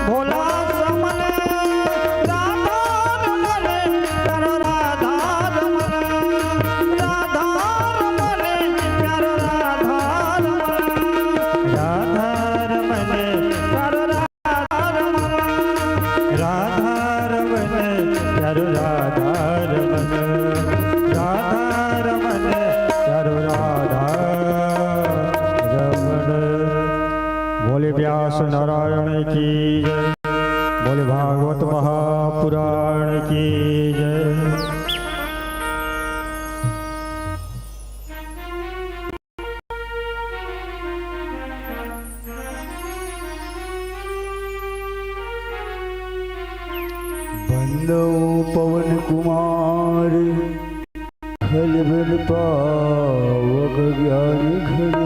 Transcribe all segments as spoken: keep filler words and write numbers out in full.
भोला समन राधा रमन, प्यारो राधा रमन, राधा रमन, प्यारो राधा रमन, राधा रमन, प्यारो राधा रमन, राधा रमन, प्यारो राधा रमन, राधा रमन, प्यारो राधा रमन। बोले व्यास नारायण की जय, बोले भागवत महापुराण की जय। बंदो पवन कुमार, खल बिन पावक ज्ञान घन।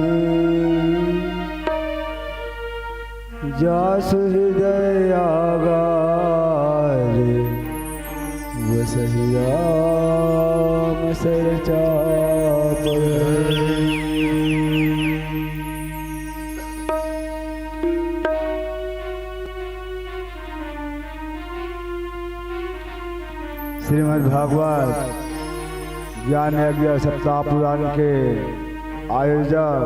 जासु हृदय आगार, वसहि राम सर चाप। श्रीमद् भागवत ज्ञान यज्ञ सप्ताह पुराण के आयोजक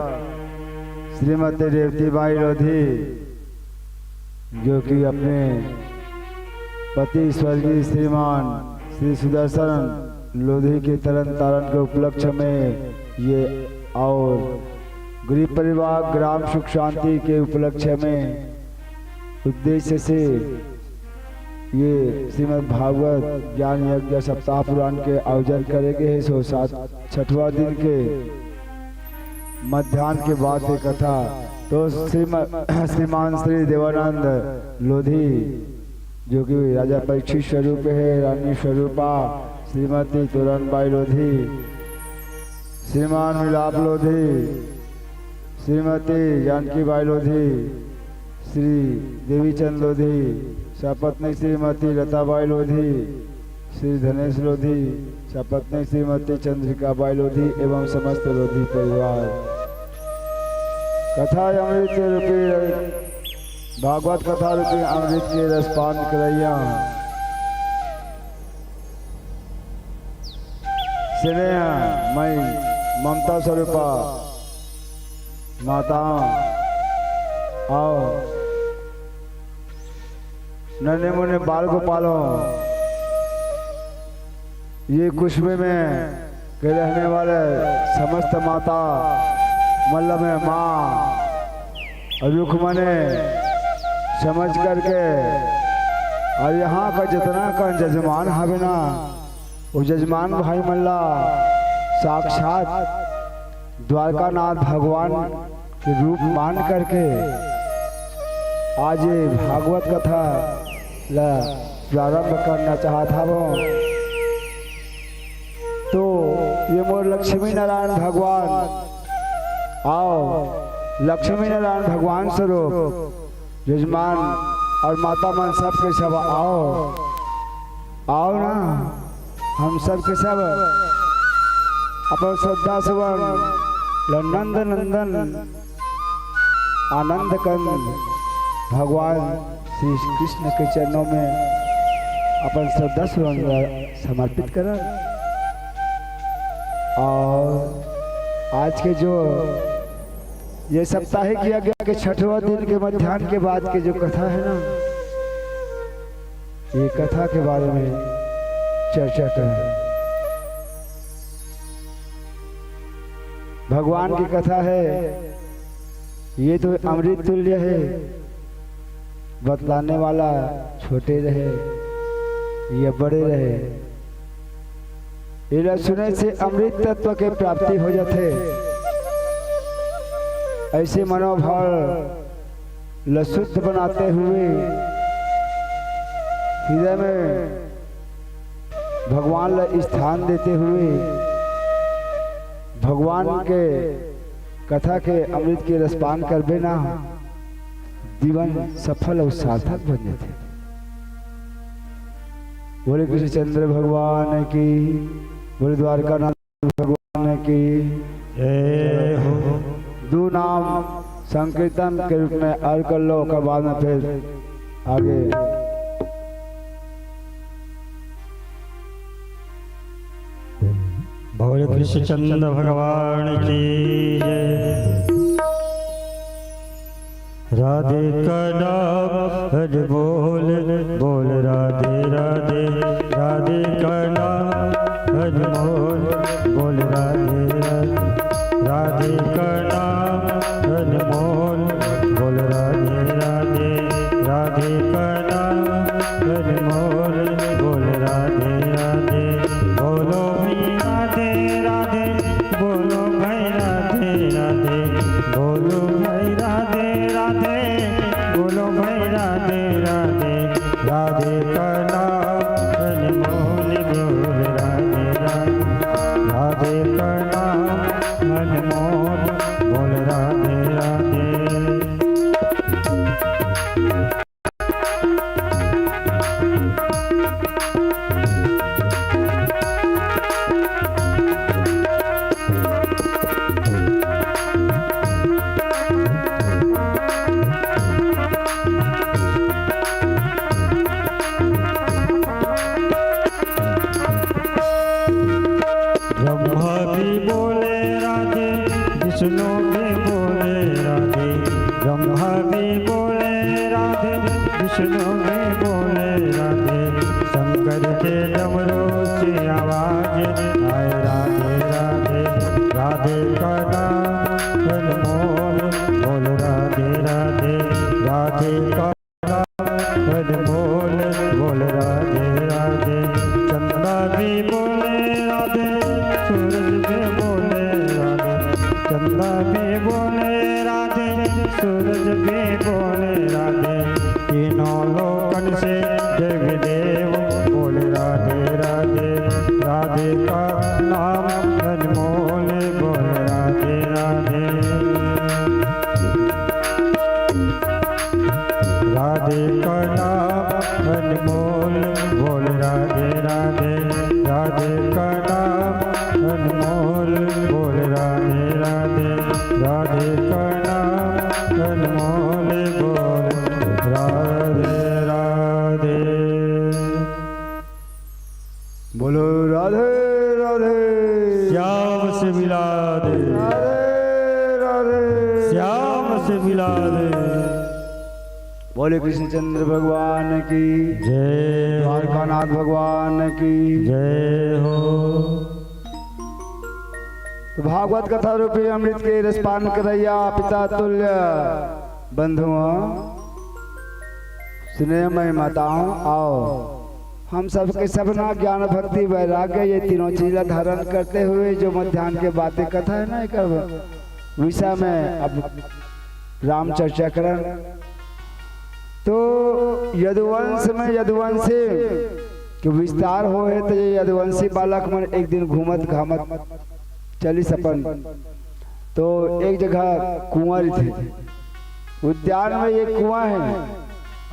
श्रीमती रेवती बाई लोधी, जो कि अपने पति स्वर्गीय श्रीमान श्री सुदर्शन लोधी के तरन तारण के उपलक्ष्य में ये और गरीब परिवार ग्राम सुख शांति के उपलक्ष्य में उद्देश्य से ये श्रीमद् भागवत ज्ञान यज्ञ सप्ताह पुराण के आयोजन करे गे हे। सो सात छठवां दिन के मध्यान्ह के बाद के कथा तो श्रीम-, श्रीमान श्री देवानंद लोधी, जो कि राजा परीक्षित स्वरूप हे, रानी स्वरूपा, श्रीमती तोरण बाई लोधी, श्रीमान मिलाप लोधी, श्रीमती जानकी बाई लोधी, श्री देवीचंद लोधी, सपत्नी श्रीमती लता बाई लोधी, श्री धनेश लोधी, सपत्नी श्रीमती चंद्रिका बाई लोधी एवं समस्त लोधी परिवार। कथा अमृत रूपी, भागवत कथा रूपी अमृत के रसपान करइया स्नेह मई ममता स्वरूपा माता, आओ नन्हे मुन्ने बाल गोपालो, ये कुसुम में के रहने वाले समस्त माता, मतलब में माँ रुक्मणी समझ करके, और यहाँ का जितना का जजमान हवे ना, वो जजमान भाई मन ला साक्षात द्वारकानाथ भगवान के रूप मान करके आज ये भागवत कथा ला प्रारंभ करना चाहत हवं। तो ये मोर लक्ष्मी नारायण भगवान, आओ लक्ष्मी नारायण भगवान स्वरूप जजमान और माता मन सब के सब आओ, आओ ना, हम सब के सब अपन श्रद्धा सुमन ल नंद नंदन आनंद कंद भगवान श्री कृष्ण के चरणों में अपन श्रद्धा सुमन ल समर्पित करन। और आज के जो ये साप्ताहिक यज्ञ के छठवां दिन के मध्यान्ह के बाद के जो कथा है ना, ये कथा के बारे में चर्चा करें। भगवान की कथा है, ये तो अमृत तुल्य है। बतलाने वाला छोटे रहे या बड़े रहे, एला सुने से अमृत तत्व के प्राप्ति हो जाथे। ऐसे मनोभाव ल शुद्ध बनाते हुए, हृदय में भगवान ल स्थान देते हुए, भगवान के कथा के अमृत के रसपान करबे ना, जीवन सफल अउ सार्थक बन जाथे। बोले कृष्णचंद्र भगवान की, बोले द्वारकानाथ भगवान की जय हो। दू नाम संकीर्तन के रूप में अर्घ कर लो, ओकर बाद में फिर आगे। बोल कृष्णचंद्र भगवान की जय। राधे का नाम अनमोल, बोल राधे राधे। राधे का नाम अनमोल, बोल राधे राधे। राधे का नाम अनमोल, बोल राधे राधे। राधे का नाम अनमोल, बोल राधे राधे। बोलो भाई राधे राधे, बोलो भाई राधे राधे, बोलो भाई राधे राधे, बोलो भाई राधे राधे। राधे का नाम अनमोल, बोल राधे राधे। राधे का नाम अनमोल, बोल राधे राधे। ब्रह्मा भी बोले राधे, विष्णु भी बोले राधे। ब्रह्मा भी बोले राधे, विष्णु भी बोले राधे। शंकर के डमरू से आवाज आए राधे राधे। राधे का नाम अनमोल, बोल राधे राधे। राधे का नाम अनमोल, बोल राधे राधे। चंदा भी बोले राधे, सूरज भी बोले राधे। चंदा भी बोले राधे, सूरज भी बोले राधे। तीनों लोकन से देवी देव बोले राधे राधे। राधे का नाम अनमोल, बोल राधे राधे। राधे का नाम अनमोल, बोल राधे राधे। राधे का नाम अनमोल, बोल राधे राधे। राधे का नाम अनमोल, बोल राधे राधे। बोलो राधे राधे। श्याम से मिला दे। राधे राधे। श्याम से मिला दे। बोले कृष्णचंद्र भगवान की जय। द्वारकानाथ भगवान की जय हो। तो भागवत कथा रूपी अमृत के रसपान करैया पिता तुल्य बंधुओं, स्नेहमय माताओं, आओ हम सबके सबना ज्ञान, भक्ति, वैराग्य, ये तीनों चीज ला धारण करते हुए जो मध्यान्ह के बातें कथा है ना, एक विषय में अब राम चर्चा करन। तो यदुवंश में यदुवंशी के विस्तार होहे, तो ये यदुवंशी बालक मन एक दिन घूमत घामत चलिस अपन। तो एक जगह कुआं रहिथे, उद्यान में एक कुआं है,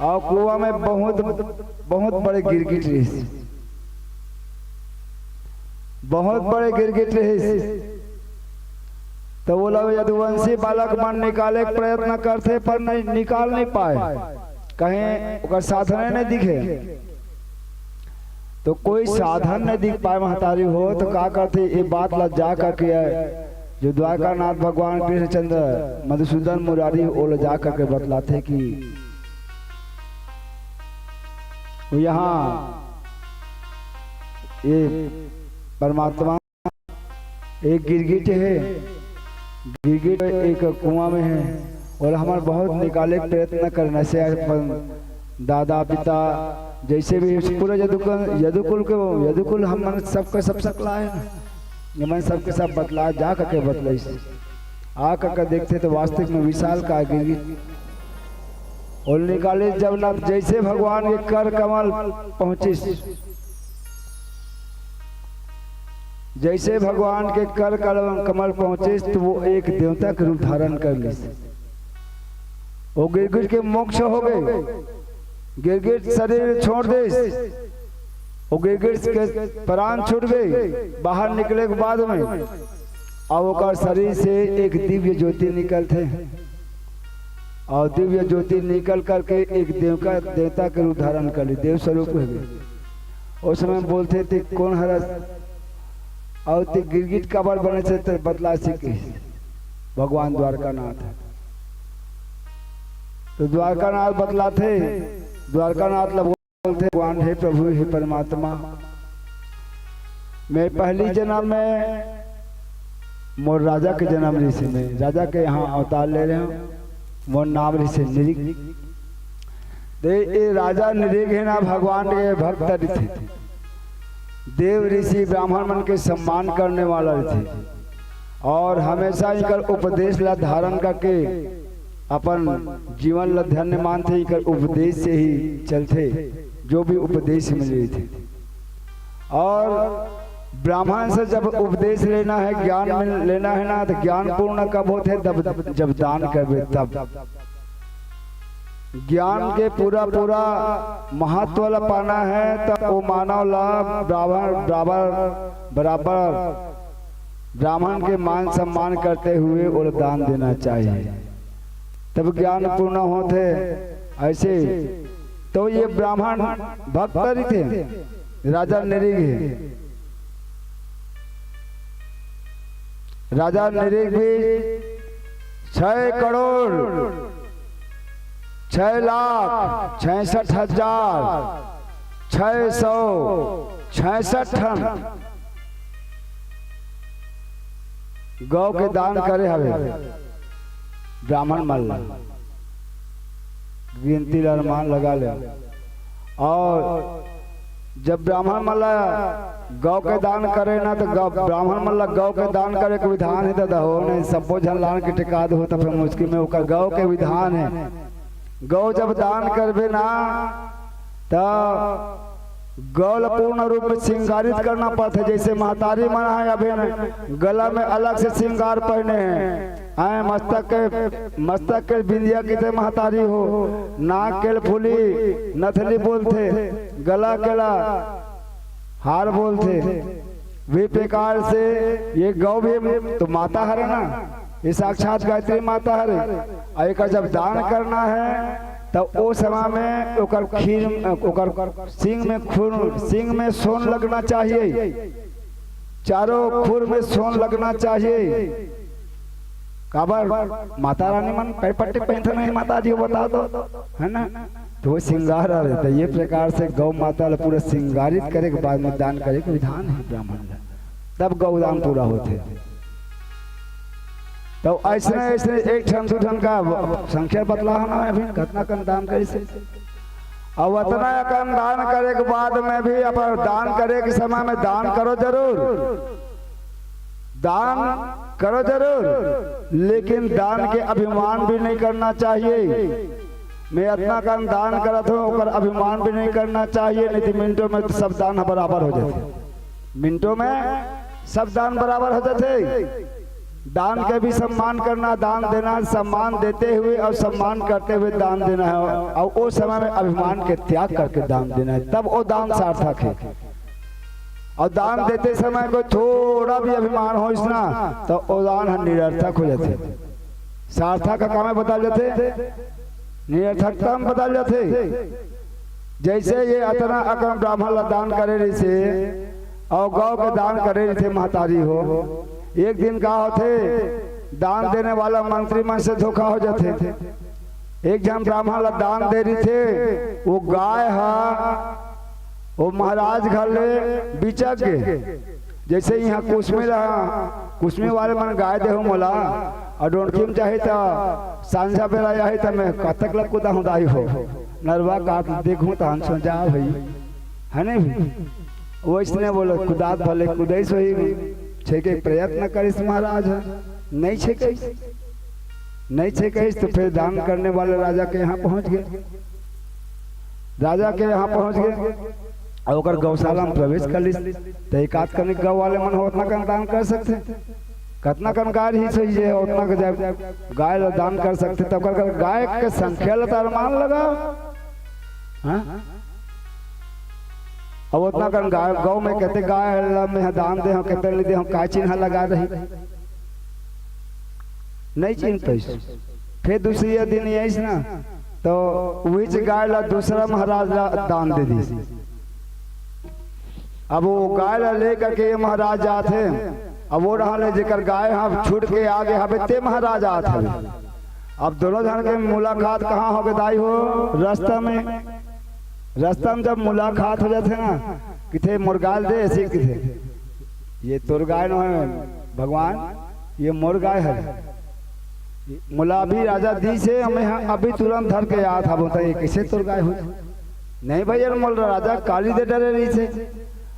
और कुआं में बहुत, बहुत बड़े गिरगिट रहिस, बहुत बड़े गिरगिट रहिस। तो वो लोग यदुवंशी बालक मन निकाले के प्रयत्न करथे, पर नहीं, निकाल नहीं पाए, कहीं ओकर साधने नहीं दिखे। तो कोई साधन नहीं दिख पाए महतारी हो, तो का करथे, ये बात ला जा करके जो द्वारकानाथ भगवान कृष्णचंद्र मधुसूदन मुरारी, वो ला जा करके बतलाथे कि वो यहाँ ये परमात्मा एक गिरगिट है, गिरगिट एक कुआं में है, और हमन बहुत निकाले के प्रयत्न करन से अपन दादा पिता जैसे भी पूरा यदुकुल, यदुकुल के, यदुकुल हमन सबके सब सकला है ना, हमन सबके सब बतला जा करके बतलाइस। आ करके देखथे तो वास्तविक में विशालकाय गिरगिट। और निकाले जब ना, जैसे भगवान के कर कमल पहुंचिस, जैसे भगवान के कर कमल, कमल पहुंचिस, तो वो एक देवता के रूप धारण कर लिस। वो गिरगिट के मोक्ष हो गए, गिरगिट शरीर छोड़ दिस, वो गिरगिट के प्राण छूट गए। बाहर निकले के बाद में अब ओकर शरीर से एक दिव्य ज्योति निकलथे। अउ दिव्य ज्योति निकल करके एक देवका, देवता के रूप धारण कर ली, देव स्वरूप हो गए। उस समय बोलथे, "ते कोन हरस? अउ ते गिरगिट काबर बने से ते बतला सिकिस?" भगवान द्वारकानाथ। तो द्वारकानाथ बतलाथे, द्वारकानाथ ला बोलथे, "भगवान, हे प्रभु, हे परमात्मा, मैं पहली जन्म में मोर राजा के जन्म रिहिसे, मैं राजा के यहाँ अवतार ले रहे हूँ, मोर नाम रिहिसे नृग।" दे, ये राजा नृग हे ना, भगवान के भक्त रिथे, देव ऋषि ब्राह्मण मन के सम्मान करने वाला रिथे, और हमेशा इनकर उपदेश ला धारण करके अपन जीवन ला धन्य मानथे। इनकर उपदेश से ही चलथे, जो भी उपदेश मिले थे। और ब्राह्मण से जब उपदेश लेना है, ज्ञान मिल-, लेना है ना, तो ज्ञान पूर्ण कब होथे? जब, जब दान करबे तब। ज्ञान के पूरा, पूरा महत्व ला पाना है, तो वो मानव ला बराबर, बराबर, बराबर ब्राह्मण के मान सम्मान करते हुए ओला दान देना चाहिए, तब ज्ञान पूर्ण होथे। ऐसे तो ये ब्राह्मण भक्त रिथे, राजा नृग हे। राजा नृग भी छह करोड़ छह लाख छियासठ हजार छह सौ छियासठ ठन गौ के दान करे हवे ब्राह्मण मन ला। गिनती ला अनुमान लगा ले। और जब ब्राह्मण मन ला गौ के दान करे ना, तो गौ, ब्राह्मण मन ला गौ के दान करे के विधान हे, दादा हो, नहीं सब्बो झन लान के टिका दो, तो फिर मुश्किल में ओकर गौ के विधान हे। गौ जब दान करबे ना, त गौ ल पूर्ण रूप में श्रृंगारित करना पड़थे। जैसे महतारी मन है, अभी न गला में अलग से श्रृंगार पहने हैं, आए मस्तक के, मस्तक के बिंदिया किते महतारी हो, नाक के फूली नथली बोलथे, गला के ला हार बोलथे। वे प्रकार से ये गौ भी तो माता हरे ना, ये साक्षात गायत्री माता हरे। और एकर जब दान करना है, तो ओ समय में ओकर खीर, ओकर सिंग में खून, सिंग में सोन लगना चाहिए, चारों खुर में सोन लगना चाहिए। काबर माता रानी मन पैर पट्टी पहनथे नहीं, माता जी, बता दो, है ना? तो वो श्रृंगार आ रहता है। ये प्रकार से गौ माता ला पूरा श्रृंगारित करे के बाद में दान करे के विधान है ब्राह्मण ला, तब गौ दान पूरा होथे। तो ऐसने, ऐसने एक ठन, दू ठन का संख्या बतला होना है, अभी कतना कन दान करे से। अब अतना कन दान करे के बाद में भी, अपन दान करे के समय में दान करो जरूर, दान करो जरूर, लेकिन दान के अभिमान भी नहीं करना चाहिए। मैं अतना कन दान करत हूँ, ओकर अभिमान भी नहीं करना चाहिए, नहीं तो मिनटों में तो सब दान बराबर हो जाथे। मिनटों में सब दान बराबर हो जाथे। दान के भी सम्मान करना, दान देना, सम्मान देते हुए और सम्मान करते हुए दान देना है, और वो समय में अभिमान के त्याग करके दान देना है, तब वो दान सार्थक है। और दान देते समय कोई थोड़ा भी अभिमान होइस ना, तो वो दान ह निरर्थक हो जाथे। सार्थक ह का में बदल जाथे? निरर्थकता में बदल जाथे। जैसे ये अतना अकन ब्राह्मण ला दान करे रहिसे और गौ के दान करे रहिथे महतारी हो, एक दिन का होथे, दान देने वाला मंत्री मन से धोखा हो जाथे। एक झन ब्राह्मण ला दान दे रहिथे, वो गाय हा वो महाराज घर ले बिचक गे। जैसे यहाँ कुसमी ला, कुसमी वाले मन गाय देहू मोला, और डोंडकी में जाही त सांझा बेला जाही त मैं कतक ला कुदाहूँ दाई हो, नरवा काट देखूँ त हंसो जा भई, है नहीं भई? वैसने बोले कुदात भले कुदैस होही, छेके प्रयत्न करिस महाराज ह, नहीं छेकइस, नहीं छेकइस तो फिर दान करने वाले राजा के यहाँ पहुँच गे। राजा के यहाँ पहुँच गे और ओकर गौशाला में प्रवेश कर लिस। तो एक आध कनिक गौ वाले मन हो, अतना कन दान कर सकथे, कतना कन गाय रहिस होही जे ओतना के जब गाय ला दान कर सकथे, तो ओकर गाय के संख्या ला तो अनुमान लगाओ। हाँ? अब ओतना कन गाय, गौ में कते गाय ला मैं दान देहूँ, कते नहीं देहूँ, का चिन्ह लगा रही? नहीं चिन्ह पाइस। फिर दूसरे दिन ये आइस ना, तो उहीच गाय ला दूसरा महाराज ला दान दे दिस। अब वो गाय ला लेकर के ये महाराज जात हे। अब वो रहल हे, जेकर गाय ह छूट के आगे हवे, ते महाराज आत हवे। अब दोनों झन के मुलाकात कहाँ होगे दाई हो? रस्ता में। रस्ता में जब मुलाकात हो जाथे ना, किथे मोर गाय ल दे, ऐसे किथे, "ये तोर गाय नो हे भगवान, ये मोर गाय हे।" मोला अभी राजा दिस हे, मैं ह-, अभी तुरंत धर के आत हवं, त ये कैसे तोर गाय हो? नहीं भैया, मोला राजा काली दे डरे रहिस हे।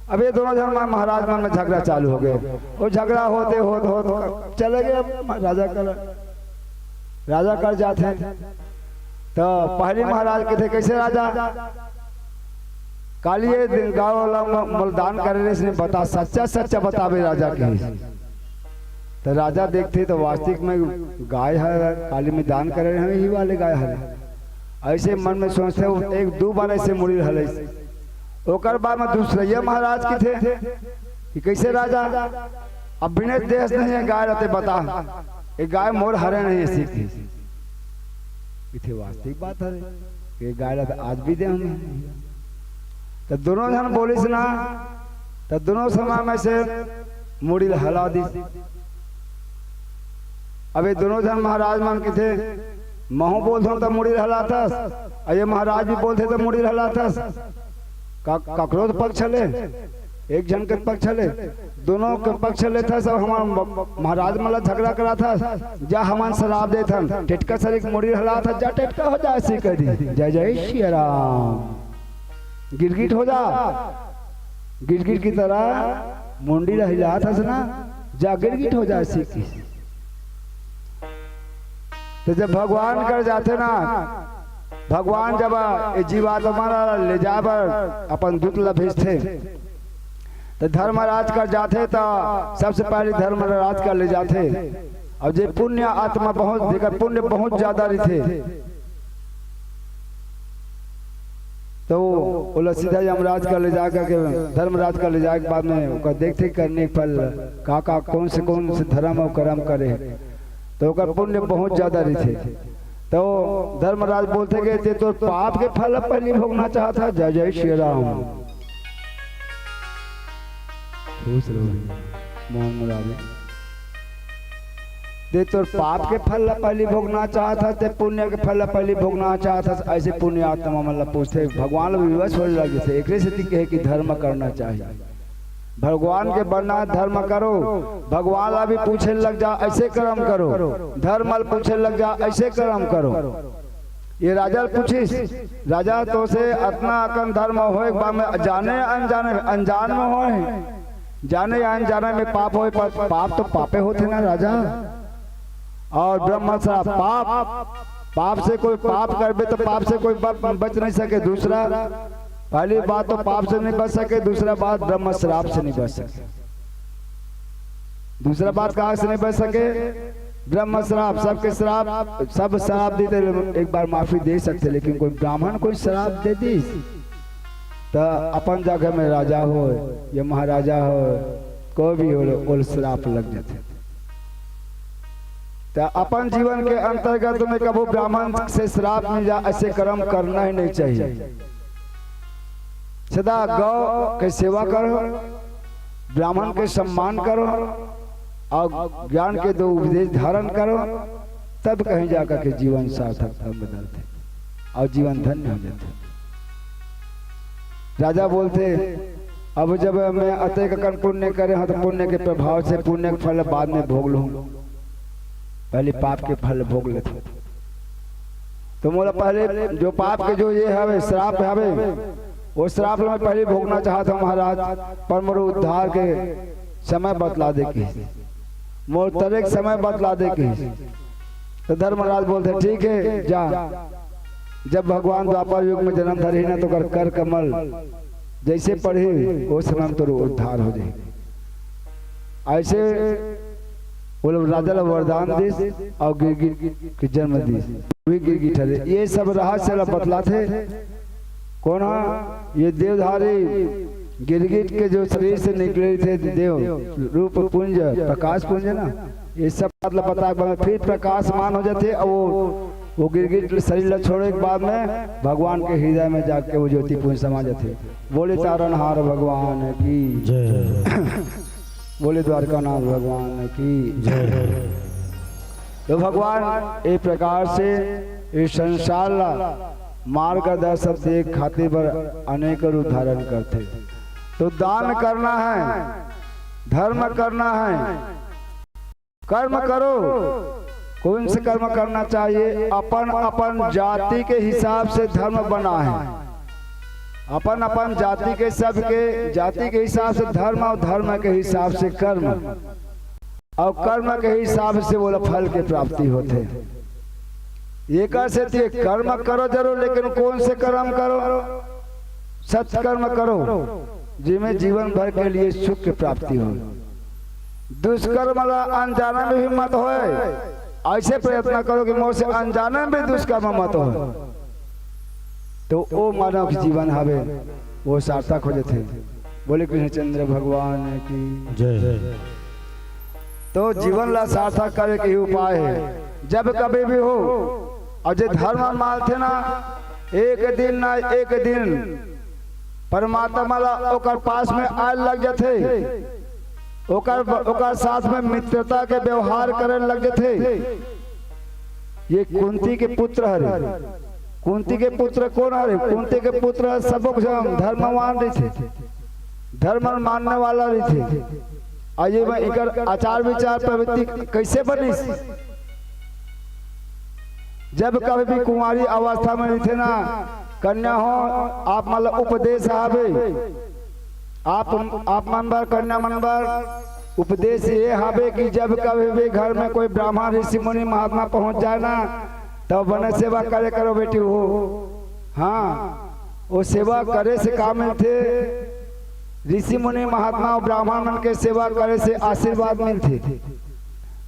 अब ये दोनों झन म-, महाराज मन में झगड़ा चालू होगे। वो झगड़ा होते, होत, होत चले गे राजा कर, राजा कर जाथे। त पहली महाराज कथे, "कैसे राजा?" "काली ये दिन गाय वाला म-, मोला दान करे रहिस, इसने बता, सच्चा सच्चा बताबे राजा," कहिस। त राजा देखथे त वास्तविक में गाय ह काली में दान करे रहे, यही वाले गाय हरे। ऐसे मन में सोचथे, वो एक दू बार ऐसे मुड़ी हलइस। ओकर बाद में दूसरइया महाराज कथे कि, "कैसे राजा, अब बिने देस नहीं हे गाय ला, ते बता, ये गाय मोर हरे नहीं हे?" सीख इथे वास्तविक बात हरे, ये गाय ला त आज भी दे हमें। त दोनों झन बोलिस ना, त दोनों समय में से मुड़ी ल हला दिस। अब ये दोनों झन महाराज मन कथे, "महूं बोलथंव त मुड़ी ल हलाथस, अउ ये महाराज भी बोलथे त मुड़ी ल हलाथस।" का, ककरो तो पक्ष ले, एक झन के पक्ष ले, दोनों के पक्ष लेथस। अब हमर म-, महाराज मन ला झगड़ा कराथस, जा हमन श्राप देथन, टेटका सरीक मुड़ी हलाथस, जा टेटका हो जा, ऐसे कह दी। जय जय सिया राम। गिरगिट हो जा, गिरगिट की तरह मुंडी ला हिलाथस ना, जा गिरगिट हो जा, ऐसे की। तो जब भगवान कर जाथे ना, भगवान जब ए जीवात्मा ला ले जाए बर अपन दूत ला भेजथे, तो धर्मराज कर जाथे, तो सबसे पहले धर्मराज कर ले जाथे। और जे पुण्य आत्मा बहुत, जेकर पुण्य बहुत ज्यादा रहिथे, तो ओला सीधा यमराज कर ले जा करके, धर्मराज कर ले जाए के बाद में ओकर देखथे करने के फल, का का, कौन से, कौन से धर्म और कर्म करे, तो ओकर पुण्य बहुत ज्यादा रहिथे। तो धर्मराज बोलथे कि ते तोर पाप के फल ला पहली भोगना चाहत हस। जय जय श्री राम। खुश रहो भैया, मोहन मुरारी। ते तोर पाप के फल ला पहली भोगना चाहत हस, ते पुण्य के फल ला पहली भोगना चाहत हस, ऐसे पुण्य आत्मा मन ला पूछथे। भगवान ला विवश होए लग जथे, एकरे सेती कहे कि धर्म करना चाहिए। भगवान के बनना हे, धर्म करो। भगवान ला भी पूछे लग जा, ऐसे कर्म करो। धर्म ला पूछे लग जा, ऐसे कर्म करो। ये राजा ल पूछिस, "राजा, तोसे अतना अकन धर्म होए के बाद में जाने अनजाने, अनजान में होए, जाने या अनजाने में पाप होए, पर पाप तो पापे होथे ना राजा।" और ब्रह्म श्राप, पाप, पाप से कोई पाप करबे तो पाप से कोई ब-, बच नहीं सके। दूसरा, पहली बात तो पाप से नहीं बच सके, दूसरा बात ब्रह्म श्राप से नहीं बच सके। दूसरा बात कहाँ से नहीं बच सके? ब्रह्म श्राप, सबके श्राप, सब श्राप देते, एक बार माफी दे सकते, लेकिन कोई ब्राह्मण कोई श्राप दे दी, तो अपन जगह में राजा हो या महाराजा हो, कोई भी हो, ओला श्राप लग जाथे। तो अपन जीवन के अंतर्गत में कभू ब्राह्मण से श्राप मिल जा, ऐसे कर्म करना ही नहीं चाहिए। सदा गौ के सेवा करो, ब्राह्मण के सम्मान करो और ज्ञान के दो उपदेश धारण करो, तब कहीं जाकर के जीवन सार्थक बदलथे और जीवन धन्य हो जाथे। राजा बोलथे, "अब जब मैं अतेक अकन पुण्य करे हंव, तो पुण्य के प्रभाव से पुण्य के फल बाद में भोग लूं, पहले पाप के फल भोग लेथंव।" तो मोला पहले जो पाप के जो ये हवे, श्राप हवे, वो श्राप ला मैं पहले भोगना चाहत हंव महाराज, पर मोर उद्धार के समय बतला दे कहिस, मोर तरे के समय बतला दे कहिस। तो धर्मराज बोलथे, "ठीक है, जा।" जब भगवान द्वापर युग में जन्म धरही ना, तो ओकर कर कमल जैसे पढ़ही, वो समय में तोर उद्धार हो जाही। ऐसे वो लोग राजा ला वरदान दिस और गिरगिट के जन्म दिस, वही गिरगिट हरे। ये सब रहस्य ला बतलाथे। कौन हा? ये देवधारी गिरगिट के जो शरीर से निकले थे देव रूप पुंज, प्रकाश पुंज ना, ये सब बात ला बता के बाद फिर प्रकाशमान हो जाथे और वो वो गिरगिट शरीर ला छोड़े के बाद में भगवान के हृदय में जाके वो ज्योति पुंज समा जाथे। बोले तारनहार भगवान की, जय। बोले द्वारकानाथ भगवान की। जय। तो भगवान ए प्रकार से इस संसार ला मार्गदर्शन दे खातिर बर अनेक रूप धारण करथे। तो दान करना है, धर्म करना है, कर्म करो। कौन से कर्म करना चाहिए? अपन अपन जाति के हिसाब से धर्म बना है, अपन अपन जाति के, सबके जाति के हिसाब से धर्म और धर्म के हिसाब से कर्म, और कर्म के हिसाब से बोला फल के प्राप्ति होथे। एकर सेती कर्म करो जरूर, लेकिन कौन से कर्म करो? सत्कर्म करो, जिसमें जीवन भर के लिए सुख की प्राप्ति हो। दुष्कर्म ला अनजाने में भी मत होए, ऐसे प्रयत्न करो कि मोर से अनजाने में भी दुष्कर्म मत हो। तो ओ मानव के जीवन हवे, वो सार्थक हो जाथे। बोले कृष्णचंद्र भगवान की। जय। तो जीवन ला सार्थक करे के ही उपाय है। जब कभी भी हो, और जे धर्म मानथे ना, एक दिन ना एक दिन परमात्मा ला ओकर पास में आए लग जाथे, ओकर ओकर साथ में मित्रता के व्यवहार करे लग जाथे। ये कुंती के पुत्र हरे। कुंती के पुत्र कौन हरे? कुंती के पुत्र सबो झन धर्मवान रहिथे, धर्म मानने वाला रहिथे। और ये में एकर आचार विचार प्रवृत्ति कैसे बनिस? जब कभी भी कुंवारी अवस्था में रहिथे ना, कन्या हो, आप मन ला उपदेश हावे, आप आप मन बर, कन्या मन बर उपदेश ये हावे कि जब कभी भी घर में कोई ब्राह्मण, ऋषि, मुनि, महात्मा पहुंच जाए ना, तब बने सेवा करे करो बेटी हो। हाँ, वो सेवा करे से का मिलथे? ऋषि, मुनि, महात्मा और ब्राह्मण मन के सेवा करे से आशीर्वाद मिलथे।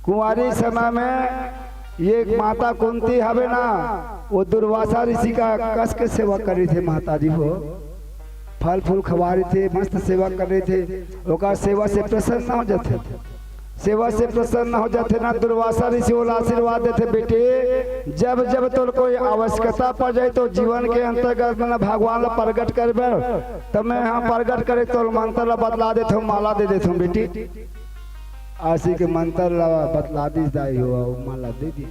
कुंवारी समय में ये माता कुंती हवे ना, वो दुर्वासा ऋषि का कस के सेवा करे थे माता जी हो। फल फूल खवारी थे, मस्त सेवा करे थे, ओकर सेवा से प्रसन्न हो जाथे। सेवा से प्रसन्न हो जाथे ना, दुर्वासा ऋषि ओला आशीर्वाद देथे, बेटी, जब जब तोर कोई आवश्यकता पड़ जाए तो जीवन के अंतर्गत में भगवान ला प्रगट करबे, तब मैं यहाँ प्रगट करे तोर मंत्र ला बतला देथों, माला दे देथों बेटी। आशी के मंत्र ला बतला दिस दाई हो, अउ माला दे दी,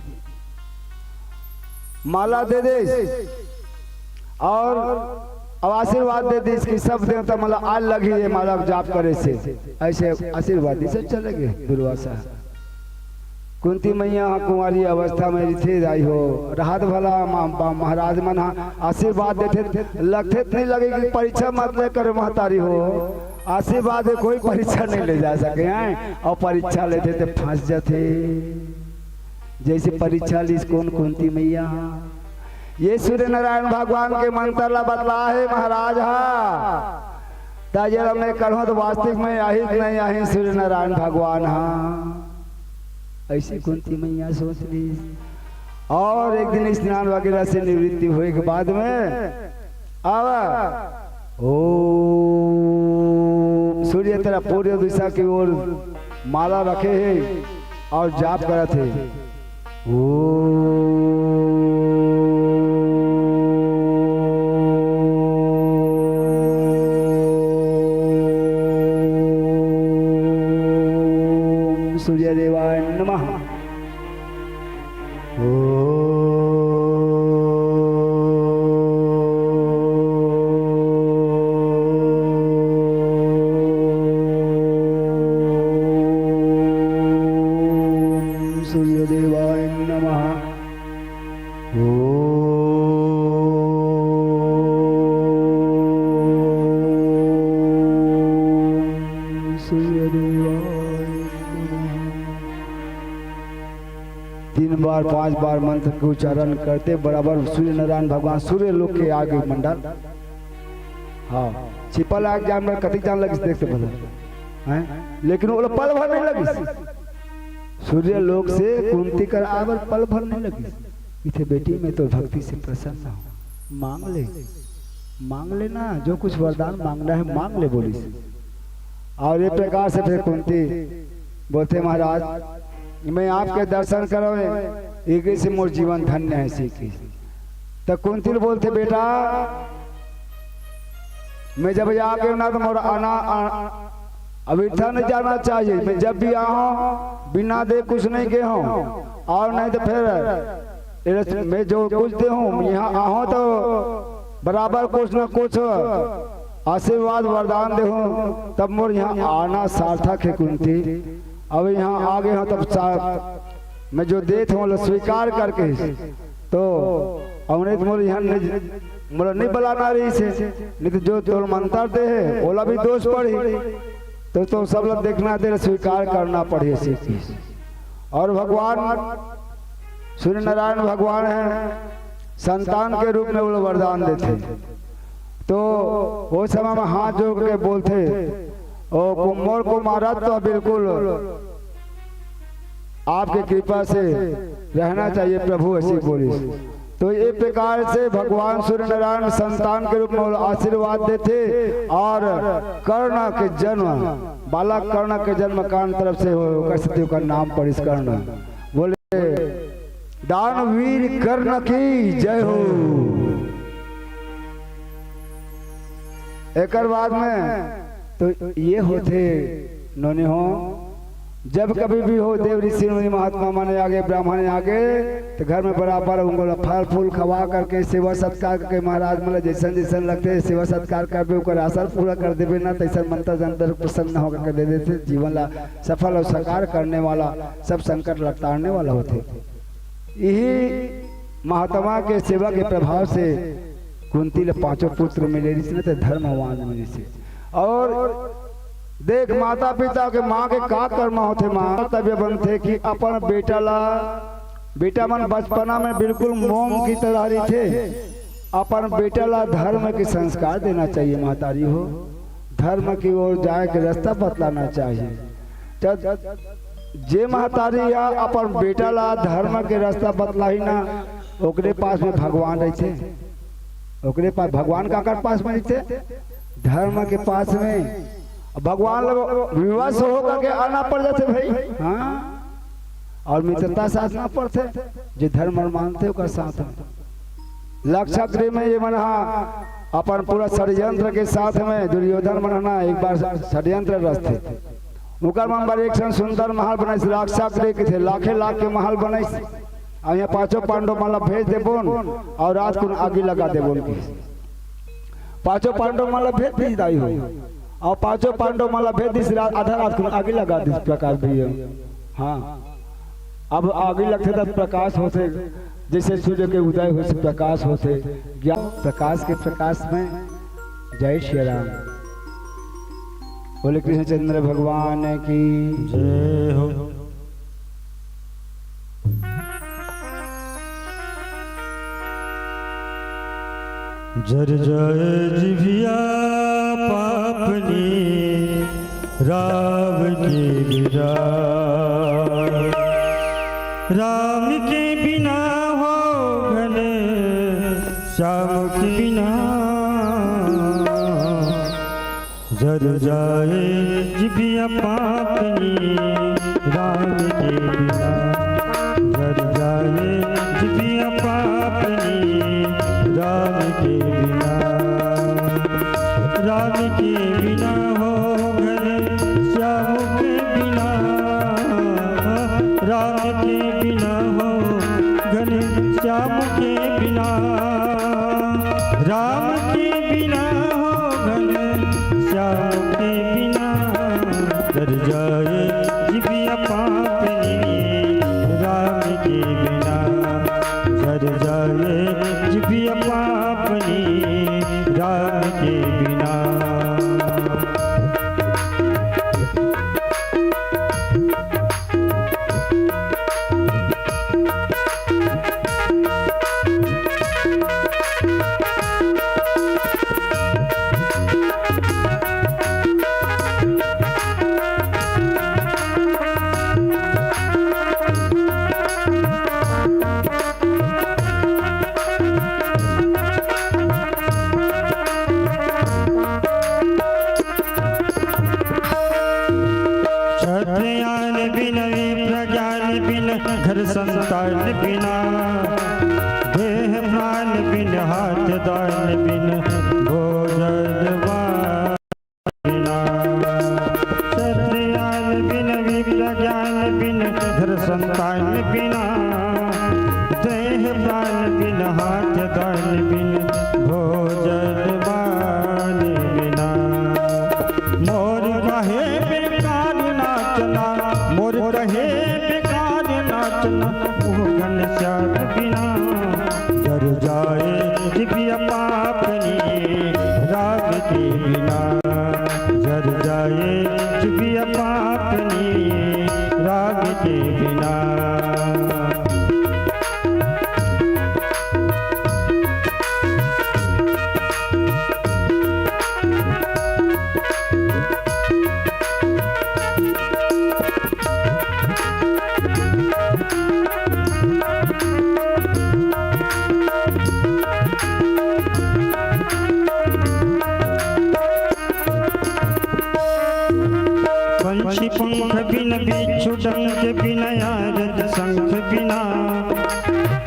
माला दे दिस और अब आशीर्वाद दे दिस कि सब देवता मन ला आज लगही ये माला जाप करे से, ऐसे आशीर्वाद दिस, चले गए दुर्वासा। कुंती मैया ह कुंवारी अवस्था में रहिथे दाई हो, रहत भला मा-, मा-, महाराज मन ह आशीर्वाद देथे, लगथे त नहीं लगे कि परीक्षा मत ले कर महतारी हो, आशीर्वाद में कोई परीक्षा नहीं ले जा सके हैं और परीक्षा लेथे त फंस जाथे। जैसे परीक्षा लीस कोन कुंती मैया ह, ये सूर्य नारायण भगवान के मंत्र ला बतला हे महाराज हा। त जेला मैं करहूं त वास्तविक में आही त नहीं आही सूर्य नारायण भगवान हा। ऐसे कुंती मैया सोच लीस। और एक दिन स्नान वगैरह से निवृत्ति होए के बाद में आवा, ओ सूर्य तेरा पूर्व दिशा की ओर माला रखे हे और जाप करत हे। ओम सूर्य देवाय नमः। ओम सूर्य देवाय नमः। ओम सूर्य देवाय नमः। तीन बार, पांच बार मंत्र के उच्चारण करते बराबर सूर्य नारायण भगवान सूर्य लोक के आगे मंडल। हाँ, छिपल आग जान में कतिक जान लगिस देखते भला, हैं? लेकिन वो पल भर नहीं लगिस। सूर्य लोक से कुंती कर आबर पल भर नहीं लगिस। इथे बेटी, मैं तो भक्ति से प्रसन्न हूँ, मांग ले, मांग लेना, जो कुछ वरदान मांगना है मांग ले, बोलिस। और ये प्रकार से फिर कुंती बोलथे, महाराज, मैं आपके दर्शन करो, एके से मोर जीवन धन्य हे, सीखिस। त कुंती ल बोलथे, "बेटा, मैं जब आगे ना, त मोर आना, आ, अब इतना नहीं जाना चाहिए। मैं जब भी आहूँ, बिना दे कुछ नहीं गे हूँ, अउ नहीं त फेर एला मैं जो कुछ दे हूँ, यहाँ आहूँ त बराबर कुछ न कुछ आशीर्वाद वरदान दे हूँ, तब मोर यहाँ आना सार्थक हे कुंती। अब यहाँ आगे हूँ, तब सा-, मैं जो देत हूँ, ओला स्वीकार करके, तो अउ नहीं त मोर यहाँ नहीं, मोला नहीं बलाना रहिस हे, नहीं त जो तोर मंतर दे हे, ओला भी दोष पड़ही। तो, तो सब ला देखना दे, स्वीकार करना पड़ही, सीखिस।" अउ भगवान सूर्य नारायण भगवान हे, संतान के रूप में वो वरदान देथे। तो वो समय में हाथ जोड़ के बोलथे, "ओ कु-, मोर कुमारत्व बिल्कुल आपके कृपा से रहना चाहिए प्रभु," ऐसी बोलिस। तो ये प्रकार से भगवान सूर्य नारायण संतान के रूप में आशीर्वाद देथे अउ कर्ण के जन्म, बालक कर्ण के जन्म कर्ण तरफ से हो, ओकर सेती ओकर नाम पड़िस कर्ण। बोले, "दानवीर कर्ण की जय हो।" एकर बाद में तो ये होथे, नोनी हो, जब कभी भी हो देव ऋषि मुनि महात्मा मन आगे, ब्राह्मण आगे, तो घर में बराबर उनको ला फल फूल खवा करके, सेवा सत्कार करके, महाराज मन ला जैसन जैसन लगथे सेवा सत्कार करबे, ओकर आसन पूरा कर देबे ना, तैसन मंत्र जंतर प्रसन्न होकर के दे देथे। जीवन ला सफल अउ साकार करने वाला, सब संकट ला टारने वाला होथे। यही महात्मा के सेवा के प्रभाव से कुंती ला पांचों पुत्र मिले रिहिस न, ते धर्मवान मिलिस हे। अउ देख, माता पिता के, माँ के का कर्म होथे, माँ तब ये बनथे कि अपन बेटा ला, बेटा मन बचपना में बिल्कुल मोम की तरह रहिथे, अपन बेटा ला धर्म के संस्कार देना चाहिए महतारी हो, धर्म की ओर जाए के रास्ता बतलाना चाहिए। जब जे महतारी ह अपन बेटा ला धर्म के रास्ता बतलाही ना, ओकरे पास में भगवान रहिथे। ओकरे पास भगवान काकर पास में रहिथे? धर्म के पास में। भगवान ला विवश होकर के आना पड़ जाथे भाई। हाँ, अउ मित्रता साधना पड़थे, जे धर्म मानथे ओकर साथ में। लाक्षागृह में ये मन हा अपन पूरा षड्यंत्र के साथ में दुर्योधन मन हा ना एक बार षड्यंत्र रचथे। ओकर मन बर एक ठन सुंदर महल बनाइस, लाक्षागृह कथे, लाखे लाख के महल बनाइस। अउ यहाँ पांचों पांडव मन ला भेज देबोन अउ रात कुन आगी लगा देबोन कहिस। पांचों पांडव मन ला भेज दिस दाई हो, अउ पांचों पांडव मन ला भेज दिस, रात, आधा रात कुन आगी लगा दिस प्रकाश भैया। हाँ, अब आगी लगथे तब प्रकाश होथे, जैसे सूर्य के उदय होइस प्रकाश होथे, ज्ञान प्रकाश के प्रकाश में। जय श्री राम। बोले कृष्णचंद्र भगवान की जय हो। जर जाए जिभिया पापनी राम के बिना, राम के बिना हो घन श्याम के बिना। जर जाए जिभिया पापनी राम के बिना, जर जाए जिभिया पापनी राम के बिना, राम के बिना हो घन श्याम के बिना, राम के बिना हो घन श्याम के बिना, राम के बिना हो घन श्याम के बिना। जर जाए जिभिया पापनी राम के बिना, जर जाए जिभिया पापनी राम के बिना। बिना, देह प्राण बिन, हाथ दान बिन, भोजन बिना, सत्य ज्ञान बिन, विद्या ज्ञान बिन, धन संतान बिना, देह प्राण बिन, हाथ दान बिन, भोजन बिना। मोर कहे बेकार नाचना, मोर कहे बेकार नाचना, मोहन श्याम बिना। जर जाए जिबिया पापनी राम के बिना, जर जाए जिबिया पापनी राम के बिना। पंछी पंख बिन, बिच्छू डंक बिन, आरत शंख बिना,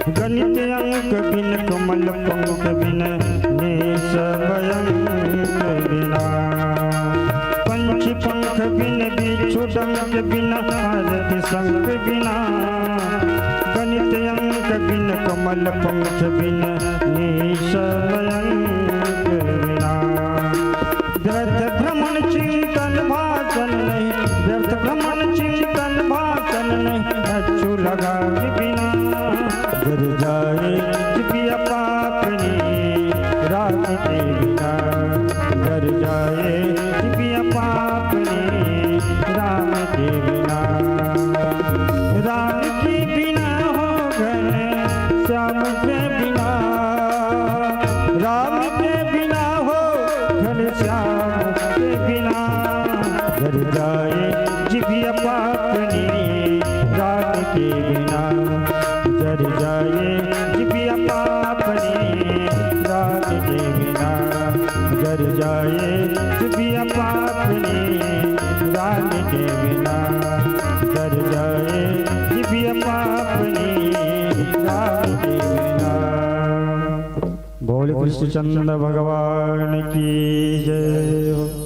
गणित अंक बिन, कमल पंख बिन, निष्फल अंक बिना। पंछी पंख बिन, बिच्छू डंक बिन, आरत शंख बिना, गणित अंक बिन, कमल पंख बिन, निष्फल अंक बिना। व्यर्थ भ्रमण चिंतन भाषण नहीं, व्यर्थ भ्रमण चिंतन भाषण नहीं, अच्छू लगाव बिना। जर जाए जिबिया पापनी राम के बिना, जर जाए जिबिया पापनी राम के बिना। राम के बिना हो घन श्याम के बिना, राम के बिना हो घन श्याम के बिना। जर जाए जिबिया पापनी राम के बिना, जर जाए जिबिया पापनी राम के बिना, जर जाए जिबिया पापनी राम के बिना, जर जाए जिबिया पापनी राम के बिना। बोल कृष्णचंद्र भगवान की जय हो।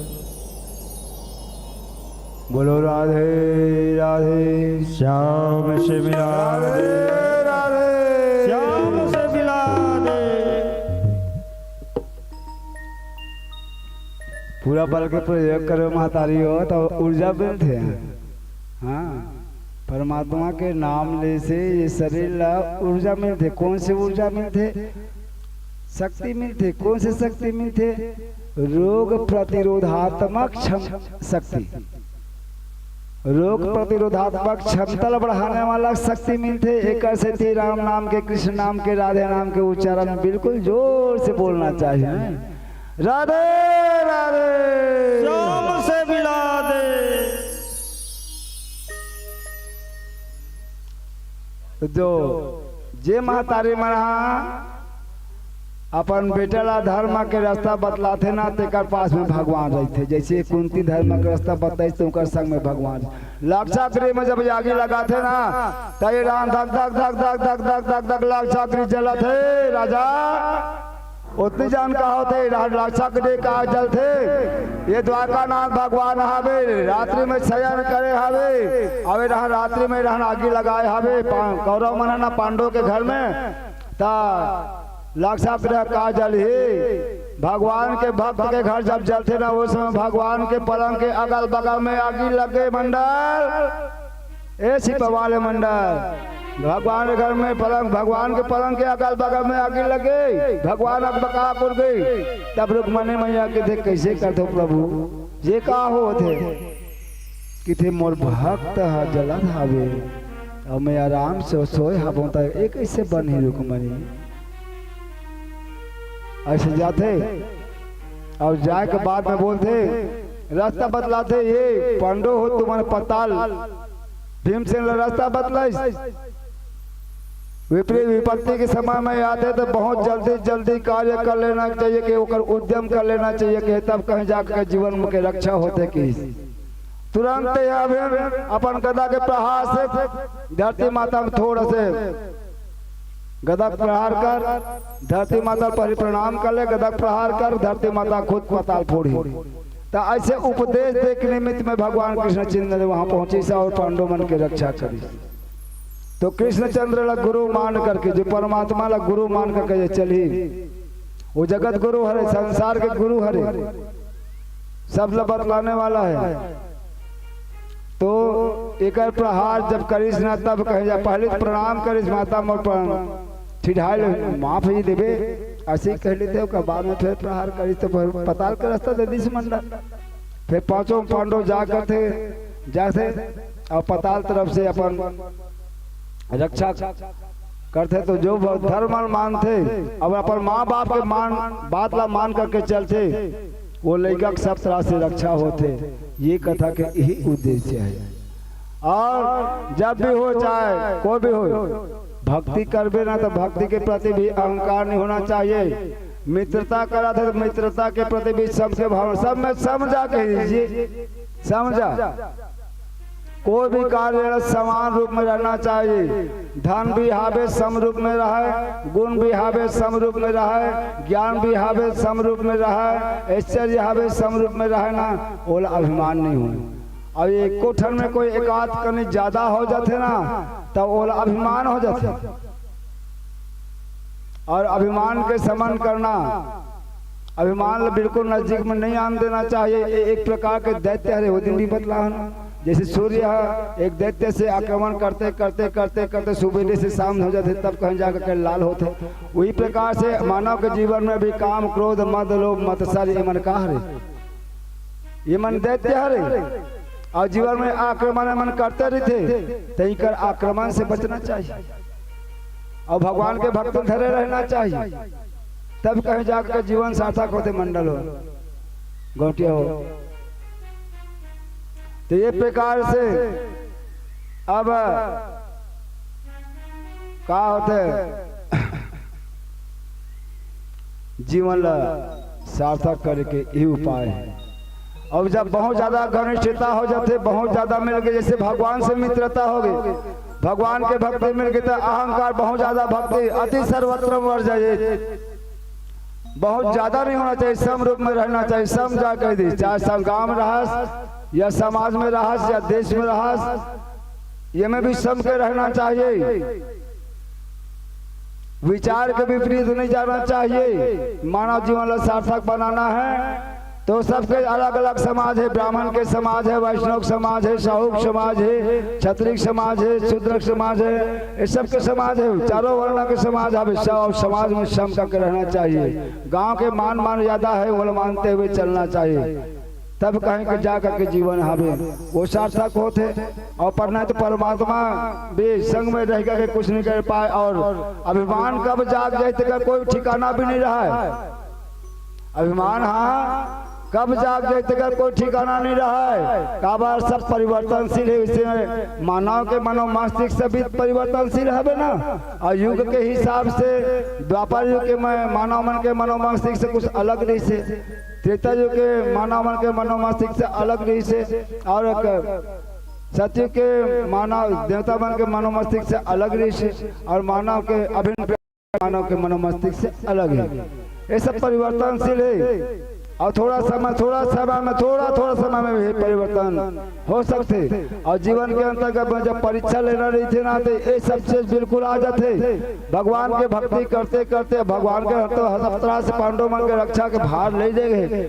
बोलो राधे राधे। श्याम से मिला दे, राधे राधे। श्याम से मिला दे। पूरा बल के प्रयोग करो महतारी हो, तो ऊर्जा मिलथे। हाँ, परमात्मा के नाम ले से ये शरीर ला ऊर्जा मिलथे। कौन से ऊर्जा मिलथे? शक्ति मिलथे। कौन से शक्ति मिलथे? रोग प्रतिरोधात्मक क्षम-, शक्ति। रोग प्रतिरोधात्मक क्षमता ला बढ़ाने वाला शक्ति मिलथे। एकर सेती राम नाम के, कृष्ण नाम के, राधे नाम के उच्चारण बिल्कुल जोर से बोलना चाहिए। राधे राधे। श्याम से मिला दे। तो जो, जे महतारी मन ह अपन बेटा ला धर्म के रास्ता बतलाथे ना, तेकर पास में भगवान रहिथे। जैसे कुंती धर्म के रास्ता बताइस, तो ओकर संग में भगवान। लाक्षागृह में जब आगी लगाथे ना, त ये राम धक धक धक धक धक धक धक धक लाक्षागृह जलत हे राजा। ओतनी जान का होथे, राक्षस के देह का जलथे। ये द्वारकानाथ भगवान हावे, रात्रि में शयन करे हावे। अबे रहन रात्रि में रहन आगी लगाए हावे। पा-, कौरव मन ह ना पांडव के घर में, ता लाक्षागृह का जलही। भगवान के भक्त के घर जब जलथे ना, उस समय भगवान के पलंग के अगल बगल में आगी लगे मंडल। ए सिपवाले मंडल, भगवान के घर में पलंग, भगवान के पलंग के अगल बगल में आगी लगे, भगवान अकबका कुर गई। तब रुक्मणी मैया के देख, "कैसे करथो प्रभु, ये का होत हे?" किथे, "मोर भक्त ह जलत हावे, अउ मैं आराम से सोए हावों, त ये कैसे बनही रुक्मणी?" ऐसे जाथे। अउ जाए के बाद में बोलथे, रास्ता बतलाथे, "ये पांडव हो तुमन पताल।" भीमसेन ला रास्ता बतलाइस। विपरीत विपत्ति के समय में आथे तो बहुत जल्दी जल्दी कार्य कर लेना चाहिए कि ओकर उद्यम कर लेना चाहिए कि तब कहीं जाकर के जीवन के रक्षा होथे कि। तुरंत ही अभी अपन गदा के प्रहार से धरती माता में थोड़ा से गदा प्रहार कर, धरती माता ल पहली प्रणाम कर ले, गदा प्रहार कर, धरती माता खुद पताल फोड़ही। त ऐसे उपदेश दे के निमित्त में भगवान कृष्णचंद्र वहां पहुंचिस अउ पांडव मन के रक्षा करिस। तो कृष्णचंद्र ला गुरु मान करके, जो परमात्मा ला गुरु मान करके जे चलही, वो जगत गुरु हरे, संसार के गुरु हरे, सब ला बतलाने वाला है। तो एकर प्रहार जब करिस ना, तब कहे जा, पहले तो प्रणाम करिस, "माता मोर प्रणाम, ठिठाए ले, माफ ही देबे," ऐसे ही कह लेते। ओकर बाद में फिर प्रहार करिस तो फिर पताल के रास्ता दे दिस मंडल। फिर पांचों पांडव जा करथे, जाथे अउ पताल तरफ से अपन रक्षा करथे। तो जो भ-, धर्म ल मानथे अउ अपन माँ बाप के मान, बात ला मान करके चलथे, वो लइका के सब तरह से रक्षा होथे। ये कथा के यही उद्देश्य है। अउ जब भी हो, चाहे कोई भी हो, भक्ति करबे ना, तो भक्ति के प्रति भी अहंकार नहीं होना चाहिए। मित्रता करत हे तो मित्रता के प्रति भी सम के भावना, सब में समझा कहिए, समझा। कोई भी कार्य समान रूप में रहना चाहिए। धन भी हावे सम रूप में रहे, गुण भी हावे सम रूप में रहे, ज्ञान भी हावे सम रूप में रहे, ऐश्वर्य हावे सम रूप में रहे ना, ओला अभिमान नहीं हो। अउ एको ठन में कोई एकाध कनी ज्यादा हो जाथे ना, त ओला अभिमान हो जाथे। अउ अभिमान के शमन करना, अभिमान ला बिल्कुल नजदीक में नहीं आन देना चाहिए। ये एक प्रकार के दैत्य हरे, वो दिन भी बतला हन। जैसे सूर्य ह एक दैत्य से आक्रमण करते, करते, करते, करते सुबेरे से शाम हो जाथे, तब कहीं जाकर के लाल होथे। वही प्रकार से मानव के जीवन में भी काम, क्रोध, मद, लोभ, मत्सर, ये मन का हरे? ये मन दैत्य हरे। अउ जीवन में आक्रमण मन करते रहिथे, त इकर आक्रमण से बचना चाहिए। अउ भगवान के भक्त धरे रहना चाहिए, तब कहीं जाकर के जीवन सार्थक होथे, मंडल हो, गौंटिया हो। तो ये प्रकार से अब का होथे, जीवन ला सार्थक करे के ये उपाय है। अब जब बहुत ज्यादा घनिष्ठता हो जाथे, बहुत ज्यादा मिल गए, जैसे भगवान से मित्रता हो गई, भगवान के भक्ति मिल गई, तो अहंकार बहुत ज्यादा, भक्ति अति सर्वत्र वर्जयेत। बहुत ज्यादा नहीं होना चाहिए, सम रूप में रहना चाहिए। सम जा कह दी, चाहे सम गांव में रहस, या समाज में रहस, या देश में रहस, ये में भी सम के रहना चाहिए। विचार के विपरीत नहीं जाना चाहिए। मानव जीवन ला सार्थक बनाना है तो सबके अलग-अलग समाज है, ब्राह्मण के समाज है, वैष्णव समाज है, साहू के समाज है, क्षत्रिय समाज है, शूद्र समाज है, ये सबके समाज है, चारों वर्ण के समाज है। सब समाज में सम करके रहना चाहिए। गांव के मान मर्यादा है, वो मानते हुए चलना चाहिए। तब कहीं के जा करके जीवन हवे, वो सार्थक होथे। अउ पर नहीं तो परमात्मा भी संग में रह करके कुछ नहीं कर पाए। अउ अभिमान कब जाग जाए, तेकर कोई ठिकाना भी नहीं रहा है। अभिमान, हाँ, कब जाग जाए, तेकर कोई ठिकाना नहीं रहा है। काबर सब परिवर्तनशील है, इससे मानव के मनोमस्तिष्क से भी परिवर्तनशील हवे ना। अउ युग के हिसाब से द्वापर युग के म-, मानव मन के मनोमस्तिष्क से कुछ अलग रहिसे, त्रेता युग के मानव मन के मनोमस्तिष्क से अलग रहिसे, अउ एक सतयुग के मानव देवता मन के मनोमस्तिष्क से अलग रहिसे, अउ मानव के अभिन्न मानव के मनोमस्तिष्क से अलग है। ये सब परिवर्तनशील है। अउ थोड़ा समय, थोड़ा समय में, थोड़ा, थोड़ा समय में भी परिवर्तन हो सकथे। अउ जीवन के अंतर्गत में जब परीक्षा लेना रहिथे ना, तो ये सब चीज बिल्कुल आ जाथे। भगवान के भक्ति करते करते भगवान के तो हर तरह से पांडव मन के रक्षा के भार ले लेगे।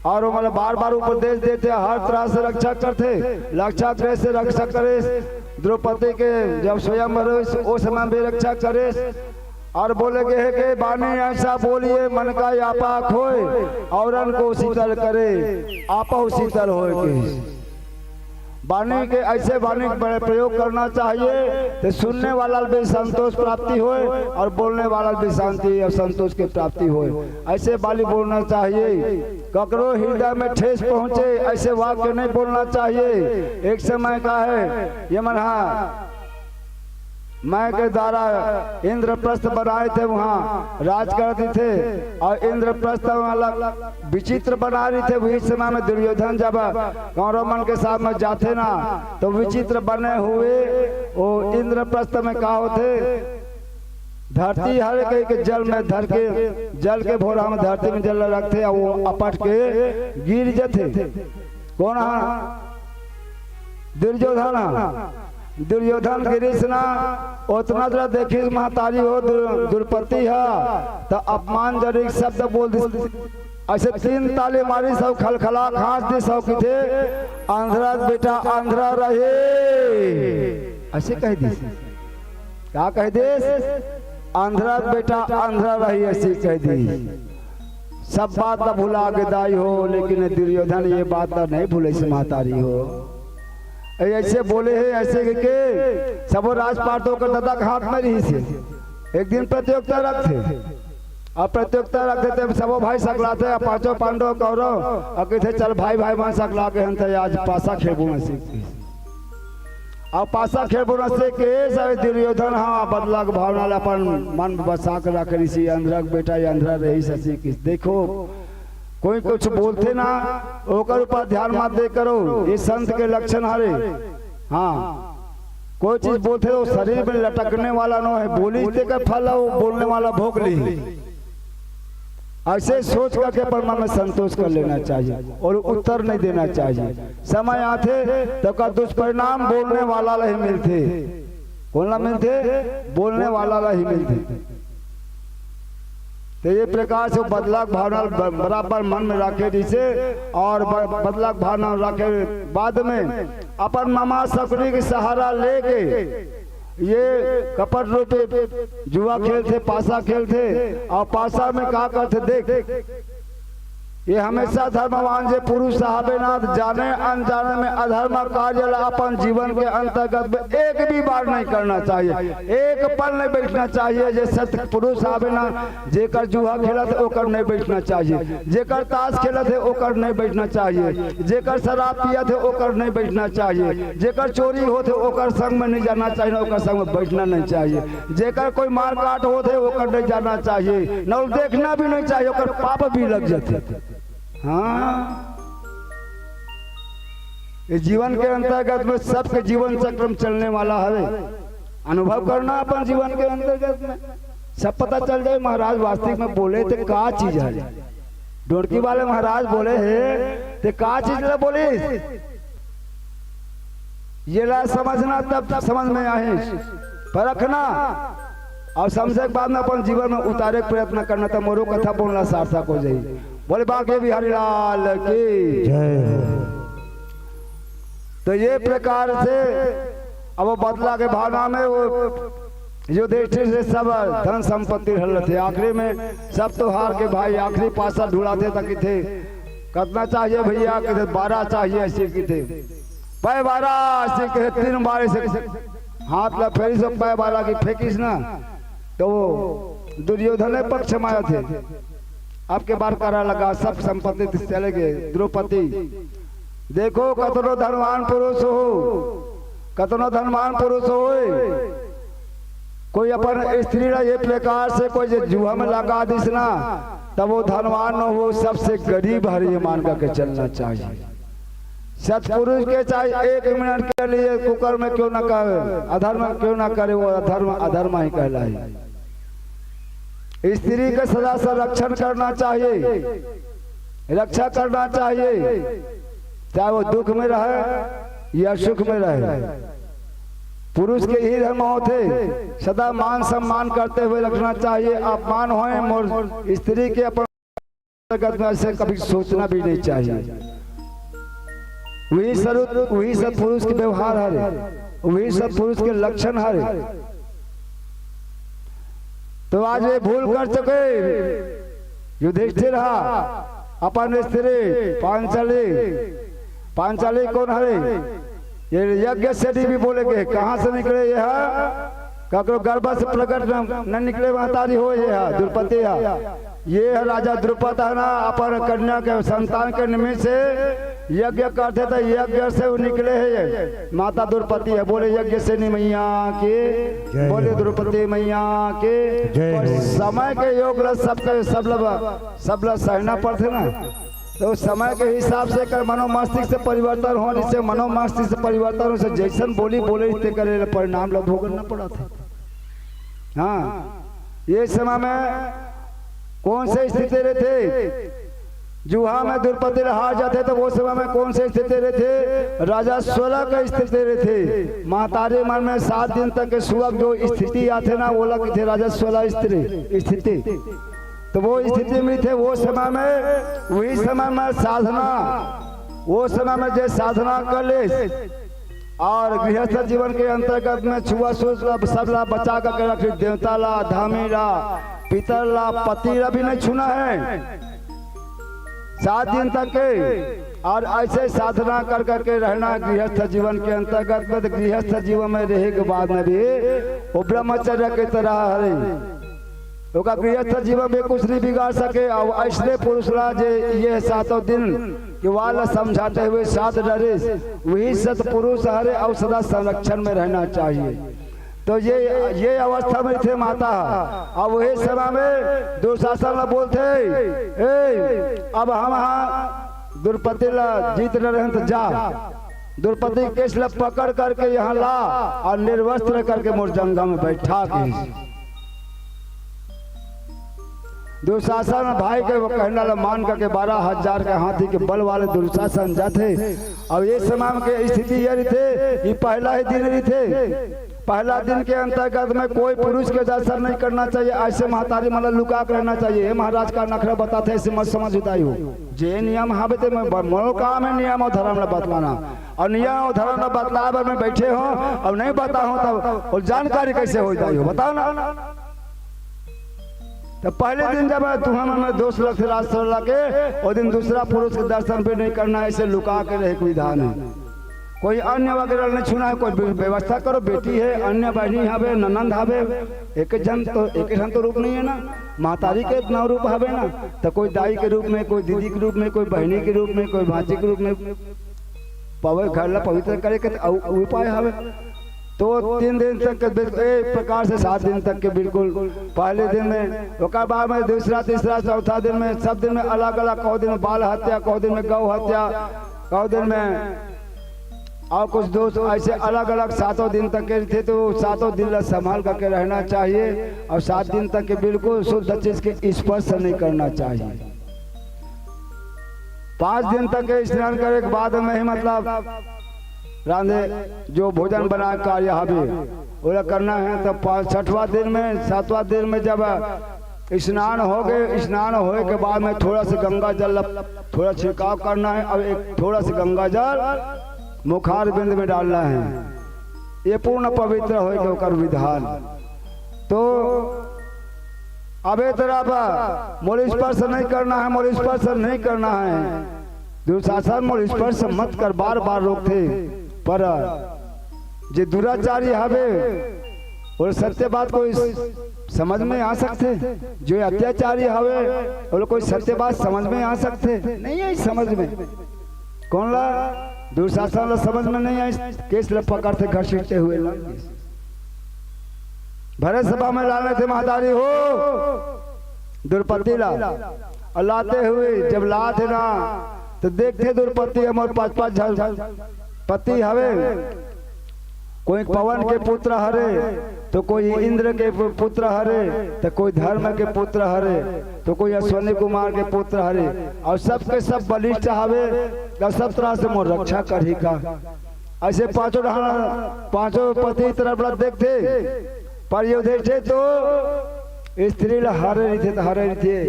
अउ वो मतलब बार बार उपदेश देथे, हर तरह से रक्षा करथे। रक्षा करे से रक्षा करे, द्रौपदी के जब स्वयंवर होइस, ओ समय भी रक्षा करे। अउ बोले गे हे कि बानी ऐसा बोलिए मन का आपा खोए, औरन को शीतल करे, आपहु शीतल होए के। बानी के ऐसे बानी के प्रयोग करना चाहिए, तो सुनने वाला भी संतोष प्राप्ति होए अउ बोलने वाला भी शांति अउ संतोष के प्राप्ति होए। ऐसे बाली बोलना चाहिए, ककरो हृदय में ठेस पहुंचे, ऐसे वाक्य नहीं बोलना चाहिए। एक समय का है, ये मन, हाँ, मैं के द्वारा इंद्रप्रस्थ बनाए थे, वहाँ राज करती थे। अउ इंद्रप्रस्थ वाला विचित्र बना रही थे। वही समय में दुर्योधन जब कौरव मन के साथ में जाथे ना, तो विचित्र बने हुए वो इंद्रप्रस्थ में का होथे, धरती हरे कहिके जल में धर के, जल के भोरा में धरती में जल रखथे, अउ वो अपट के गिर जथे। कोन हा? दुर्योधन हा। दुर्योधन गिरिस ना, ओतना जरा देखिस महतारी हो दुर-, द्रौपदी हा, त अपमानजनक शब्द बोल दिस। अइसे तीन ताली मारिस अउ खलखला हाँस दिस अउ कथे, "अंधरा बेटा अंधरा रहे।" अइसे कहि दिस। का कहि दिस? "अंधरा बेटा अंधरा रहे," अइसे कहि दिस। सब बात ला भुला गे दाई हो, लेकिन दुर्योधन ये बात ला नइ भुलिस महतारी हो। ए, अइसे बोले हे, अइसे के, के सबो राजपाट तो ओकर ददा के हाथ में रहिस हे। एक दिन प्रतियोगिता रखथे, अब प्रतियोगिता रखथे, तब सबो भाई सकलाथे, अब पांचों पांडव कौरव, अउ कथे, "चल भाई, भाई मन सकला के हन, त आज पासा खेलबो न सीख।" अब पासा खेलबो न सीख के सब दुर्योधन हा बदला के भावना ला अपन मन में बसा के रख रिहिस, अंधरा के बेटा ये अंधरा रहिस, अइसे कहिस। देखो, कोई कुछ बोलथे ना, ओकर ऊपर ध्यान मत दे करो, ये संत के लक्षण हरे। हाँ, कोई चीज बोलथे तो शरीर में लटकने वाला नो हे, बोलिस तेकर फल वो बोलने वाला भोग लिही। अइसे सोच करके अपन मन में संतोष कर लेना चाहिए अउ उत्तर नइ देना चाहिए। समय आथे त ओकर दुष्परिणाम बोलने वाला ला ही मिलथे। कोन ला मिलथे? बोलने वाला ला ही मिलथे। त ये प्रकार से बदला के भावना ब-, बराबर मन में रखे रिहिस हे अउ ब-, बदला के भावना रखे बाद में अपन मामा शकुनी के सहारा लेके ये कपट रूपी जुआ खेलथे, पासा खेलथे, अउ पासा में का करथे देख, ये हमेशा धर्मवान जे पुरुष हवे ना, जाने अनजाने में अधर्म कार्य ला अपन जीवन के अंतर्गत में एक भी बार नइ करना चाहिए, एक पल नइ बइठना चाहिए। जे सत पुरुष हवे ना, जेकर जुआ खेलत हे, ओकर नइ बइठना चाहिए, जेकर ताश खेलत हे, ओकर नइ बइठना चाहिए, जेकर शराब पियत हे, ओकर नइ बइठना चाहिए, जेकर चोरी होत हे, ओकर संग में नइ जाना चाहिए, ओकर संग में बइठना नइ चाहिए, जेकर कोई मारकाट होत हे, ओकर नइ जाना चाहिए, न देखना भी नइ चाहिए, ओकर पाप भी लग जाथे। हाँ, ये जीवन के अंतर्गत में सबके जीवन चक्र में चलने वाला हवे। अनुभव करना अपन जीवन के अंतर्गत में सब पता चल जाए, महाराज वास्तविक में बोले थे का चीज हे। ढोलकी वाले महाराज बोले हे, ते का चीज ला बोलिस? ये ला समझना, तब समझ में आही, परखना अउ समझे के बाद में अपन जीवन में उतारे के प्रयत्न करना, त मोरो कथा बोलना सार्थक हो जाही। बोले बांके बिहारी लाल की जय हो। त ये प्रकार से अब वो बदला के भावना में वो युधिष्ठिर से सब धन संपत्ति हर लेथे। आखिरी में सब तो हार के भाई आखिरी पासा ढुलाथे त कथे, "कतना चाहिए भइया?" कथे, "बारह चाहिए," अइसे कथे। "पै बारह," अइसे कथे, तीन बार अइसे हाथ ला फेरिस, पै बारह की फेंकिस ना, त वो दुर्योधन पक्ष में आथे। अब के बार करा लगा, सब संपत्ति चले गे। द्रौपदी, देखो, कतनो धनवान पुरुष हो, कतनो धनवान पुरुष होय, कोई अपन स्त्री ला ये प्रकार से कोई जे जुआ में लगा दिस ना, तब वो धनवान न हो, सबसे गरीब हरे ये मान करके चलना चाहिए। सत्पुरुष के चाहे एक मिनट के लिए कुकर्म क्यों ना करे, अधर्म क्यों ना करे, वो अधर्म अधर्म ही कहलाए। स्त्री का सदा संरक्षण करना चाहिए, रक्षा करना चाहिए, चाहे वो दुख में रहे या सुख में रहे। पुरुष के ही धर्म होथे, सदा मान सम्मान करते हुए रखना चाहिए। अपमान होए मोर स्त्री के अपन जगत में अइसे कभी सोचना भी नहीं चाहिए। वही सरुत, वही सत्पुरुष के व्यवहार हरे, वही सत्पुरुष के लक्षण हरे। तो आज ये भूल कर चुके युधिष्ठिर हा, अपन स्त्री पांचाली, पांचाली कोन हरे? ये यज्ञसेनी भी बोले के, कहाँ से निकले ये हा? ककरो गर्भ से प्रकट न, न निकले महतारी हो ये हा, द्रौपदी हा। ये ह राजा द्रुपद ह ना, अपन कन्या के संतान के निमित्त से यज्ञ करथे, त यज्ञ से वो निकले हे ये। माता द्रौपदी ह, बोले यज्ञसेनी मैया की, जय बोले हो। द्रौपदी मैया की। जय हो। समय के योग ल सबके, सब ल, सब ल सहना पड़थे ना। तो समय के हिसाब से कर मनोमस्तिष्क से परिवर्तन हो, जिससे मनोमस्तिष्क से परिवर्तन हो, से जैसन बोली बोले, ते करे ल परिणाम ल भोगना पड़त हे। हाँ, ये समय में कौन से स्थिति रहिथे? जुहा में द्रौपदी ल हार जाथे, त वो समय में कौन से स्थिति रहिथे? रजस्वला के स्थिति रहिथे। महतारी मन में सात दिन तक के सुअग जो स्थिति आथे ना, ओला कहिथे रजस्वला स्त्री स्थिति। त वो स्थिति में रहिथे, वो समय में, वही समय में साधना, वो समय में जे साधना कर ले, और गृहस्थ जीवन के अंतर्गत में छुआछूत ला, सब ला बचा करके रखे, देवता ला, धामी ला, पितर ला, पति ला भी नहीं छूना है सात दिन तक के। और ऐसे साधना कर करके रहना गृहस्थ जीवन के अंतर्गत में। तो गृहस्थ जीवन में रहे के बाद में भी वो ब्रह्मचर्य की तरह हरे, ओकर गृहस्थ जीवन में कुछ नहीं बिगाड़ सके। और ऐसने पुरुष ला जे ये सातों दिन के वाल समझाते हुए साथ डरे, वही सत्पुरुष हरे और सदा संरक्षण में रहना चाहिए। तो ये, ये अवस्था में थे माता, और वही समय में दुशासन ला बोलते, "ए, अब हम हाँ द्रौपदी ला जीत न रहन त जा, द्रौपदी केस ला पकड़ करके यहाँ ला और निर्वस्त्र करके मोर जंघा में बैठा के।" दुशासन भाई के वो कहना ला मान करके बारह हजार के हाथी के बल वाले दुशासन जाथे। और ये समय के स्थिति ये रहिथे, ये पहला ही दिन रहिथे। पहला दिन के अंतर्गत में कोई पुरुष के दर्शन नहीं करना चाहिए, ऐसे महतारी मन ला लुका के रहना चाहिए। ये महाराज का नखरा बताथे, ऐसे मत समझ उताई हो। जे नियम हावे ते मैं ब-, मोर काम है नियम और धर्म ला बतलाना, और नियम और धर्म ला बतलाए बर मैं बैठे हो और नहीं बताहूँ तब और जानकारी कैसे हो जाई हो, बताओ ना। तो पहले दिन जब तुहर मन में दोष लगथे राजस्वला के, वो दिन दूसरा पुरुष के दर्शन भी नहीं करना, ऐसे लुका के रहे के विधान है। कोई अन्न वगैरह नहीं छूना है, कोई व्य-, व्यवस्था करो, बेटी है, अन्न बहिनी हवे, ननंद हवे, एक जन तो, एक जन तो रूप नहीं है ना, महतारी के इतना रूप हवे ना, तो कोई दाई के रूप में, कोई दीदी के रूप में, कोई बहिनी के रूप में, कोई भांजी के रूप में, पवे घर ला पवित्र करे के अउ उपाय हवे। तो तीन दिन तक के बिल-, एक प्रकार से सात दिन तक के बिल्कुल पहले दिन में, ओकर बाद में दूसरा, तीसरा, चौथा दिन में, सब दिन में अलग-अलग, कहो दिन में बाल हत्या, कहो दिन में गौ हत्या, कहो दिन में और कुछ दोष, ऐसे अलग-अलग सातों दिन तक के थे, तो सातों दिन ला संभाल करके रहना चाहिए। और सात दिन तक के बिल्कुल शुद्ध चीज के स्पर्श नहीं करना चाहिए। पाँच दिन तक के स्नान करे के बाद में ही, मतलब, रांधे जो भोजन बनाए कार्य हवे, ओला करना है। तब पाँच, छठवां दिन में, सातवां दिन में जब स्नान हो गए, स्नान होए के बाद में थोड़ा सा गंगा जल ला थोड़ा छिड़काव करना है। अब एक थोड़ा सा गंगा जल मुखार बिंद में डालना है। ये पूर्ण पवित्र होए के ओकर विधान। तो अबे तरफ मोर स्पर्श नहीं करना है, मोर स्पर्श नहीं करना है। दुशासन मोर स्पर्श मत कर, बार बार रोकथे। पर जे दुराचारी हवे, वो सत्य बात कोई समझ में आ सकथे? जो अत्याचारी हवे, वो कोई सत्य बात समझ में आ सकथे? नहीं आई समझ में। कौन ला? दुशासन ला समझ में नहीं आई। केस ला पकड़थे, घसीटते हुए ला। भरे सभा में लाने थे महतारी हो, द्रौपदी ला। और लाते हुए जब लात हे ना, तो देखथे द्रौपदी, हमर पाँच पाँच झन पति हवे, कोई पवन के पुत्र हरे, तो कोई इंद्र के पु-, पुत्र हरे, तो कोई धर्म के पुत्र हरे, तो कोई अश्विनी कुमार के पुत्र हरे, और सबके सब बलिष्ठ हवे, और सब तरह से मोर रक्षा करही का। ऐसे पांचों डहान, पांचों पति तरफ ला देखथे, पर ये देखथे तो स्त्री ला हारे रहिथे, तो हारे रहिथे,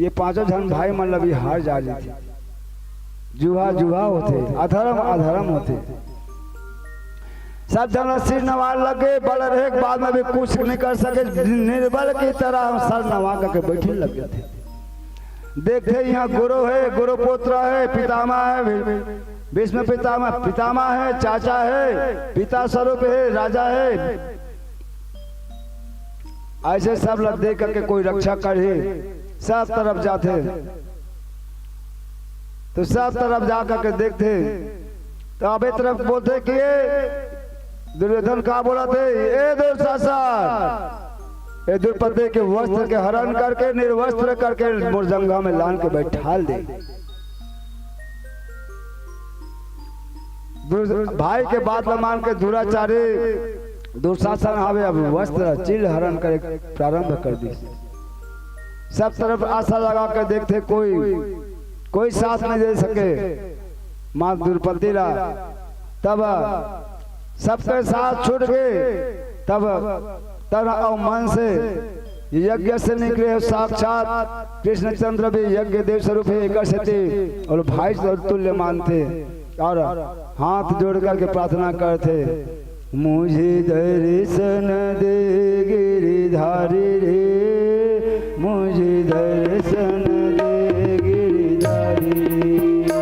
ये पांचों झन भाई मन ला भी हार जा रहिथे। जुहा जुहा होथे, अधर्म अधर्म होथे। सब झन ला सिर नवाए लगे, बल रहे के बाद में भी कुछ नहीं कर सके, निर्बल की तरह सर नवा करके बैठे लगे थे। देखथे, यहाँ गुरु है, गुरु पुत्र है, पितामह है, भी-, भीष्म पितामह, पितामह है, चाचा है, पिता स्वरूप है, राजा है। ऐसे सब ला देख करके कोई रक्षा करही, सब तरफ जाथे, तो सब तरफ जा करके देखथे, तो अबे तरफ बोलथे कि ये दुर्योधन का बोलथे, ए दुशासन, ए द्रौपदी के वस्त्र के हरण करके, निर्वस्त्र करके मोर जंघा में लान के बैठाल दे। दुर-, भाई के बात ला मान के दुराचारी दुशासन हावे, अब वस्त्र चीर हरण करे प्रारंभ कर दिस। सब तरफ आशा लगा के देखथे, कोई, कोई साथ नहीं दे सके माँ द्रौपदी ला। तब सबके साथ छूट के तब तन अउ मन से यज्ञ से निकले हो साक्षात कृष्णचंद्र भी यज्ञ देव स्वरूप है, एकर सेती अउ भाई तुल्य मानथे अउ हाथ जोड़ करके प्रार्थना करथे, मुझे दर्शन दे गिरधारी रे, मुझे दर्शन दे गिरधारी रे।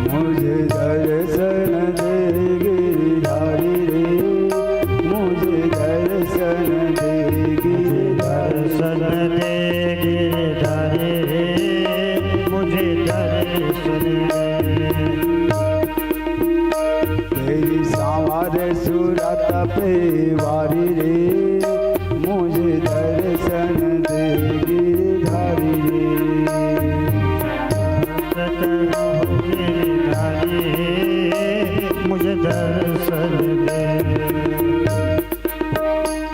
मुझे दर्शन दे गिरधारी रे, मुझे दर्शन दे गिरधारी। दर्शन दे गिरधारी रे, मुझे दर्शन दे। तेरी सांवर सूरत पे वारी रे, मुझे दर्शन दे गिरधारी रे। दर्शन दे गिरधारी रे, मुझे दर्शन दे।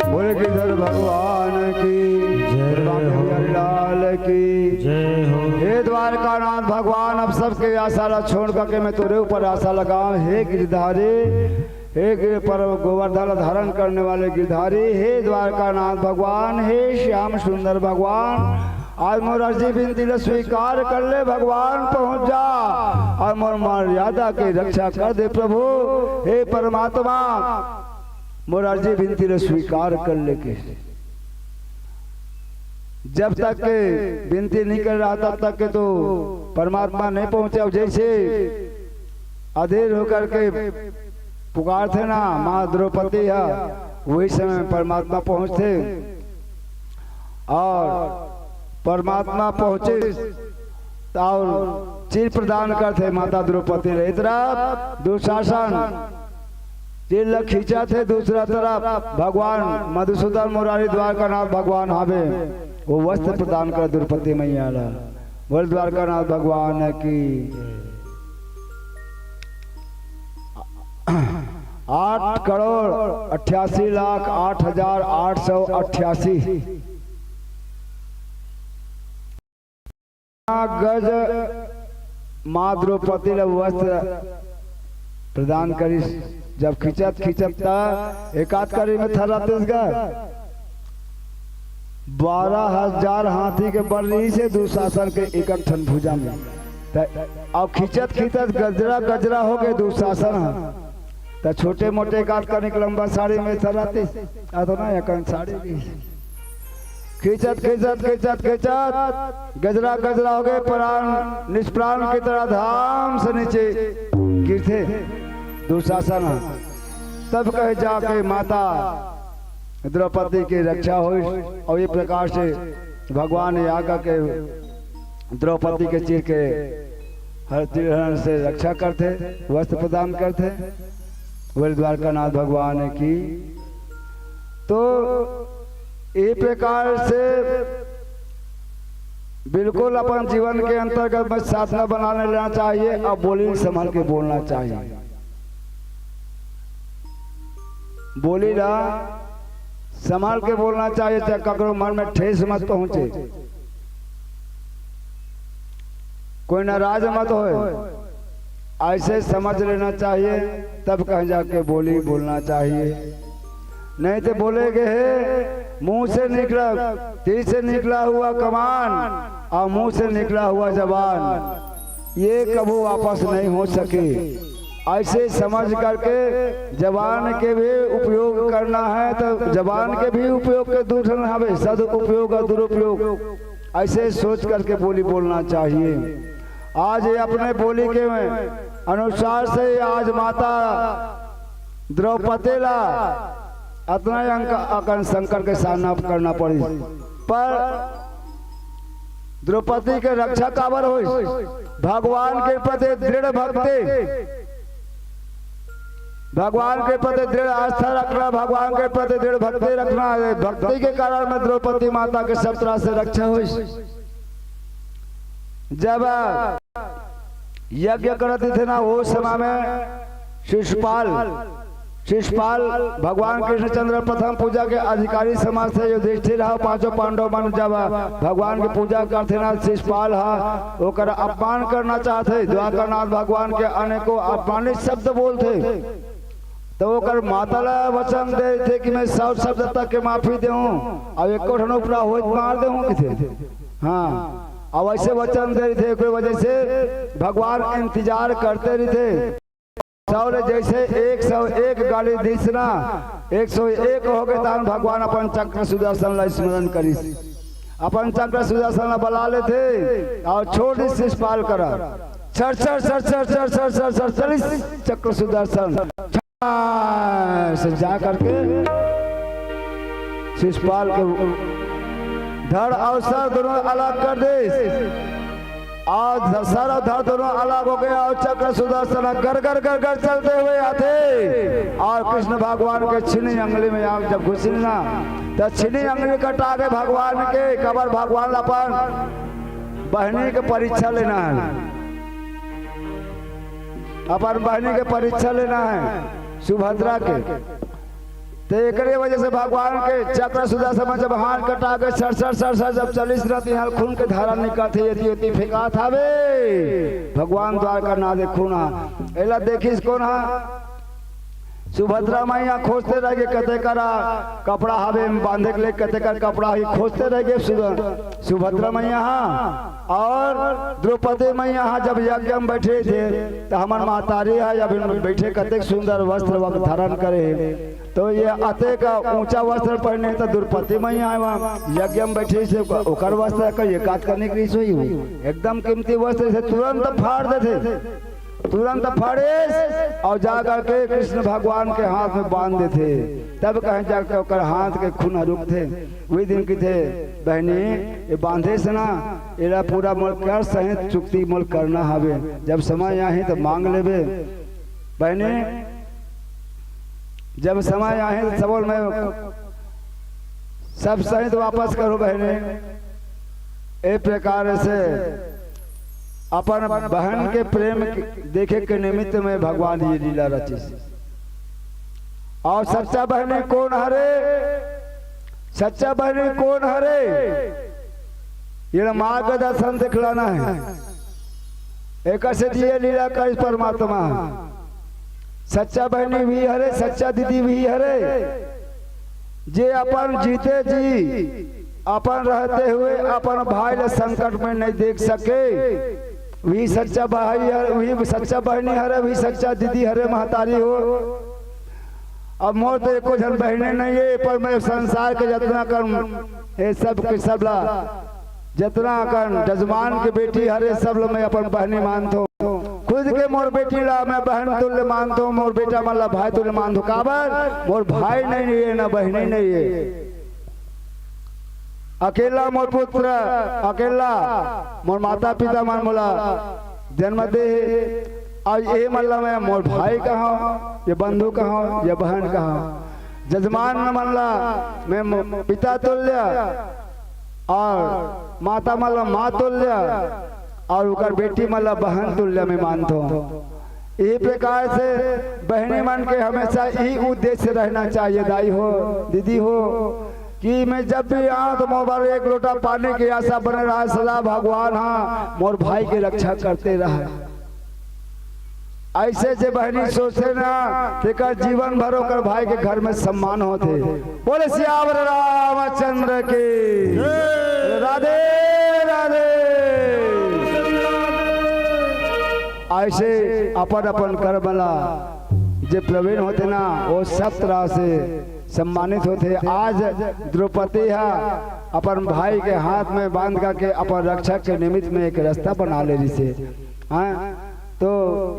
बोले गिरधर भगवान की, जय हो। लाल की जय हो। हे द्वारकानाथ भगवान, अब सबके आशा ला छोड़ करके मैं तोरे ऊपर आशा लगाऊं। हे गिरधारी, हे गिर पर गोवर्धन धारण करने वाले गिरधारी, हे द्वारकानाथ भगवान, हे श्याम सुंदर भगवान, आज मोर अर्जी विनती ला स्वीकार कर ले भगवान, पहुंच जा अउ मोर मर्यादा के रक्षा कर दे प्रभु। हे परमात्मा, मोर अर्जी विनती ला स्वीकार कर ले के। जब तक के विनती नहीं कर रहा, तब तक के तो परमात्मा नहीं पहुंचे। अउ जैसे अधीर होकर के पुकारथे ना माँ द्रौपदी ह, वही समय परमात्मा पहुंचथे। अउ परमात्मा पहुंचे अउ चीर प्रदान करथे माता द्रौपदी ला। एक तरफ दुशासन चीर ला खींचथे, दूसरा तरफ भगवान मधुसूदन मुरारी द्वारकानाथ भगवान हावे, वो वस्त्र प्रदान कर द्रौपदी मैया ला। बोल द्वारकानाथ भगवान की। आठ करोड़ अट्ठासी लाख आठ हजार आठ सौ अट्ठासी गज माँ द्रौपदी ला वस्त्र प्रदान करिस। जब खींचत खींचत त एकाध करी में थर्रातिस गा। बारह हजार हाथी के बल रहिसे दुशासन के एक ठन भुजा में। त अब खींचत खींचत गजरा गजरा हो गए दुशासन ह। त छोटे मोटे एकाध कनिक लंबा साड़ी में थर्रातिस, अतना एकन साड़ी रहिसे। खींचत खींचत खींचत खींचत गजरा गजरा हो गए, प्राण निष्प्राण की तरह धाम से नीचे गिरथे दुशासन ह। तब कहे जाके माता द्रौपदी की रक्षा होइस अउ ये प्रकार से भगवान आकर के द्रौपदी के चीर के हर चीर हरण से रक्षा करथे, वस्त्र प्रदान करथे। बोले द्वारकानाथ भगवान की। तो ये प्रकार से बिल्कुल अपन जीवन के अंतर्गत में साधना बना लेना चाहिए। अब बोली संभल के बोलना चाहिए। बोली ला संभाल के बोलना चाहिए, चाहे ककरो मन में ठेस मत पहुंचे, कोई नाराज मत होए, ऐसे समझ लेना चाहिए, तब कहीं जाके बोली बोलना चाहिए। नहीं तो बोले गए है, मुंह से निकला, तीर से निकला हुआ कमान और मुंह से निकला हुआ जबान, ये कभू वापस नहीं हो सके। ऐसे समझ करके जबान के भी उपयोग करना है, तो जबान के भी उपयोग के दू ठन हवे, सदुपयोग और दुरुपयोग। ऐसे सोच करके बोली बोलना चाहिए। आज ये अपने बोली के अनुसार से आज माता द्रौपदी ला अतना अंक-, अकन संकट के सामना करना पड़ी, पर द्रौपदी के रक्षा काबर होइस? भगवान के प्रति दृढ़ भक्ति, भगवान के प्रति दृढ़ आस्था रखना, भगवान के प्रति दृढ़ भक्ति रखना, ये भक्ति के कारण में द्रौपदी माता के सब तरह से रक्षा होइस। जब यज्ञ करत थे ना, वो समय में शिशुपाल, शिशुपाल भगवान कृष्णचंद्र प्रथम पूजा के अधिकारी समझ थे। युधिष्ठिर हा, पांचों पांडव मन जब भगवान के पूजा करथे ना, शिशुपाल हा ओकर अपमान करना चाहथे। द्वारकानाथ भगवान के अनेकों अपमानित शब्द बोलथे। तो ओकर माता ला वचन दे थे कि मैं सौ शब्द तक के माफी देहूं, अब एको ठन उपरा होत मार देहूं किथे। हाँ, अब ऐसे वचन दे थे, ओकर वजह से भगवान इंतजार करते रहिथे। सौ ले जैसे एक सौ एक गाली दिस ना, एक सौ एक हो गए, तहन भगवान अपन चक्र सुदर्शन ला स्मरण करिस, अपन चक्र सुदर्शन ला बला लेथे और छोड़ दिस शिशुपाल करा। Sir sir sir sir sir sir sir sir चलिस चक्र सुदर्शन से जा करके शिशुपाल के धड़ और सर दोनों अलग कर दे। और सर और धड़ दोनों अलग हो गया और चक्र सुदर्शन गर गर गर गर चलते हुए आथे। और कृष्ण भगवान के छिनी अंगली में आग जब घुसिल ना, तो छिनी अंगली कटा के भगवान के कबर, भगवान अपन बहनी के परीक्षा लेना है, अपन बहनी के परीक्षा लेना है सुभद्रा के। तो एकरे वजह से भगवान के चक्र सुदर्शन में जब हाथ कटा के सर सर सर सर जब चलिस रहती, यहाँ खून के धारा निकलते, एती एती फेंकात हवे। भगवान द्वारकानाथ के खून हा, एला देखिस कोन हा? सुभद्रा मैया खोजते रह गए, कते करा कपड़ा हवे बांधे के लिए, कते कर कपड़ा ही खोजते रह गए। सुभद्रा मैया हा और द्रौपदी मैया हा जब यज्ञ में बैठे थे, तो हमर महतारी हा, अभी बैठे कतेक सुंदर वस्त्र वग धारण करे हे। तो ये अतेक ऊंचा वस्त्र पहने तो द्रौपदी मैया हा वहाँ यज्ञ में बैठे से ओकर वस्त्र का ये काट करने की रही सोई हूँ। एकदम कीमती वस्त्र से तुरंत फाड़ देथे, तुरंत फाड़े और जा करके कृष्ण भगवान के हाथ में बांध देथे। तब कहें जाके ओकर हाथ के खून रुकथे। वही दिन किथे, बहनी, ये बांधे से ना, एला पूरा मोल कर सहित चुक्ति मोल करना हवे। जब समय आही तो मांग लेबे। बहनी, जब समय आही तो सबल में सब सहित वापस करो बहनी। ए प्रकार से अपन बहन के प्रेम के, देखे के निमित्त में भगवान ये लीला रचिस। और सच्चा बहनी कौन हरे? सच्चा बहनी कौन हरे? ये मार्गदर्शन दिखलाना है। एक से दिए लीला कर परमात्मा। सच्चा बहनी भी हरे, सच्चा दीदी भी हरे, जे अपन जीते जी, अपन रहते हुए अपन भाई ला संकट में नहीं देख सके, वही सच्चा भाई हरे, वही सच्चा बहनी हरे, वही सच्चा दीदी हरे, महतारी हो। अब मोर तो एको झन बहने नहीं है, पर मैं संसार के जितना कन, ये सब के सब ला, जितना कन जजमान के बेटी हरे, सब ला मैं अपन बहनी मानथो। खुद के मोर बेटी ला मैं बहन तुल्य मानथो, मोर बेटा मन ला भाई तुल्य मानथो। काबर? मोर भाई नहीं है, ना बहनी नहीं है। अकेला मोर पुत्र, अकेला मोर माता पिता मन मोला जन्म दे हे। और ये मन ला मैं मोर भाई कहां, ये बंधु कहां, ये बहन कहां, जजमान मन ला मैं मो-, पिता तुल्य और माता मन ला माँ तुल्य और ओकर बेटी मन ला बहन तुल्य मैं मानथो। यही प्रकार से बहनी मन के हमेशा यही उद्देश्य रहना चाहिए, दाई हो, दीदी हो, कि मैं जब भी आऊं तो मोर बर एक लोटा पानी की आशा बने रहा, सदा भगवान हा मोर भाई के रक्षा करते रहे। ऐसे जे बहनी सोचे ना, तेकर जीवन भर ओकर भाई के घर में सम्मान होथे। बोले सियावर रामचंद्र की। राधे राधे। ऐसे अपन अपन कर्म ला जे प्रवीण होथे ना, वो सब तरह से सम्मानित होथे। आज द्रौपदी हा अपन भाई के हाथ में बांध करके अपन रक्षा के निमित्त में एक रास्ता बना ले रिसे। हाँ, तो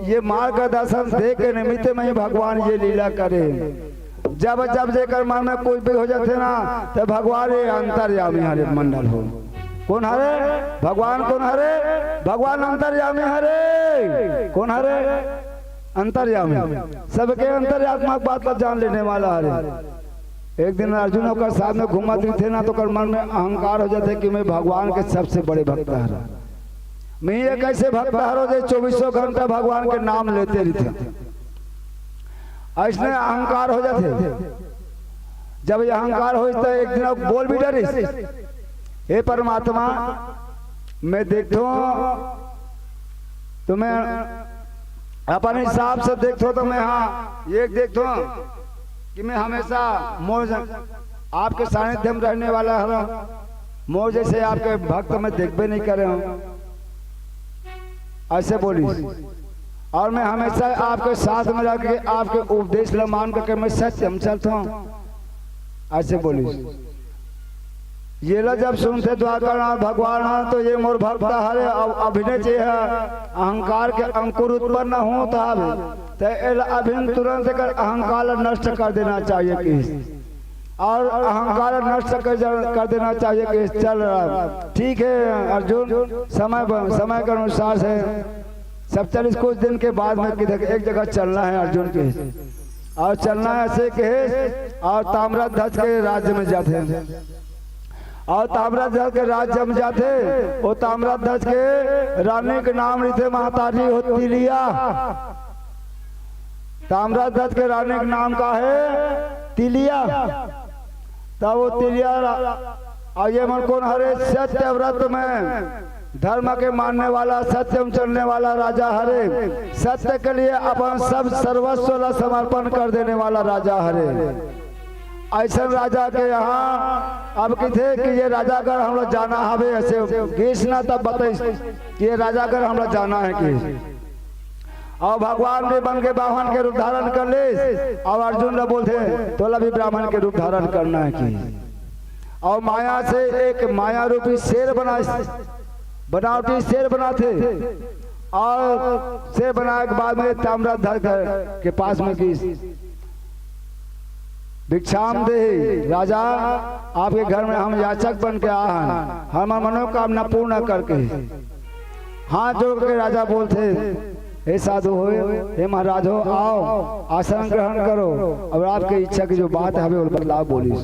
ये मार्गदर्शन दे के निमित्त में ही भगवान ये लीला करे। जब जब जेकर मन में कुछ भी हो जाथे ना, तो भगवान ये अंतर्यामी हरे मंडल हो। कौन हरे? भगवान कौन हरे? भगवान अंतर्यामी हरे। कौन हरे? अंतर्यामी। सबके अंतर्यात्मा के बात ला जान लेने वाला हरे। एक दिन अर्जुन ओकर साथ में घूमत रहिथे ना, तो ओकर मन में अहंकार हो जाथे कि मैं भगवान के सबसे बड़े भक्त हरे। मैं एक ऐसे भक्त हरो जे चौबीसों घंटा भगवान के नाम लेते रहिथे। अइसने अहंकार हो जाथे। जब ये अहंकार होइस त एक दिन अब बोल भी डरिस, "हे परमात्मा, मैं देखथों, तो मैं अपन हिसाब से देखथों, तो मैं, हाँ, ये देखथों कि मैं हमेशा मोर ज-, आपके सानिध्य में रहने वाला हूँ, मोर जैसे आपके भक्त मैं देखबे नहीं करे हूँ।" अइसे बोलिस। "और मैं हमेशा आपके साथ में रह के आपके उपदेश ल मान करके मैं सत्य में चलता हूँ।" अइसे बोलिस। ये ला जब सुनथे द्वारकानाथ भगवान ह, तो ये मोर भक्त हरे, अब अभिनय जे ह, अहंकार के अंकुर उत्पन्न होत हवे, त एला अभिन तुरंत एकर अहंकार ला नष्ट कर देना चाहिए कि, और अहंकार नष्ट कर जा-, कर देना चाहिए कि चल रहा। ठीक है अर्जुन, समय ब-, समय के अनुसार से सब चलिस, कुछ दिन के बाद में किधर एक जगह चलना है अर्जुन के, और चलना है अइसे कहे, और ताम्रध्वज के राज्य में जाथे, और ताम्रध्वज के राज्य में जाथे। वो ताम्रध्वज के रानी के नाम रहिथे महतारी हो तिलिया। ताम्रध्वज के रानी के नाम का है? तिलिया। तब वो तिलिया रा-, और ये मन कौन हरे? सत्यव्रत में धर्म के मानने वाला, सत्य में चलने वाला राजा हरे। सत्य के लिए अपन सब सर्वस्व ला समर्पण कर देने वाला राजा हरे। अइसन राजा के यहाँ अब किथे कि ये राजा घर हमला जाना हवे, अइसे गिस ना तब बताइस कि ये राजा घर हमला जाना है कि। और भगवान भी बन के वामन के रूप धारण कर ले, और अर्जुन ला बोलथे, "तोला भी ब्राह्मण के रूप धारण करना है कि।" और माया से एक माया रूपी शेर बना, बनावटी शेर बनाथे, और शेर बनाए के बाद में ताम्रध्वज के पास में गिस, "भिक्षाम देहि राजा, आपके घर में हम याचक बन के आए हैं, हमर मनोकामना पूर्ण करके।" हाथ जोड़ के राजा बोलथे, "हे साधु हो, हे महाराज हो, आओ, आसन ग्रहण करो, और आपके इच्छा की जो बात हवे, वो बतलाओ।" बोलिस,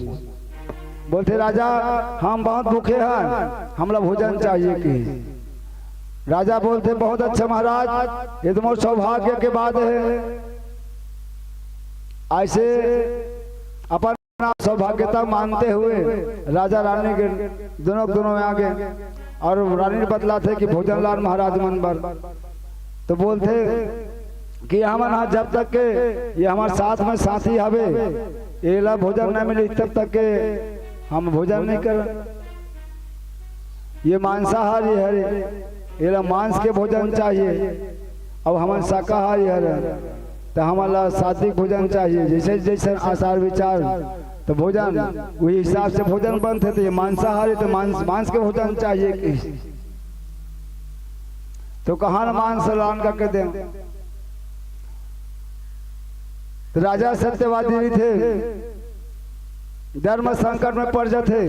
बोलथे, "राजा, हम बहुत भूखे हैं, हमला भोजन चाहिए कि।" राजा बोलथे, "बहुत अच्छा महाराज, ये तो मोर सौभाग्य के बात है।" अइसे अपन सौभाग्यता मानते हुए राजा रानी के दोनों, दोनों में आगे, और रानी बतलाथे कि भोजन लान महाराज मन बर। तो बोलथे कि हमन हा जब तक के ये हमर साथ में साथी हवे, एला भोजन नहीं मिली, तब तक के हम भोजन नहीं करन। ये मांसाहारी हरे, एला मांस के भोजन चाहिए। अब हमन शाकाहारी हरे, त हमन ला सात्विक भोजन चाहिए, जैसे जैसे आचार विचार, त भोजन वही हिसाब से भोजन बनथे। त ये मांसाहारी, त मांस, मांस के भोजन चाहिए कि। तो कहाँ न मांस लान करके दें? त राजा सत्यवादी रहिथे, धर्म संकट में पड़ जाथे।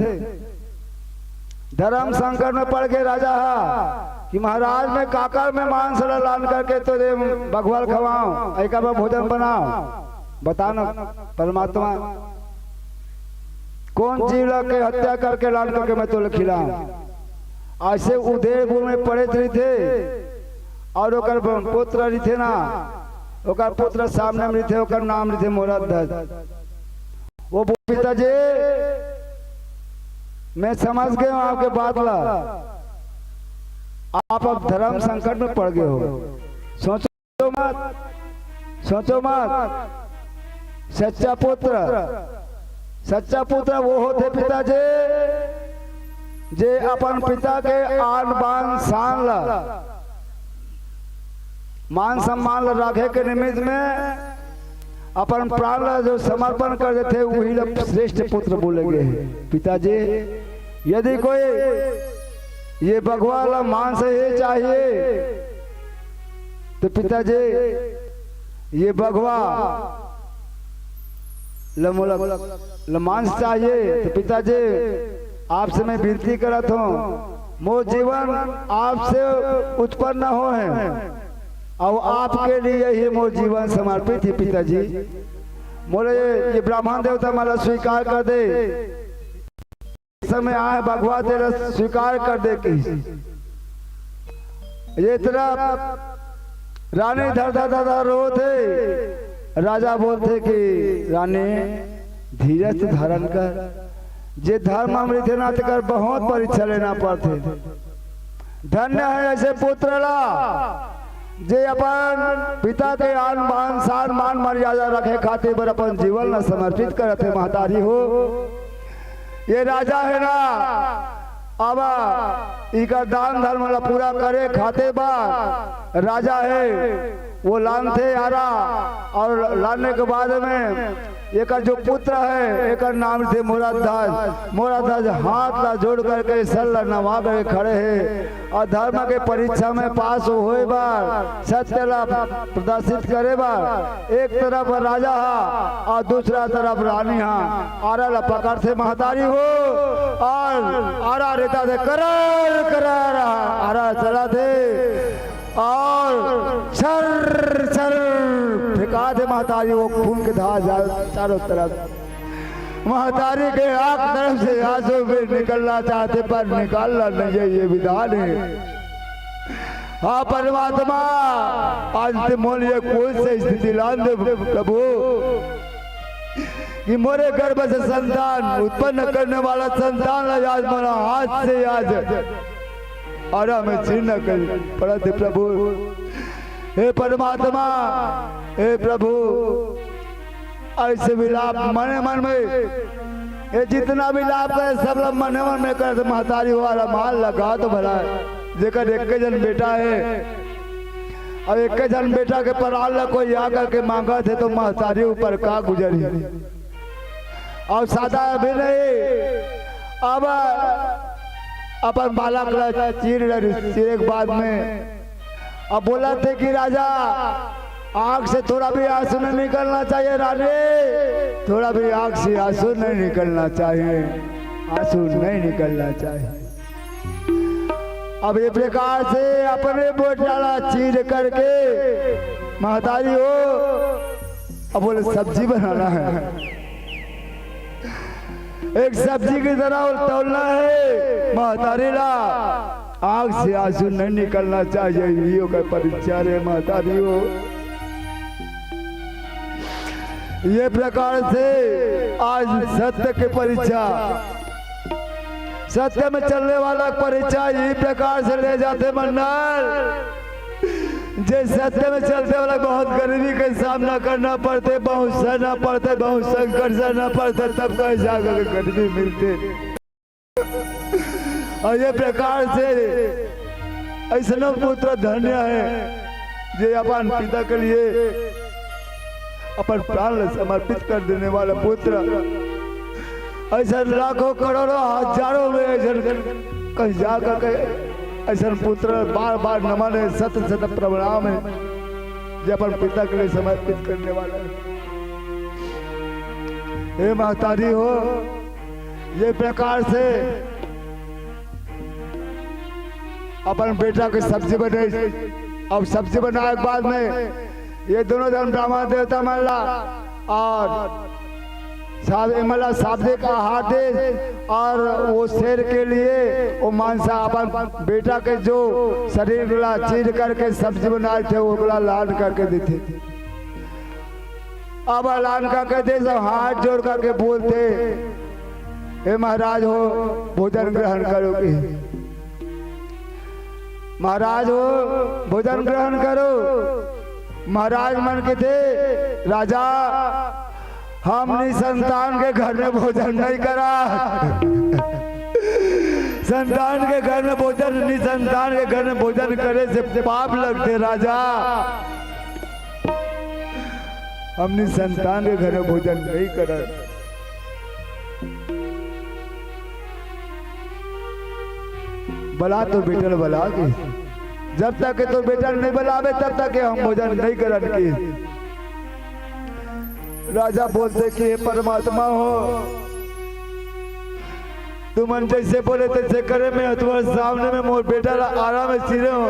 धर्म संकट में पड़ के राजा हा कि महाराज, मैं काकर में मांस ला लान करके तो दे बघवा ल खवाओं, एकर बर भोजन बनाओ। बता न परमात्मा, कौन जीव ला के हत्या करके लान करके मैं तोला खिलाऊं? अइसे उदयपुर में पड़े रहिथे, और ओकर पुत्र रहिथे ना, ओकर पुत्र सामने में रहिथे, ओकर नाम रहिथे मोराध्वज। वो बोले, "पिताजी, मैं समझ गया हूँ आपके बात ला, आप अब धर्म संकट में पड़ गए हो। सोचो मत, सोचो मत। सच्चा पुत्र, सच्चा पुत्र वो होथे पिताजी, जे अपन पिता के आन बान शान ला, मान सम्मान ला राखे के निमित्त में अपन प्राण ला जो समर्पण कर देथे, वही ला श्रेष्ठ पुत्र बोले गए हे।" पिताजी, यदि कोई ये बघवा ला मांस ये चाहिए, तो पिताजी, ये बघवा ल मोला ल मांस चाहिए, तो पिताजी, आपसे मैं विनती करत हूँ, मोर जीवन आपसे उत्पन्न हो है, और आपके लिए ही मोर जीवन समर्पित है पिताजी। मोला ये, ये ब्राह्मण देवता मोला स्वीकार कर दे। समय आए बघवा तेला स्वीकार कर दे कि। ये तरफ रानी धर धर धर धर रोत हे। राजा बोलथे कि रानी, धीरज धारण कर, जे धर्म म रहिथे ना, तेकर बहुत परीक्षा लेना पड़थे। धन्य हे ऐसे पुत्र ला, जे अपन पिता के आन बान, शान मान मर्यादा रखे खातिर बर अपन जीवन ला समर्पित करत हे महतारी हो। ये राजा हे ना, अब इकर दान धर्म ला पूरा करे खातिर बर राजा हे, वो लानथे आरा, अउ लाने के बाद में एकर जो पुत्र हे, एकर नाम थे मोराध्वज। मोराध्वज हाथ ला जोड़ करके, सर ला नवा के खड़े हे, अउ धर्म के परीक्षा में पास होय बर, सत्य ला प्रदर्शित करे बर एक तरफ राजा हा अउ दूसरा तरफ रानी हा। आरा ला पकड़थे महतारी हो, अउ आरा रेताथे, करर करर आरा चलाथे, अउ छर छर फेंकाथे महतारी हो, खून के धार जा चारों तरफ। महतारी के आंख तरफ से आंसू भी निकलना चाहथे, पर निकालना नहीं हे, ये विधान हे। हाँ परमात्मा, आज ते मोर ये कोन से स्थिति लान दे प्रभु, कि मोरे गर्भ से संतान उत्पन्न करने वाला संतान ला आज मोला हाथ से आज आरा में चीरना कर पड़त हे प्रभु। हे परमात्मा, हे प्रभु, ऐसे विलाप मने मन में, ये जितना विलाप करे, सब ला मने मन में करे, तो महतारी वाला मान लगा तो भला हे। जेकर एक झन बेटा हे, अब एक झन बेटा के परान ला कोई आकर के मांगत हे, तो महतारी ऊपर का गुजरी। अउ सादा अभी नहीं, अब अपन बालक ला चीर डरिस, चीरे के बाद में अब बोलथे कि राजा, आंख से थोड़ा भी आंसू नहीं निकलना चाहिए रानी, थोड़ा भी आंख से आंसू नहीं निकलना चाहिए, आंसू नहीं निकलना चाहिए। अब ये प्रकार से अपने बेटा ला चीर करके महतारी हो, अब बोले सब्जी बनाना हे, एक सब्जी की तरह तौलना हे महतारी ला। आंख से आंसू नहीं निकलना चाहिए, ये ओकर परीक्षा रे महतारी हो। ये प्रकार से आज सत्य के परीक्षा, सत्य में चलने वाला परीक्षा ये प्रकार से ले जाथे मंडल। जे सत्य में चलथे वाला बहुत गरीबी के सामना करना पड़थे, बहुत सहना पड़थे, बहुत संकट सहना पड़थे, तब कहीं जाकर के गरीबी मिलथे। अउ ये प्रकार से अइसनो पुत्र धन्य हे, जे अपन पिता के लिए अपन प्राण ला समर्पित कर देने वाला पुत्र। अइसन लाखों करोड़ों हजारों में अइसन कहीं जाकर के अइसन पुत्र बार बार नमन हे, शत शत प्रणाम हे, जे अपन पिता के लिए समर्पित करने वाला हे। हे महतारी हो, ये प्रकार से अपन बेटा के सब्जी बनाइस। अब सब्जी बनाए के बाद में ये दोनों झन ब्राह्मण देवता मन ला अउ साब-, एमन ला साबजे का आहार देस अउ वो शेर के लिए वो मांसा अपन बेटा के जो शरीर ला चीर करके सब्जी बनाए थे, ओला लान करके देथे। अब लान करके देस, हाथ जोड़ करके बोलथे, "हे महाराज हो, भोजन ग्रहण करो।" कि महाराज हो, भोजन ग्रहण करो। महाराज मन कथे, "राजा, हम निसंतान के घर में भोजन नहीं करा।" संतान के घर में भोजन, निसंतान के घर में भोजन करे से पाप लगथे राजा। हम निसंतान के घर में भोजन नहीं करन। बला तो बेटा ल बला के, जब तक के तोर बेटा ल नहीं बलाबे, तब तक के हम भोजन नहीं करन के। राजा बोलथे कि हे परमात्मा हो, तुमन जैसे बोले तैसे करे, मैं तुम्हारे सामने में मोर बेटा ला आरा में चीरे हो,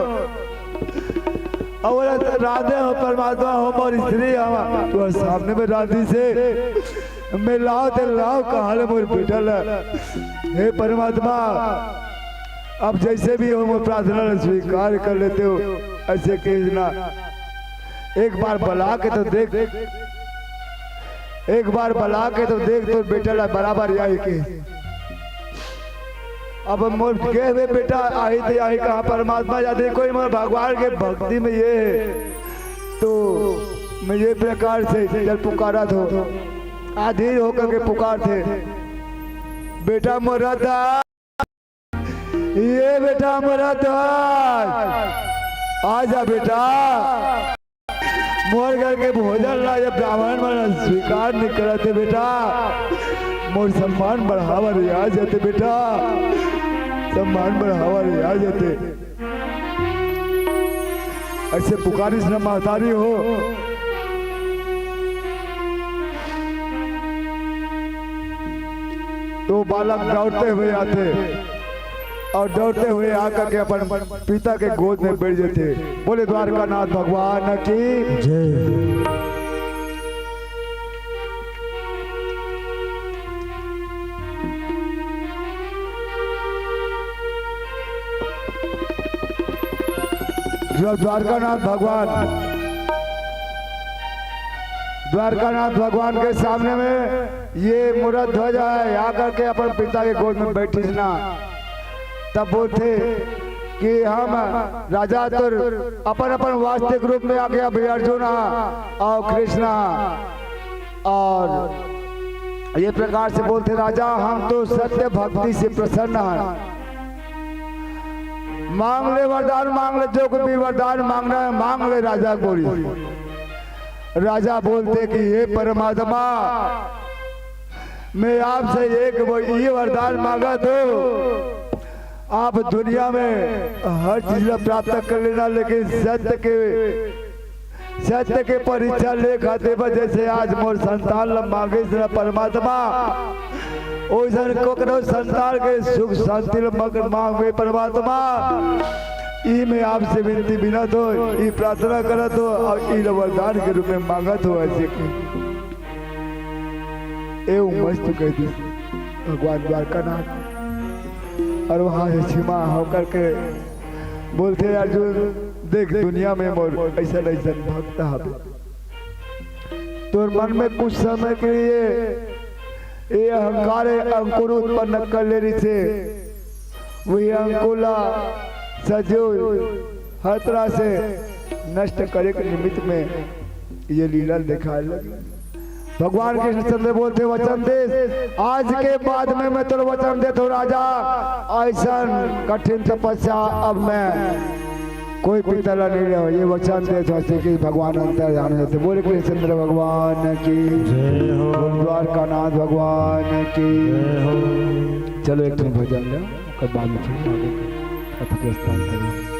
अउ ओला रांधे हो, परमात्मा हो, मोर स्त्री हो, तुम्हारे सामने में रांधी से मैं लाव ते लाव कहाँ ले मोर बेटा ला। हे परमात्मा, अब जइसे भी हो, मोर प्रार्थना ला स्वीकार कर लेते हो। अइसे कहिस ना, एक बार बला के तो देख, एक बार बला के तो देख, तोर बेटा ला बराबर आही के। अब मोर कहे हुए बेटा आही ते आही कहाँ, परमात्मा जाने, कोई मोर भगवान के भक्ति में ये हे, तो मैं ये प्रकार से चल पुकारत हों, अधीर होकर के पुकारथे, "बेटा मोर रतन, ये बेटा मोर रतन, आ जा बेटा।" मोर घर के भोजन ला ये ब्राह्मण मन स्वीकार नइ करत हे बेटा, मोर सम्मान बढ़ावा रे आ जाते बेटा, सम्मान बढ़ावा रे आ जाते। अइसे पुकारिस न महतारी हो, तो बालक दौड़ते हुए आथे। अउ दौड़ते हुए आकर के अपन पिता के गोद में बैठ जाथे। बोले द्वारकानाथ भगवान की जय। जब द्वारकानाथ भगवान, द्वारकानाथ भगवान के सामने में ये मूरत ध्वजा हे, आकर के अपन पिता के गोद में बैठिस ना, तब बोलथे कि हम राजा तो अपन अपन वास्तविक रूप में आके अभी अर्जुन हा अउ कृष्ण हा, अउ ये प्रकार से बोलथे, "राजा, हम तो सत्य भक्ति से प्रसन्न हन। मांग ले वरदान, मांग ले, जो कुछ भी वरदान मांगना हे, मांग ले," राजा बोलिस। राजा बोलथे कि हे परमात्मा, मैं आपसे एक व-, ये वरदान मांगत हों, आप दुनिया में हर चीज ला प्राप्त कर लेना, लेकिन सत्य के, सत्य के परीक्षा ले खातिर बर जइसे आज मोर संतान ला मांगिस ना परमात्मा, ओइसन ककरो संतान के सुख शांति ला मगन मांग में परमात्मा, ई मैं आपसे विनती बिनत हों, ई प्रार्थना करत हों अउ ई ला वरदान के रूप में मांगत हों। अइसे कहि ए उमस तो कहि दिस भगवान द्वारकानाथ। अउ वहां से क्षमा होकर के बोलथे, अर्जुन, देख, दुनिया में मोर अइसन अइसन भक्त हवे, तोर मन में कुछ समय के लिए ये अहंकार अंकुर उत्पन्न कर ले रहिसे, वही अंकुर ला सजीव हर तरह से नष्ट करे के निमित्त में ये लीला दिखाए लगे। भगवान कृष्णचंद्र बोलथे, "वचन देस, आज के बाद में मैं तोला वचन देत हों राजा, अइसन कठिन तपस्या अब मैं कोई पिता ला नइ लेवंव, ये वचन देत हों," अइसे कहि भगवान अंतर्धान होथे। बोले कृष्णचंद्र भगवान की जय हो। बोल द्वारकानाथ भगवान की जय हो। चलो एक ठन भजन लो, ओकर बाद में फिर आगे कथा प्रस्थान करो।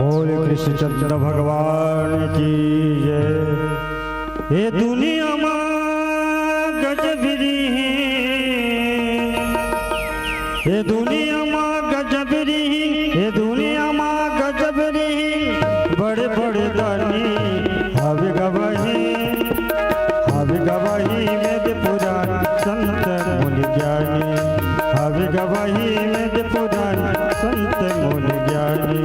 बोले कृष्णचंद्र भगवान की जय। ए दुनिया मा गजब रिहिन, ए दुनिया मा गजब रिहिन, ए दुनिया मा गजब रिहिन, बड़े बड़े दानी हवे गवाही, हवे गवाही वेद पुराण संत मुनि ज्ञानी, हवे गवाही वेद पुराण संत मुनि ज्ञानी।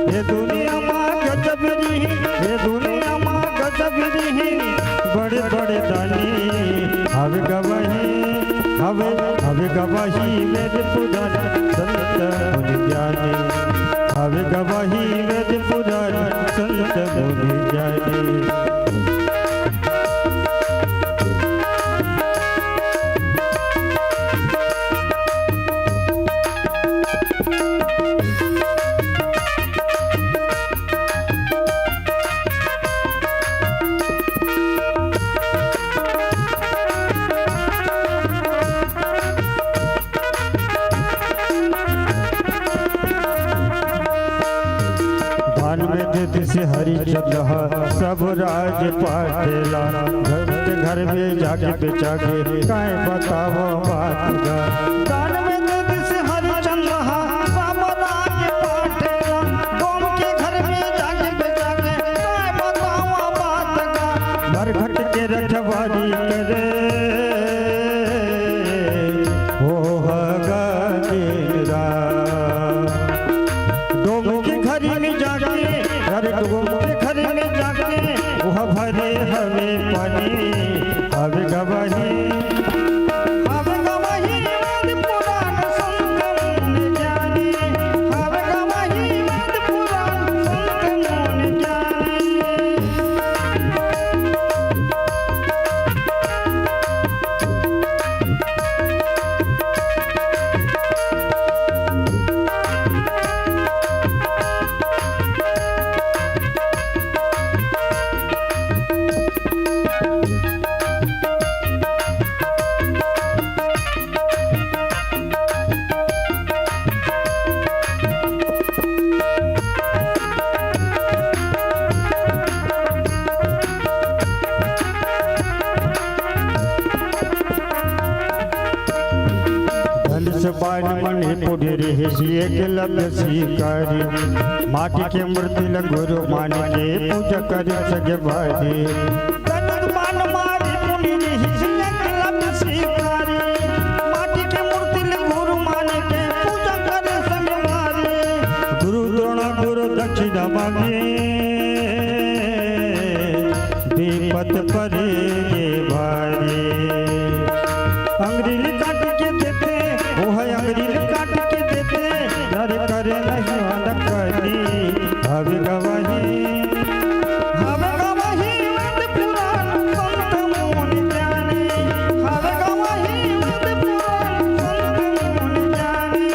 ए दुनिया मा गजब रिहिन, ए दुनिया मा गजब रिहिन, बड़े बड़े दानी हवे गवाही, हवे, हवे गवाही वेद पुराण संत मुनि ज्ञानी, हवे गवाही वेद पुराण संत मुनि ज्ञानी। दान में दे दिस हरिचंद ह सब राज पाटेला। घर के घर में जाके बेचा के काय बतावव बात गा। दान में दे दिस हरिचंद ह सब राज पाटेला। गांव के घर में जाके बेचा के काय बतावव बात गा। मरघट के रख कतको के घर में जाके, ओह भरे हवे पानी, हवे गवाही, हवे गवाही वेद पुराण संत मुनि ज्ञानी, हवे गवाही वेद पुराण संत मुनि ज्ञानी। धनुष बाण मणिपुर रिहिस एकलव्य शिकारी। माटी के मूर्ति ल गुरु मान के पूजा करे संगवारी। धनुष बाण मणिपुर रिहिस एकलव्य शिकारी। माटी के मूर्ति ल गुरु मान के पूजा करे संगवारी। गुरु द्रोण गुरु दक्षिणा मांगे, विपत परे ये भारी। अंगुरी ल काट के देथे, ओह अंगुरी ल काट के देथे, डर करे नहीं वाला करी। हवे गवाही, हवे गवाही वेद पुराण संत मुनि ज्ञानी, हवे गवाही वेद पुराण संत मुनि ज्ञानी।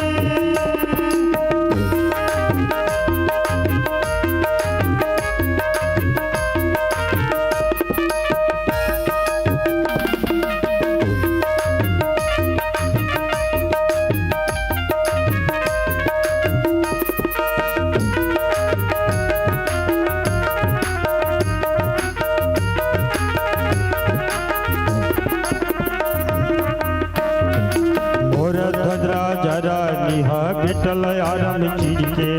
मोर ध्वज राजा रानी हा भेटल आराम चीर के,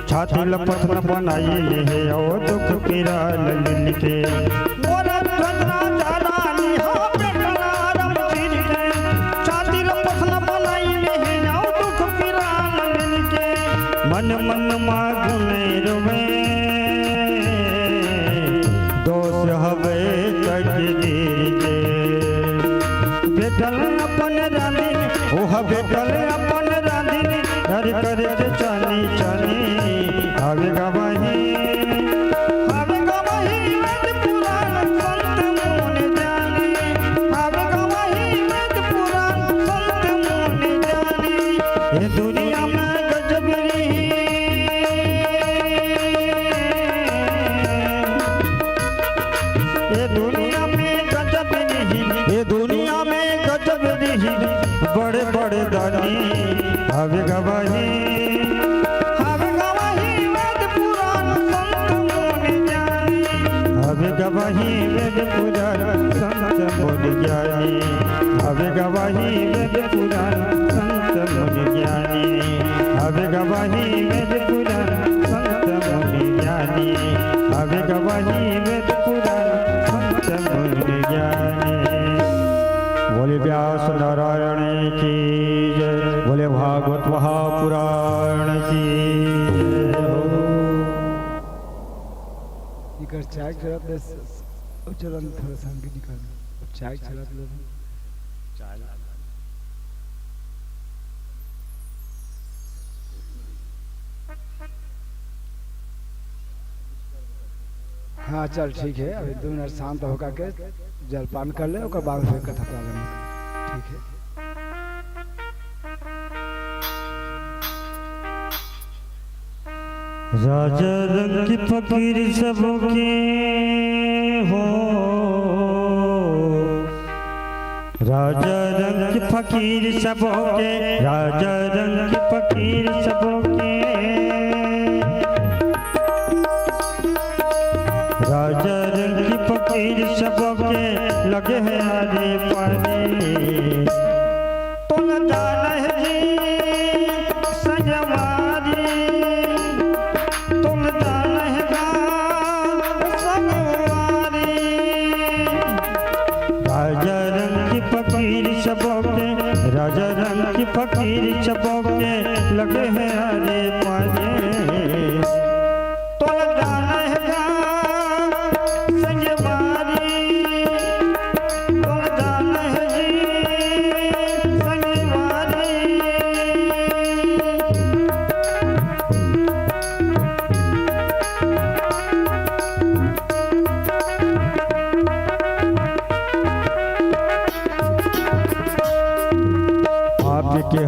छाती ल पथरा बनाई ले हे अउ दुख पीरा ल मिल के। मोर ध्वज राजा रानी हा भेटल आराम चीर के, छाती ल पथरा बनाई ले हे अउ दुख पीरा ल मिल के। मन मन मा गुन रोवे, दोष हवे तकदीर के। भेटल अपन रांधी, ओह भेटल अपन रांधी, डर करे के चानी चानी। हवे गवाही, हवे गवाही वेद पुराण संत मुनि ज्ञानी, हवे गवाही वेद पुराण संत मुनि ज्ञानी। ये दुनिया में गजब रही, ये दुनिया में गजब रही, ये दुनिया में गजब रही, बड़े बड़े दानी। हवे गवाही, हवे गवाही वेद पुराण संत मुनि ज्ञानी। हवे गवाही वेद पुराण संत मुनि ज्ञानी। हवे गवाही वेद पुराण संत मुनि ज्ञानी। हवे गवाही वेद पुराण संत मुनि ज्ञानी। हवे गवाही वेद पुराण संत मुनि ज्ञानी। बोले व्यास नारायण की जय, बोले भागवत महापुराण की जय हो। इकर चाय चलत ले स-, स-, चलन थोड़ा संगीत जी कर। चाय चलत ले। चाय। हाँ, चल, ठीक है, अभी दो मिनट शांत होकर के जलपान कर ले, ओकर बाद फिर कथा प्रारंभ। ठीक है। राजा रंग के फकीर सबके हो, राजा रंग के फकीर सबके, राजा रंग के फकीर सबके, राजा रंग के फकीर सबके लगे हे आरी पारी। तुम जाने जी संगवारी, तुम जाने गाँव संगवारी। राजा रंग के फकीर सबके, राजा रंग के फकीर सबके लगे हे आरी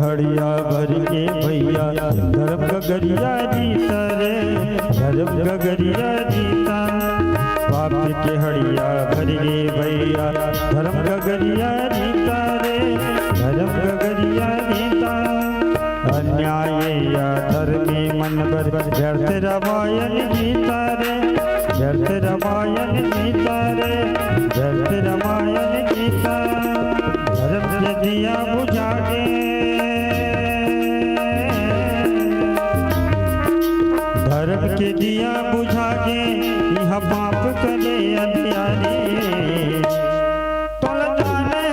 हड़िया भर के भैया, धर्म गगरिया जीता रे, धर्म गगरिया जीता। पाप के हड़िया भर के भैया, धर्म गगरिया जीता रे, धर्म गगरिया जीता। अन्याय या धर्मी मन बर व्यर्थ रामायण गीता रे, व्यर्थ रामायण गीता रे, व्यर्थ रामायण गीता। धर्म के दिया बुझा गे, धर्म के दिया बुझा गे, इहाँ पाप करे अंधियारी। तोला जाने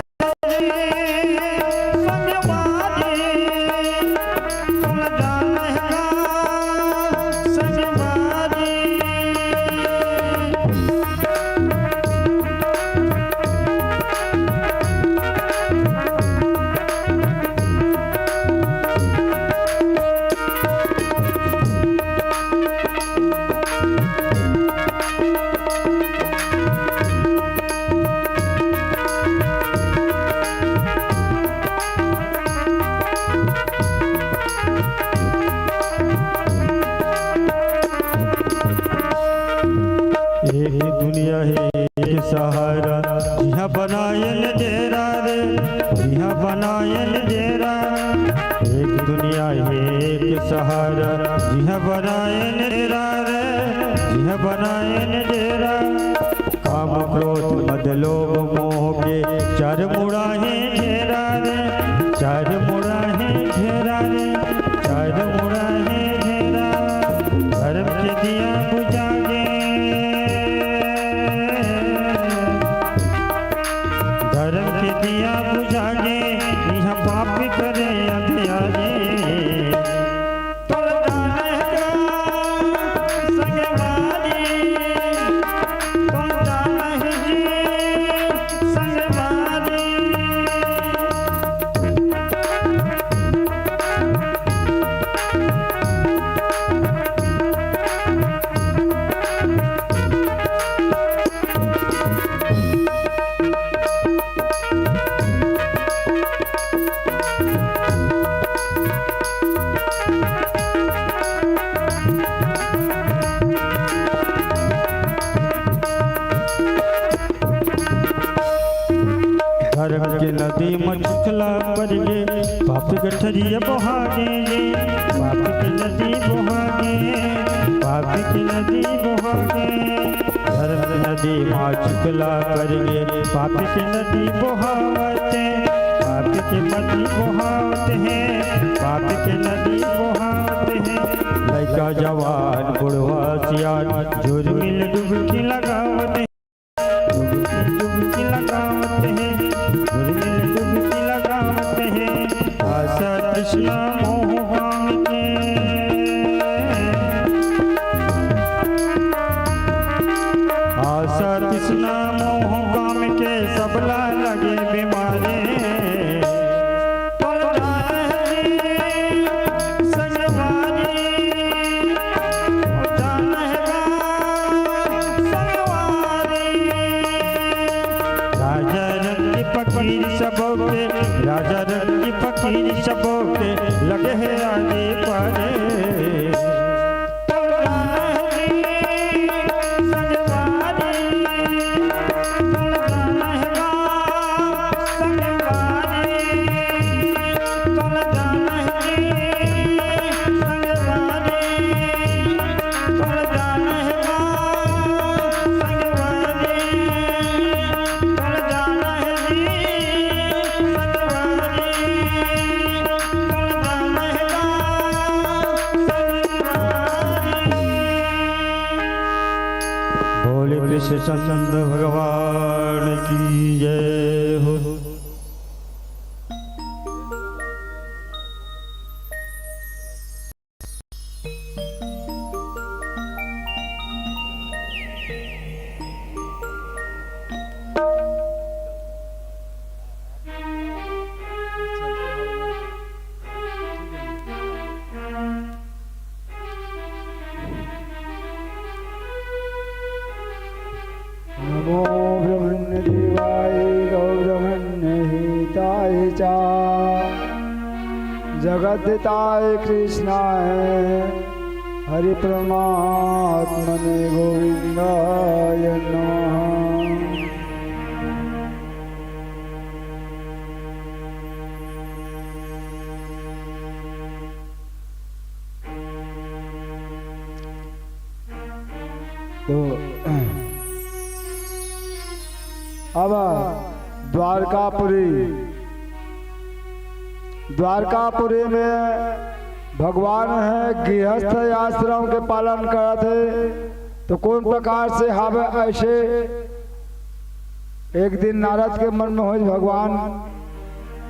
एक दुनिया हे एक सहारा, जिहाँ बनायन डेरा रे, जिहाँ बनायन डेरा। एक दुनिया हे एक सहारा, जिहाँ बनायन डेरा रे, जिहाँ बनायन डेरा। काम क्रोध मद लोभ मोह के चार मुड़ा हे घेरा रे, चार मुड़ा हे घेरा रे, चार मुड़ा हे घेरा। धर्म के दिया बुझा गे, धर्म के दिया बुझा गे, इहाँ पाप करे अंधियारी। तोला जाने का संगवारी, तोला जाने जी संगवारी। धर्म के नदी म चिखला पर गे, पाप के गठरिया बोहा गे, पाप के नदी बोहा गे, पाप के नदी बोहा गे। धर्म नदी मा चिखला कर गे, पाप के नदी बोहावत हे, पाप के नदी बोहावत हे, पाप के नदी बोहावत हे। लइका जवान बुढ़वा सियान, जुर्मिल डुबकी लगावत हे, डुबकी डुबकी लगावत हे, जुर्मिल डुबकी लगावत हे। आशा तृष्णा मोह काम के, आशा तृष्णा मोह काम के, सबला लगे बीमारी। तोला जाने संगवारी, तोला जाने संगवारी। राजा रंग फकीर सबो के, राजा रंग फकीर सबो के, लगे हे आगे पारे। तोला जाने संगवारी, तोला जाने संगवारी, तोला जाने संगवारी। बोले कृष्ण चंद्र भगवान की जय हो। नमो ब्रह्मण्य देवाय गौ ब्रह्मण्य जगद्धिताय कृष्णाय हरि परमात्मने गोविंदाय नमः। तो अब द्वारकापुरी, द्वारकापुरी में भगवान है, गृहस्थ आश्रम के पालन करत है। तो कौन प्रकार से हवे ऐसे? एक दिन नारद के मन में होइस, भगवान,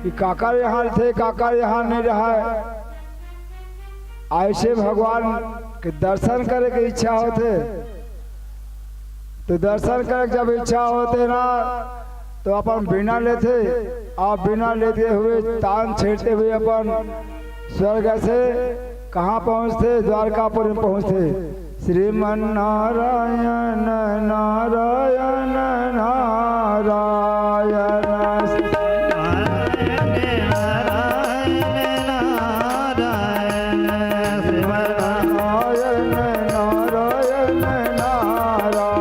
कि काकर यहाँ थे, काकर यहाँ नहीं रहा है। ऐसे भगवान के दर्शन करे के इच्छा होथे, तो दर्शन करे के जब इच्छा होथे ना, तो अपन वीणा लेथे, अउ वीणा लेते हुए, तान छेड़ते हुए अपन स्वर्ग से कहाँ पहुँचथे? द्वारकापुरी में पहुँचथे। श्रीमन नारायण, नारायण, नारायण। नारायण, नारायण, नारायण, श्रीमन नारायण, नारायण,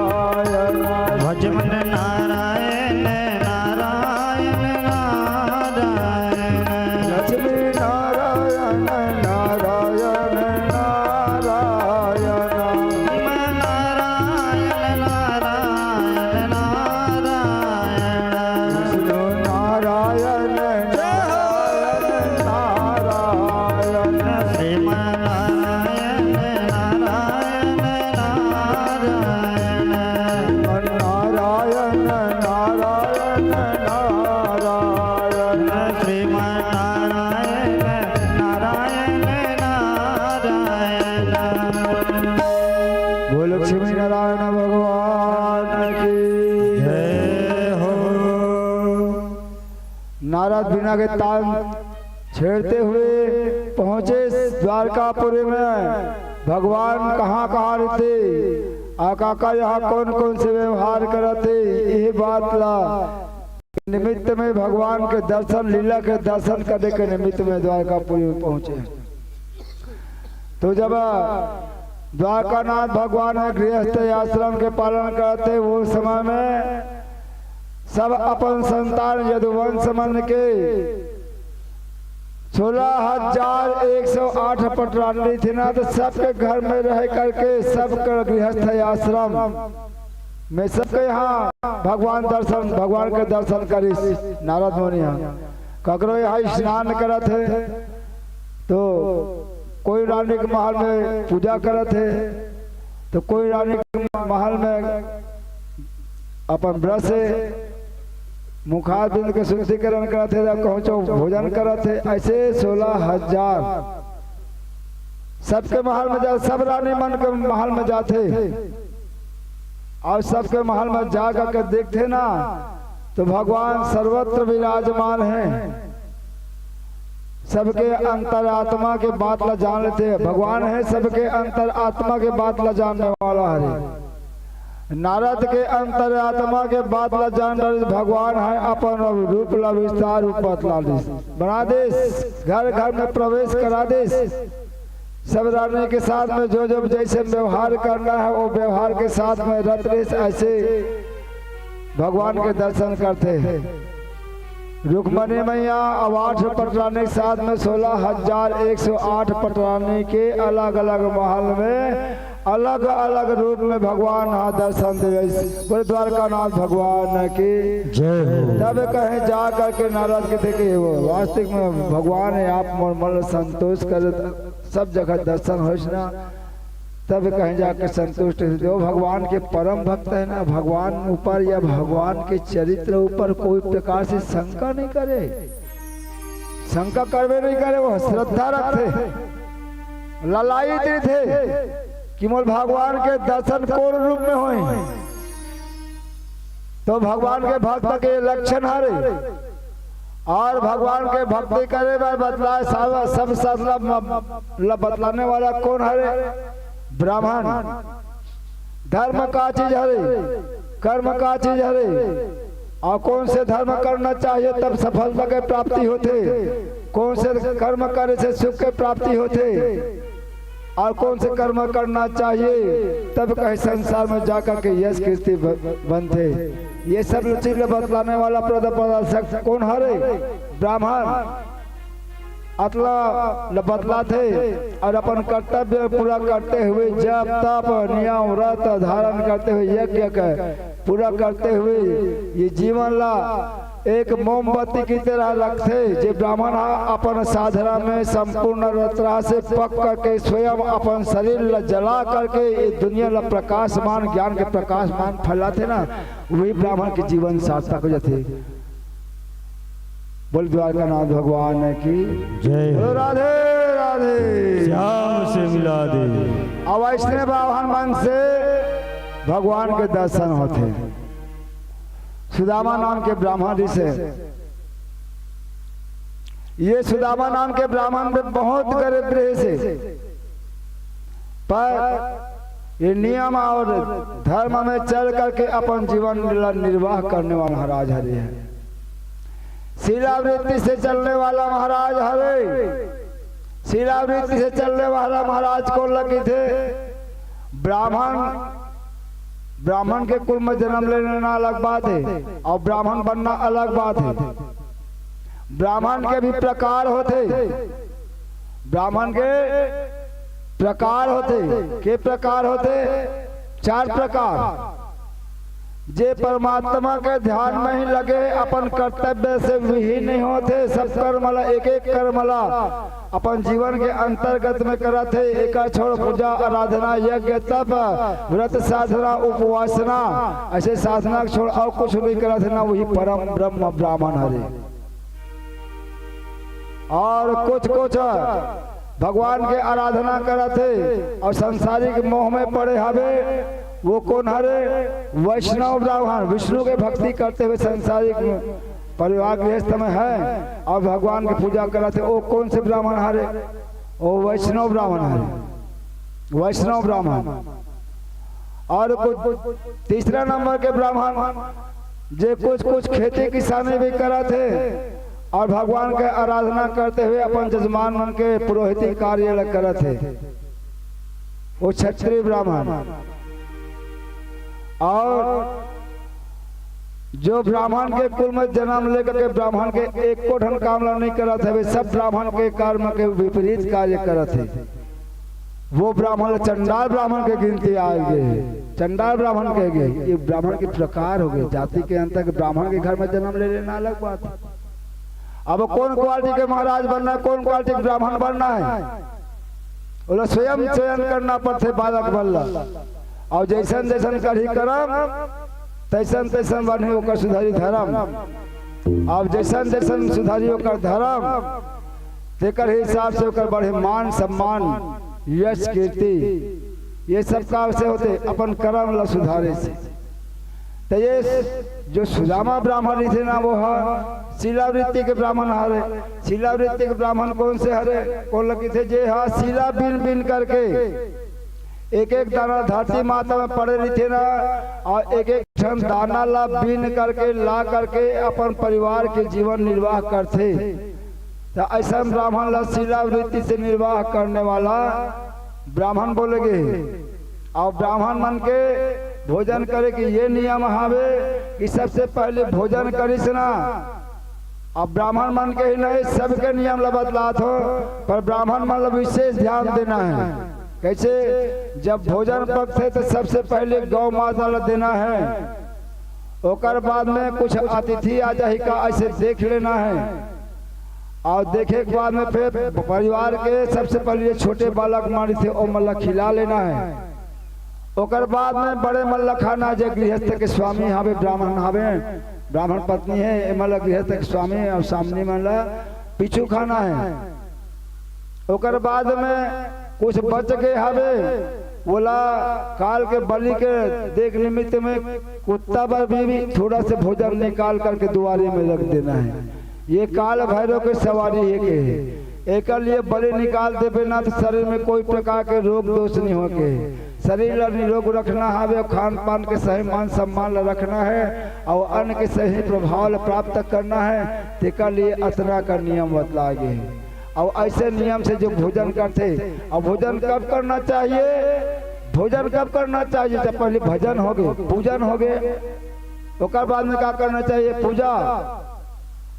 नारायण। भजमन नारायण, नारायण, नारायण। लक्ष्मी नारायण, नारायण, नारायण। नारायण, नारायण, नारायण। विष्णु नारायण, नारायण, नारायण। श्रीमन नारायण, नारायण, नारायण। नारायण, नारायण, नारायण। श्रीमन नारायण, नारायण, नारायण। बोल लक्ष्मी नारायण भगवान की जय हो। नारद वीणा के तान छेड़ते हुए पहुंचे द्वारकापुरी में। भगवान कहाँ कहाँ रहते, अउ काकर यहाँ कौन कौन से व्यवहार करत हे, यही बात ला निमित्त में, भगवान के दर्शन, लीला के दर्शन करे के निमित्त में द्वारकापुरी में पहुंचे। तो जब द्वारकानाथ भगवान ह गृहस्थ आश्रम के पालन करत हे, वो समय में सब अपन संतान यदुवंश मन के सोलह हजार एक सौ आठ पटरानी थी ना, तो सबके घर में रह करके, सबके गृहस्थ आश्रम में सबके यहाँ भगवान दर्शन, भगवान के दर्शन करिस नारद मुनि। यहाँ ककरो यहाँ स्नान करत हे, तो कोई रानी के महल में पूजा करत हे, तो कोई रानी के महल में अपन ब्रश से मुखारबिंद के शुद्धिकरण करत हे, या कहूँ चो भोजन करत हे। ऐसे सोलह हजार सबके महल में जा, सब रानी मन के महल में जाथे, अउ सबके महल में जा करके देखथे ना, तो भगवान सर्वत्र विराजमान हे। सबके अंतरात्मा के बात ला जान लेथे। भगवान हे सबके अंतरात्मा के बात ला जानने वाला हरे। नारद के अंतरात्मा के बात ला जान डारिस, भगवान हे अपन रूप ला विस्तार रूप बतला दिस, बना दिस, घर घर में प्रवेश करा दिस। सब रानी के साथ में जो जो जैसे व्यवहार करना है, वो व्यवहार के साथ में रत रहिस, ऐसे भगवान के दर्शन करथे। रुक्मणी मैया अउ आठ पटरानी के साथ में सोलह हजार एक सौ आठ पटरानी के अलग-अलग महल में अलग-अलग रूप में भगवान ह दर्शन देवे। बोले द्वारकानाथ भगवान की जय हो। तब कहें जा करके नारद के देखे, वो वास्तविक में भगवान हे, आप मोर मन ला संतोष कर, सब जगह दर्शन होइस ना। तब कहीं जाके संतुष्ट हो। जो भगवान के परम भक्त हे ना, भगवान ऊपर या भगवान के चरित्र ऊपर कोई प्रकार से शंका नहीं करे, शंका करबे नहीं करे, वो श्रद्धा रखथे, ललायित रहिथे कि मोर भगवान के दर्शन कोन रूप में होय। तो भगवान के भक्त के लक्षण हरे। अउ भगवान के भक्ति करे बर बतलाए, सब, सब साधना म-, ल-, बतलाने वाला कोन हरे? ब्राह्मण। धर्म का चीज हरे, कर्म का चीज हरे, और कौन से धर्म करना चाहिए तब सफलता के प्राप्ति होथे, कौन से कर्म करे से सुख के प्राप्ति होथे, और कौन से कर्म करना चाहिए तब कहीं संसार में जाकर के यश कीर्ति ब-, बनथे। ये सब चीज ल बतलाने वाला पद प्रदर्शक कौन हरे? ब्राह्मण। अतला ल बतलाथे और अपन कर्तव्य पूरा करते हुए, जप, तप, नियम, व्रत धारण करते हुए, यज्ञ के पूरा करते हुए, ये जीवन ला एक मोमबत्ती की तरह रखथे। जे ब्राह्मण ह अपन साधना में संपूर्ण तरह से पक करके स्वयं अपन शरीर ला जला करके ये दुनिया ला प्रकाशमान, ज्ञान के प्रकाशमान फैलाथे ना, वही ब्राह्मण के जीवन सार्थक हो जाथे। बोल द्वारकानाथ भगवान की जय। बोलो राधे राधे। श्याम से मिला दे। अब ऐसने ब्राह्मण मन से भगवान के दर्शन होथे। सुदामा नाम के ब्राह्मण जी से, ये सुदामा नाम के ब्राह्मण भी बहुत गरीब रहे से, पर ये नियम और धर्म में चल करके अपन जीवन ला निर्वाह करने वाला महाराज हरे है। शिलावृत्ति से चलने वाला महाराज हरे। शिलावृत्ति से चलने वाला महाराज कौन ल कथे? ब्राह्मण, ब्राह्मण के कुल में जन्म लेना अलग बात है और ब्राह्मण बनना अलग बात है। ब्राह्मण के भी प्रकार होथे। ब्राह्मण के प्रकार होथे। के प्रकार होथे? चार प्रकार। जे परमात्मा के ध्यान में ही लगे, अपन कर्तव्य से विहीन नहीं होथे, सब कर्म ला, एक एक कर्म ला अपन जीवन के अंतर्गत में करत हे। एका छोड़ पूजा, आराधना, यज्ञ, तप, व्रत, साधना, उपवासना, ऐसे साधना के छोड़ और कुछ नहीं करत हे ना, वही परम ब्रह्म ब्राह्मण हरे। और कुछ कुछ भगवान के आराधना करत हे और सांसारिक मोह में पड़े हवे, वो कौन हरे? वैष्णव ब्राह्मण, विष्णु के भक्ति करते हुए सांसारिक परिवार गृहस्थ में है और भगवान की पूजा करत हे, वो कौन से ब्राह्मण हरे? वो वैष्णव ब्राह्मण हरे, वैष्णव ब्राह्मण। और कुछ तीसरा नंबर के ब्राह्मण, जे कुछ कुछ खेती किसानी भी करत हे और भगवान के आराधना करते हुए अपन जजमान मन के पुरोहिती कार्य ल करत हे, वो क्षत्रिय ब्राह्मण। और जो ब्राह्मण के कुल में जन्म लेकर के ब्राह्मण के एको ठन काम ला नहीं करत हवे, सब ब्राह्मण के कर्म के विपरीत कार्य करत हे, वो ब्राह्मण ला चंडाल ब्राह्मण के गिनती आ गे। चंडाल ब्राह्मण कह गे, ये ब्राह्मण के प्रकार हो गे, जाति के अंतर के, ब्राह्मण के घर में जन्म ले लेना अलग बात है। अब कौन क्वालिटी के महाराज बनना है, कौन क्वालिटी के ब्राह्मण बनना है, ओला स्वयं चयन करना पड़थे बालक मन ला। और जैसन जैसन करही करम, तैसन तैसन बनही ओकर सुधरी धरम। अब जैसन जैसन सुधरी ओकर धरम, तेकर हिसाब से ओकर बढ़े मान सम्मान, यश कीर्ति, ये सब का से होथे अपन कर्म ला सुधारे से। तो ये जो सुदामा ब्राह्मण रहिथे ना, वो ह शिलावृत्ति के ब्राह्मण हरे। शिलावृत्ति के ब्राह्मण कौन से हरे? कौन ल कथे? जे ह शिला बीन बीन करके एक एक दाना धरती माता में पड़े रहिथे ना, और एक एक ठन दाना ला बीन करके ला करके अपन परिवार के जीवन निर्वाह करथे। तो ऐसा ब्राह्मण ला शिलावृत्ति से निर्वाह करने वाला ब्राह्मण बोले गे। और ब्राह्मण मन के भोजन करे के ये नियम हावे कि सबसे पहले भोजन करिस ना। अब ब्राह्मण मन के ही नहीं, सबके नियम ला बतलात हो, पर ब्राह्मण मन ला विशेष ध्यान देना है। कैसे? जब भोजन पकथे तो सबसे पहले गौ माता ला देना है, ओकर बाद में कुछ अतिथि आ जाही का, ऐसे देख लेना है। और देखे के बाद में फिर परिवार के सबसे पहले ये छोटे बालक मन रहिथे, ओमन ला खिला लेना है। ओकर बाद में बड़े मन ला खाना, जे गृहस्थ के स्वामी हावे, ब्राह्मण हावे, ब्राह्मण पत्नी है, एमन ला गृहस्थ के स्वामी और सामने मन ला पीछू खाना है। ओकर बाद में कुछ बच गे हावे, ओला काल के बलि के देख निमित्त में कुत्ता बर भी, भी थोड़ा से भोजन निकाल करके दुआरे में रख देना है। ये काल भैरव के सवारी है के, एकर लिए बलि निकाल देबे ना, तो शरीर में कोई प्रकार के रोग दोष नहीं होके। शरीर ला निरोग रखना हवे, खान पान के सही मान सम्मान ला रखना है, और अन्न के सही प्रभाव ला प्राप्त करना है। तेकर लिए अतना का नियम बतला गे हे। और ऐसे नियम से जो भोजन करथे, और भोजन कब करना चाहिए? भोजन कब करना चाहिए? जब पहले भजन हो गए, पूजन हो गए, ओकर बाद में का करना चाहिए? पूजा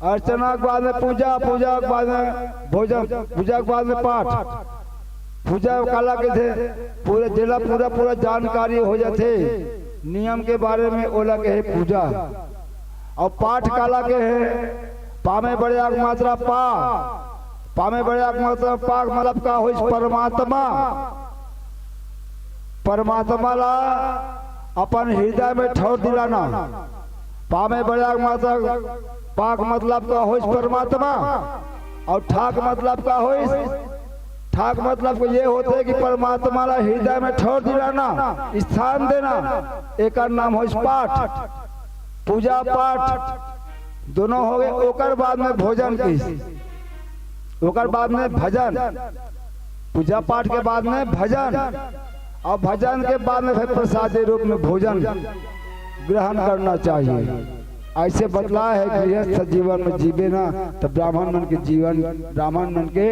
अर्चना के बाद में पूजा, पूजा के बाद में भोजन, पूजा के बाद में पाठ। पूजा काला कथे? पूरा जेला पूरा पूरा जानकारी हो जाथे नियम के बारे में, ओला कहे पूजा। और पाठ काला कहे? पा में बड़े आ के मात्रा पा, पा में बड़े आ के मात्रा पा के मतलब का होइस? परमात्मा। परमात्मा ला अपन हृदय में ठौर दिलाना। पा में बड़े आ के मात्रा पा के मतलब का होइस? परमात्मा। और ठा के मतलब का होइस? ठा के मतलब ये होथे कि परमात्मा ला हृदय में ठौर दिलाना, स्थान देना, एकर नाम होइस पाठ। पूजा पाठ दोनों हो गए। ओकर बाद में भोजन कहिस, ओकर बाद में भजन, पूजा पाठ के बाद में भजन, और भजन के बाद में फिर प्रसाद के रूप में भोजन ग्रहण करना चाहिए। ऐसे बतला है, गृहस्थ जीवन में जीवे ना, तो ब्राह्मण मन के जीवन, ब्राह्मण मन के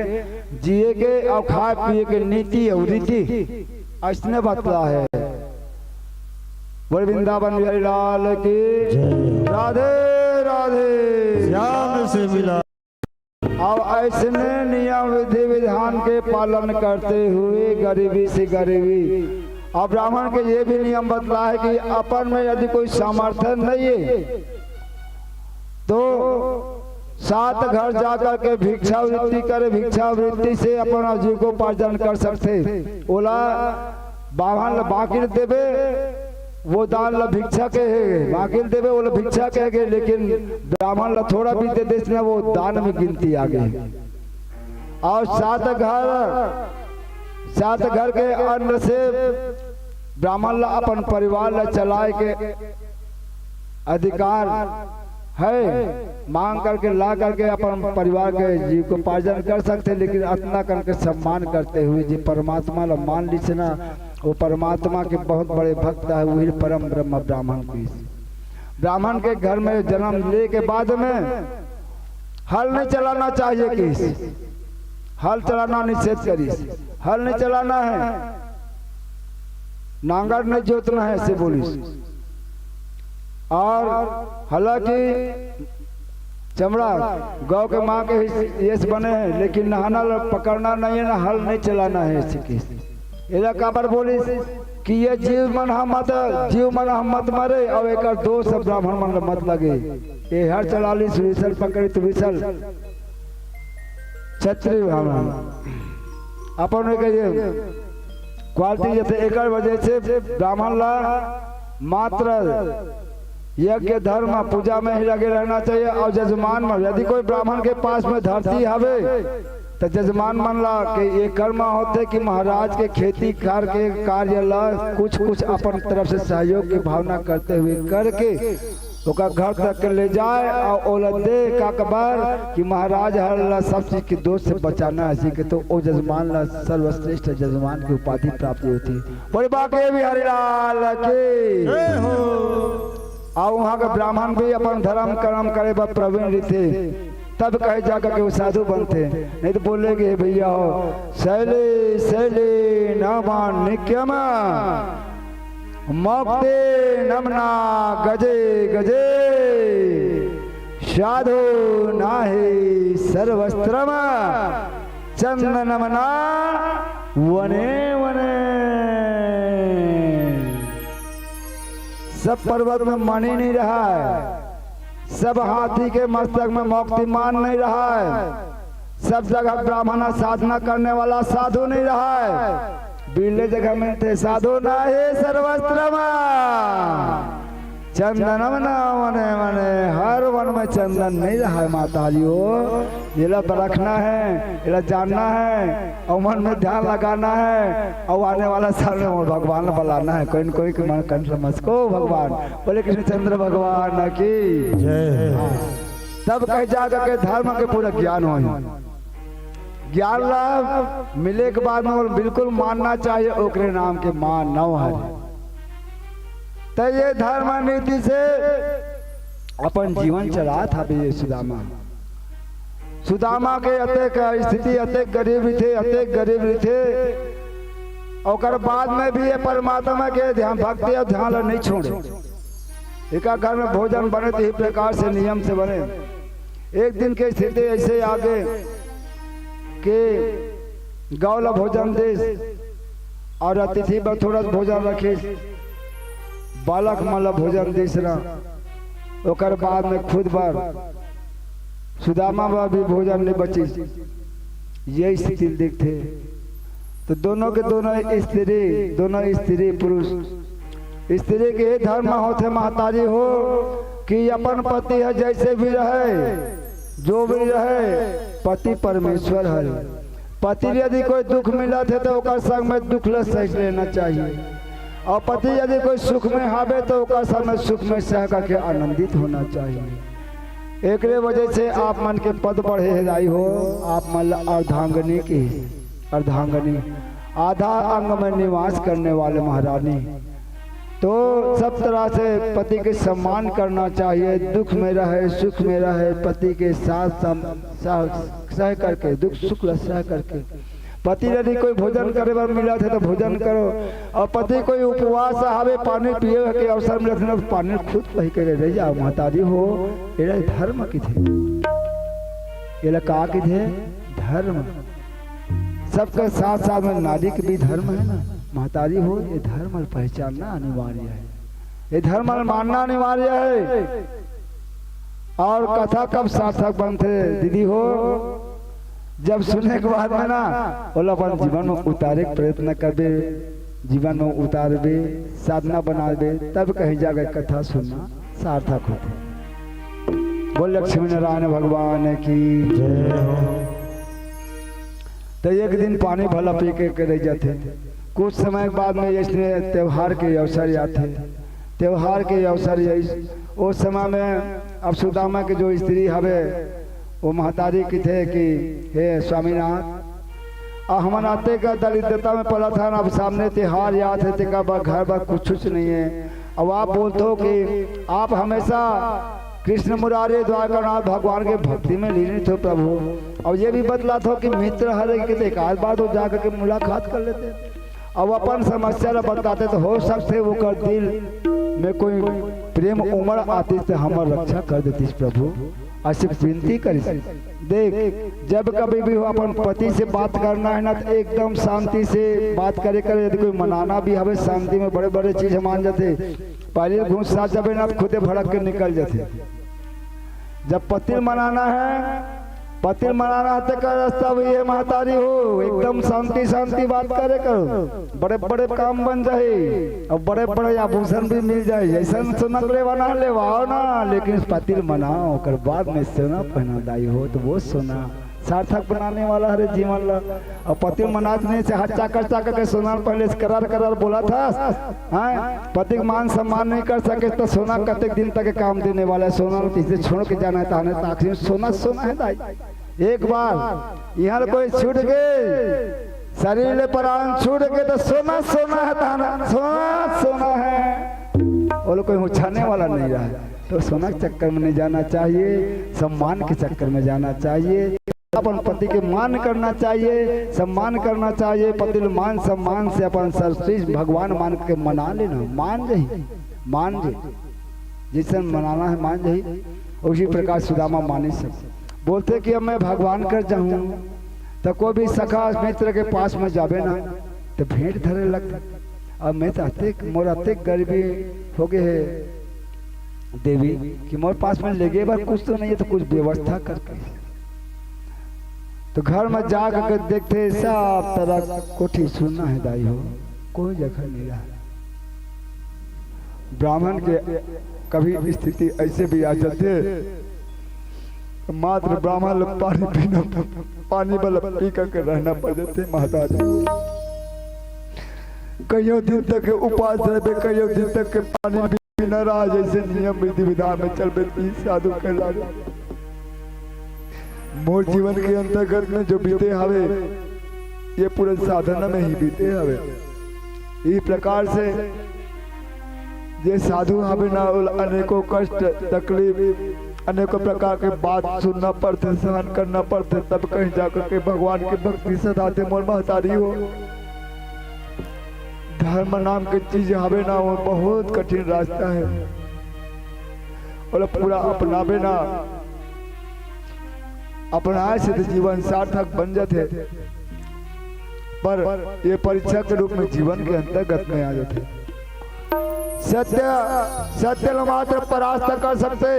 जिए के और खाए पिए के नीति और रीति ऐसने बतला है। बोल वृंदावन बिहारी लाल की जय। राधे राधे। श्याम से मिला। अब ऐसने नियम विधि विधान के पालन करते हुए गरीबी से गरीबी, अब ब्राह्मण के ये भी नियम बतला है कि अपन में यदि कोई सामर्थ्य नहीं है तो सात घर जा करके भिक्षावृत्ति करे, भिक्षावृत्ति से अपन जीविकोपार्जन कर सकथे। ओला बाभन ल बाकिर देबे, वो दान ल भिक्षा कहे, बाकिर देबे, वो ल भिक्षा कहे, लेकिन ब्राह्मण ल थोड़ा भी दे देस ना, वो दान में गिनती आ गई। और सात घर, सात घर के अन्न से ब्राह्मण ल अपन परिवार ल चलाए के अधिकार है, मांग करके ला करके अपन परिवार के जीविकोपार्जन कर सकथे, लेकिन अतना कन के सम्मान करते हुए जे परमात्मा ला मान लिस ना, वो परमात्मा के बहुत बड़े भक्त है, वही परम ब्रह्म ब्राह्मण कहिस। ब्राह्मण के घर में जन्म ले के बाद में हल नहीं चलाना चाहिए कहिस, हल चलाना निषेध करिस, हल नहीं चलाना है, नांगर नहीं जोतना है, ऐसे बोलिस। और हालांकि चमड़ा गौ के माँ के हिस-, यश बने हैं, लेकिन नहाना ल-, पकड़ना नहीं है ना, हल नहीं चलाना है, ऐसे कहिस। एला काबर बोलिस कि ये जीव मन ह मत, जीव मन ह मत मरे, और एकर दोष ब्राह्मण मन ल मत लगे। ये हर चला लिस, विसल पकड़ी तो विसल। क्षत्रिय ब्राह्मण अपन में कहिए क्वालिटी जैसे एकर वजह से ब्राह्मण ला मात्र यज्ञ धर्म पूजा में ही लगे रहना चाहिए। और जजमान में यदि कोई ब्राह्मण के पास में धरती हवे तो जजमान मन ला के ये कर्म होथे कि महाराज के खेती कर के कार्य ला कुछ कुछ अपन तरफ से सहयोग की भावना करते हुए करके ओकर घर तक के ले जाए और ओला दे काकबर कि महाराज हर ला सब चीज के दोष से बचाना है सीखे, तो ओ जजमान ला सर्वश्रेष्ठ जजमान की उपाधि प्राप्त होती। बोले बाके बिहारी लाल की। जय हो। और वहाँ के ब्राह्मण भी अपन धर्म कर्म करे बर प्रवीण रहिथे, तब कहे जाकर के वो साधु बनथे, नहीं तो बोलेगे भैया हो शैले शैले नामानिक्यम मौक्ते नमना गजे गजे साधु नाहि सर्वस्त्रम चंदनमना वने वने। सब पर्वत में मणि नहीं रहा है, सब हाथी के मस्तक में मौक्तिमान नहीं रहा है, सब जगह ब्राह्मण साधना करने वाला साधु नहीं रहा है। बिरले जगह मिलथे साधु नाहि सर्वस्त्रम चंदनम न वने वने। हर वन में चंदन नहीं रहा है माता जी हो। एला परखना है, एला जानना है और मन में ध्यान लगाना है और आने वाला साल में वो भगवान बुलाना है। कोई न कोई के मन कंठ समझ को भगवान बोले कृष्णचंद्र भगवान की। जय। तब कह जाकर के धर्म के पूरा ज्ञान हो। ज्ञान ला मिले के बाद में बिल्कुल मानना चाहिए, ओकरे नाम के मानव हरे। त ये धर्म नीति से अपन जीवन चलात हवे ये सुदामा। सुदामा के अतेक स्थिति, अतेक गरीब रहिथे, अतेक गरीब रहिथे, ओकर बाद में भी ये परमात्मा के ध्यान, भक्ति अउ ध्यान ला नहीं छोड़े। एका घर में भोजन बने त इही प्रकार से नियम से बने। एक दिन के स्थिति ऐसे आगे कि गाँव ला भोजन दिस अउ अतिथि बर थोड़ा भोजन रखिस, बालक मन ला भोजन दिस ना। ओकर बाद में खुद बर सुदामा बर भी भोजन नहीं बचिस। ये स्थिति दिखथे। तो दोनों के दोनों स्त्री, दोनों स्त्री पुरुष, स्त्री के ये धर्म होथे महतारी हो कि अपन पति ह जैसे भी रहे, जो भी रहे, पति परमेश्वर हरे। पति ल यदि कोई दुख मिलत हे तो ओकर संग में दुख ल सह लेना चाहिए, अउ पति यदि कोई सुख में हावे तो ओकर संग में सुख में सह करके आनंदित होना चाहिए। एकरे वजह से आप मन के पद बढ़े हे दाई हो, आप मन ल अर्धांगिनी की, अर्धांगिनी, आधा अंग में निवास करने वाले महारानी। तो सब तरह से पति के सम्मान करना चाहिए, दुख में रहे, सुख में रहे, पति के साथ सम-, सह, सह करके, दुख सुख ला सह करके। पति यदि कोई भोजन करे बर मिलत हे तो भोजन करो, अउ पति कोई उपवास हावे, पानी पिए के अवसर मिलत हे तो पानी खुद पी के रह जाओ। महतारी हो, एला धर्म किथे, एला का किथे? धर्म। सबके साथ साथ में नारी के भी धर्म हे ना। महतारी हो, ये धर्म ल पहचानना अनिवार्य हे, ये धर्म ल मानना अनिवार्य हे। अउ कथा कब सार्थक बनथे दीदी हो? जब सुने के बाद में ना, ओला अपन जीवन में उतारे के प्रयत्न करबे, जीवन में उतारबे, साधना बनाबे, तब कहीं जाके कथा सुनना सार्थक होथे। बोल लक्ष्मी नारायण भगवान की जय हो। तो एक दिन पानी भला पी के, के रह जाथे। कुछ समय के बाद में इसने त्योहार के अवसर आथे। त्योहार के अवसर यही, उस समय में अब सुदामा के जो स्त्री हवे, वो महतारी किथे कि हे स्वामीनाथ, अब हमन अतेक दरिद्रता में पड़त हन, अब सामने त्योहार आत हे, तेकर बर घर बर कुछ नहीं हे। अब आप बोलथो कि आप हमेशा कृष्ण मुरारी द्वारकानाथ भगवान के भक्ति में लीन हो प्रभु, अउ ये भी बतलाथो कि मित्र हरे के एकाध बार तो जाकर के मुलाकात कर लेते। अब अपन समस्या ला बताते तो हो सकथे ओकर दिल में कोई प्रेम उमड़ आतिस तो हमर रक्षा कर देतिस प्रभु। ऐसे विनती करिस। देख, जब कभी भी हो अपन पति से बात करना हे ना तो एकदम शांति से बात करे करे। यदि कोई मनाना भी हवे शांति में बड़े बड़े चीज मान जाथे। पहले गुस्सा जबे ना तो खुदे भड़क के निकल जाथे। जब पति ल मनाना हे, पति ल मनाना हे तेकर रास्ता भी हे महतारी हो, एकदम शांति शांति बात करे करो, बड़े बड़े काम बन जाही अउ बड़े बड़े आभूषण भी मिल जाही। जैसन सोना के लेवाना हे लेवाव ना, लेकिन पति ल मनाव, ओकर बाद में सोना पहना दाई हो तो वो सोना सार्थक बनाने वाला हरे जीवन ला। अउ पति ल मनात नहीं हे, हाथ चाकर चाकर के सोना ल पहले से करार करार बोलत हस, हैं? पति के मान सम्मान नहीं कर सके तो सोना कतेक दिन तक के काम देने वाला हे? सोना ल कइसे छोड़ के जाना हे? ताने त आखिरी में सोना सोना हे दाई। एक बार इहाँ ले कोई छूट गे, शरीर ले प्राण छूट गे तो सोना सोना हे, ताना सोना सोना हे। वो लोग कोई उछाने वाला नहीं रहा, तो सोना के चक्कर में नहीं जाना चाहिए, सम्मान के चक्कर में जाना चाहिए। अपन पति के मान करना चाहिए, सम्मान करना चाहिए। पति ल मान सम्मान से अपन सर्वश्रेष्ठ भगवान मान के मना लेना, मान जाही, मान जाही, जैसन मनाना हे मान जाही। उसी प्रकार सुदामा मानिस हे। बोलथे कि अब मैं भगवान कर जाहूँ, तो कोई भी सखा मित्र के पास में जाबे ना, तो भेंट धरे लगथे। अब मैं तो अतेक, मोर अतेक गरीबी हो गे हे देवी, कि मोर पास में लेगे बर कुछ तो नहीं हे, तो कुछ व्यवस्था करके। तो घर में जा करके देखथे, सब तरफ कोठी सुन्ना हे दाई हो, कोई जगह नहीं रहा। ब्राह्मण के कभी स्थिति ऐसे भी आ जाथे, मात्र ब्राह्मण ल पानी पीना, पानी वाला पी करके रहना पड़ जाथे महतारी। कइयो दिन तक के उपास रहबे, कइयो दिन तक के पानी भी बिना रहा, जैसे नियम विधि विधान में चलबे, तीन साधु कहलावे। मोर जीवन के अंतर्गत में जो बीते हवे, ये पूरा साधना में ही बीते हवे। इस प्रकार से जे साधु हवे ना, ओला अनेकों कष्ट, तकलीफ, अनेकों प्रकार के बात सुनना पड़थे, सहन करना पड़थे, तब कहीं जाकर के भगवान के भक्ति सधाथे। मोर महतारी हो, धर्म नाम के चीज हवे ना, वो बहुत कठिन रास्ता है। ओला पूरा अपनाबे ना, अपनाए से तो जीवन सार्थक बन जाथे, पर ये परीक्षा के रूप में जीवन के अंतर्गत में आ जाथे। सत्य, सत्य ल मात्र परास्त कर सकथे,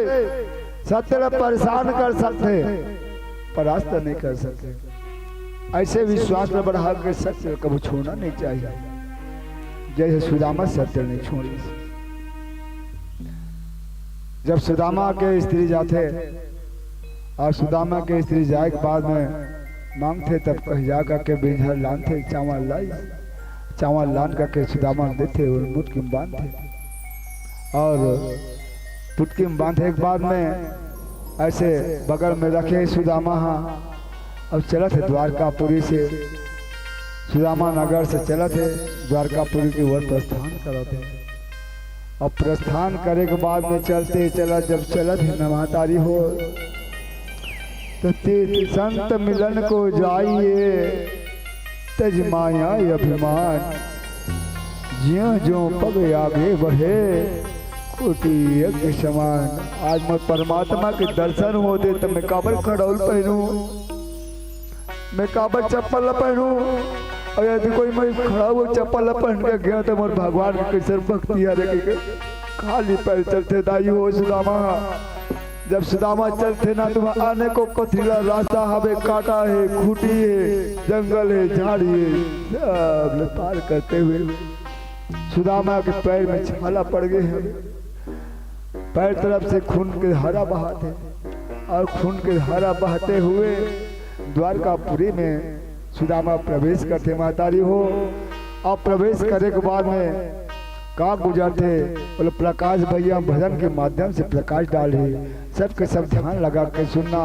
सत्य ल परेशान कर सकथे, परास्त नहीं कर सकथे। ऐसे विश्वास ल बढ़ा के सत्य ल कभू छोड़ना नहीं चाहिए। जैसे सुदामा सत्य नहीं छोड़ी। जब सुदामा के स्त्री जाथे और सुदामा के स्त्री जाए के बाद में मांगथे, तब कहीं जा करके बिंझर लानथे, चावल लाई, चावल लान करके सुदामा ल देथे और मुटकी में बांधथे। और मुटकी में बांधे के बाद में ऐसे बगल में रखे सुदामा हा, अब चलत हे द्वारकापुरी से, सुदामा नगर से चलत हे, द्वारकापुरी के ओर प्रस्थान करत हे। अब प्रस्थान करे के बाद में चलते चलत, जब चलत हे न महतारी हो, तो तीर्थ संत मिलन को जाइए, तज माया अभिमान, ज्यों ज्यों पग आगे बढ़े, कोटि यज्ञ समान। आज मोर परमात्मा के दर्शन होते, तो मैं काबर खड़ौल पहनूं, मैं काबर चप्पल ल पहनूं? और यदि कोई मैं खड़ा हुआ चप्पल ल पहन के गया, तो मोर भगवान के कैसे भक्ति हरे के खाली पैर चलते दाई हो सुदामा। जब सुदामा चलथे ना, तुम अनेकों पथरीला रास्ता हवे, कांटा हे, खूंटी हे, जंगल हे, झाड़ी हे, सब ले पार करते हुए सुदामा के पैर में छाला पड़ गए हे। पैर तरफ से खून के धारा बहाथे और खून के धारा बहते हुए द्वारकापुरी में सुदामा प्रवेश करथे। महतारी हो, अब प्रवेश करे के बाद में का गुजरथे, बोले प्रकाश भैया भजन के माध्यम से प्रकाश डालही। सबके सब ध्यान लगा के सुनना।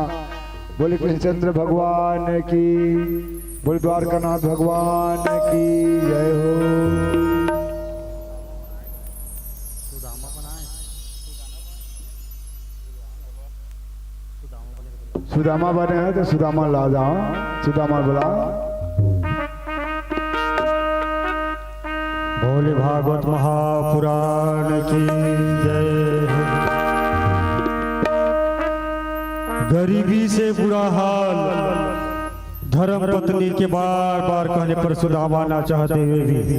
बोले कृष्णचंद्र भगवान की, बोले द्वारकानाथ भगवान की जय हो। सुदामा बने हैं तो सुदामा ला जाओ, सुदामा बुलाओ। भोले भागवत महापुराण की जय हो। गरीबी से बुरा हाल, धर्म पत्नी के बार बार कहने पर सुदामा ना चाहते हुए भी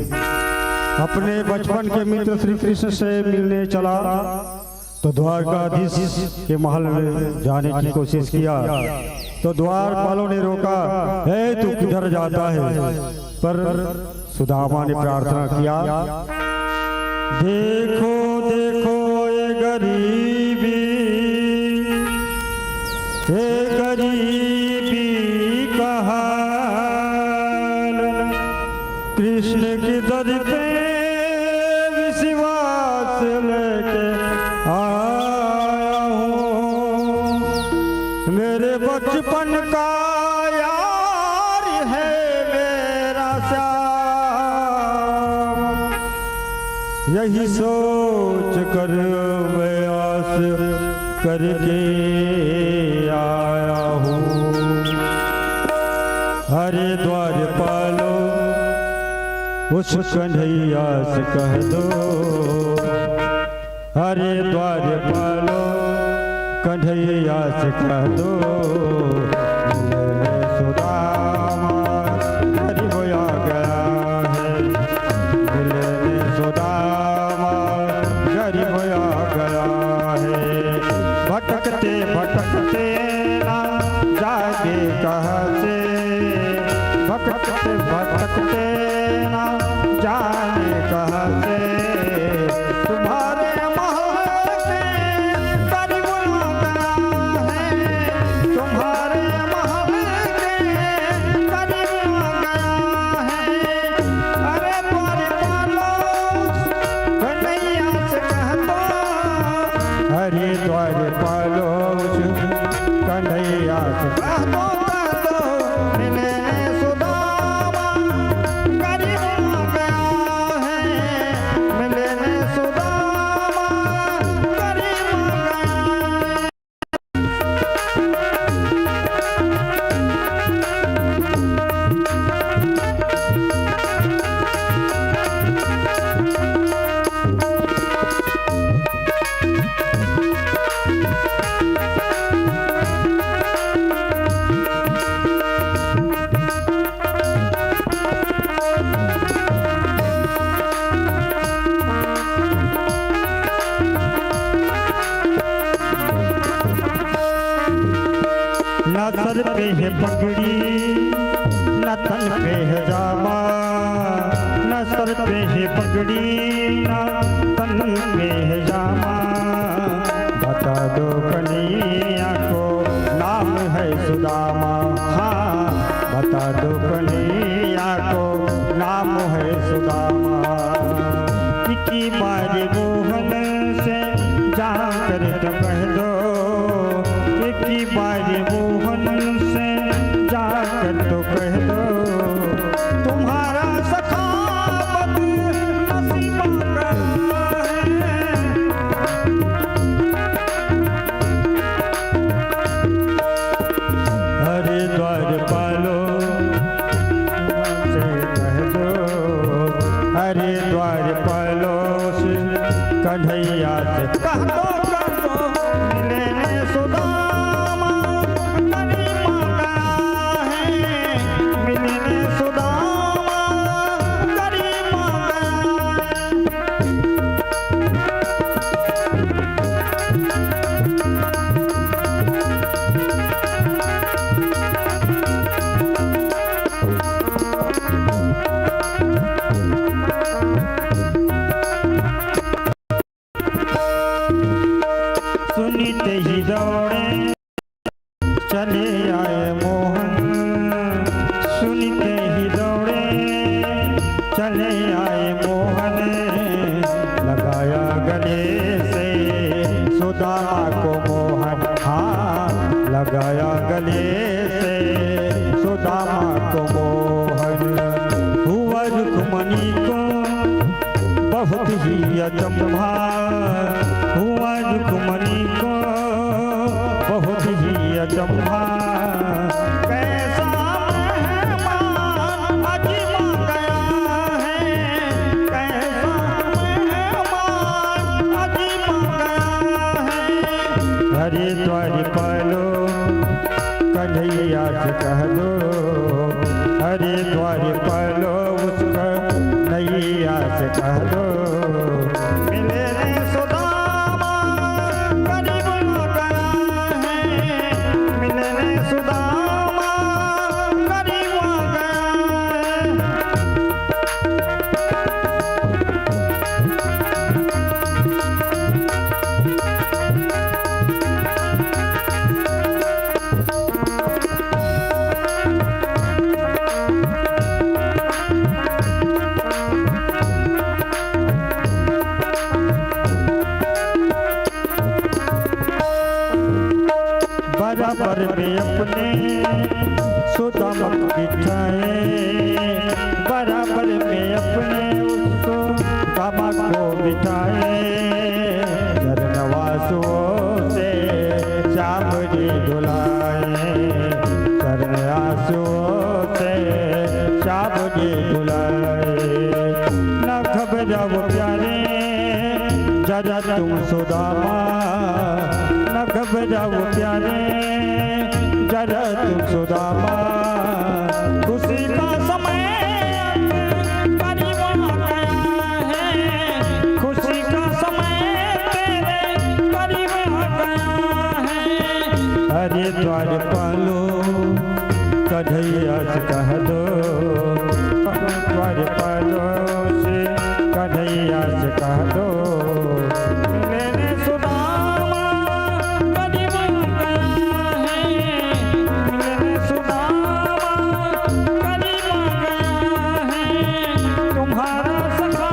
अपने बचपन के मित्र श्री कृष्ण से मिलने चला। तो द्वारकाधीश के महल में जाने की कोशिश किया, तो द्वारपालों ने रोका, "ए, तू किधर जाता है?" पर सुदामा ने प्रार्थना किया, "देखो, देखो, ये गरीबी, ये गरीबी का हाल, कृष्ण की दर पे विश्वास लेके आया हूँ। मेरे बचपन का यार है मेरा श्याम, यही सोच कर मैं आस करके आया हूँ। अरे द्वारपालो, उस कन्हैया से कह दो, अरे द्वारपालो, कन्हैया से कह दो, मिलने सुदामा गरीब आ गया है, मिलने सुदामा गरीब आ गया है। भटकते भटकते ना जाने कहाँ से, भटकते भटकते ना जाने कहाँ से, तुम्हारे महल के करीब आ गया है, तुम्हारे महल के करीब आ गया है। अरे द्वारपालो, कन्हैया से कह दो, अरे द्वारपालो, कन्हैया से कह है पगड़ी, न तन पे है जामा, न सर पे है पगड़ी, न तन पे है जामा। बता दो कन्हैया को नाम है सुदामा, हाँ, बता दो कन्हैया को नाम है सुदामा। इकी बारी मोहन से जाकर तो कह दो, इकी बारी मोहन से जाकर तो कह दो, तुम्हारा सखा बदनसीबा का है। अरे द्वारपालो से कह दो, अरे द्वारपालो से कन्हैया से कह दो, कह दो, मिले ने सुदामा, करीमा गया है, मिले ने सुदामा, करीमा गया है। सुनते ही दौड़े चले आए मोहन, सुनते ही दौड़े चले आए मोहन। लगाया गले से सुदामा को मोहन, हाँ, लगाया गले से सुदामा को मोहन। हुआ रुक्मणी को बहुत ही अचंभा, हुआ रुक्मणी को बहुत ही अचंभा। कैसा मेहमान अजीमा गया है, कैसा मेहमान अजीमा गया है। अरे द्वारपालो कन्हैया से कह दो, अरे द्वारपालो उसका नैया से कह दो। मिले ने सुदामा करीब आ गया है, मिले ने सुदामा करीब आ गया है। बराबर में अपने सुदामा को बिठाए, बराबर में अपने उसको दामा को बिठाए। चरण आंसुओं से श्याम जी धुलाए, चरण आंसुओं से श्याम जी धुलाए। न घबराओ प्यारे, जरा तुम सुदामा, न घबराओ प्यारे, जरा तुम सुदामा। खुशी का समय करीब आ गया है, खुशी का समय तेरे करीब आ गया है। अरे द्वारपालो कन्हैया से कह दो, द्वारपालो से कन्हैया से कह दो। मिले ने सुदामा करीब आ गया है, मिले ने सुदामा करीब आ गया है। तुम्हारा सखा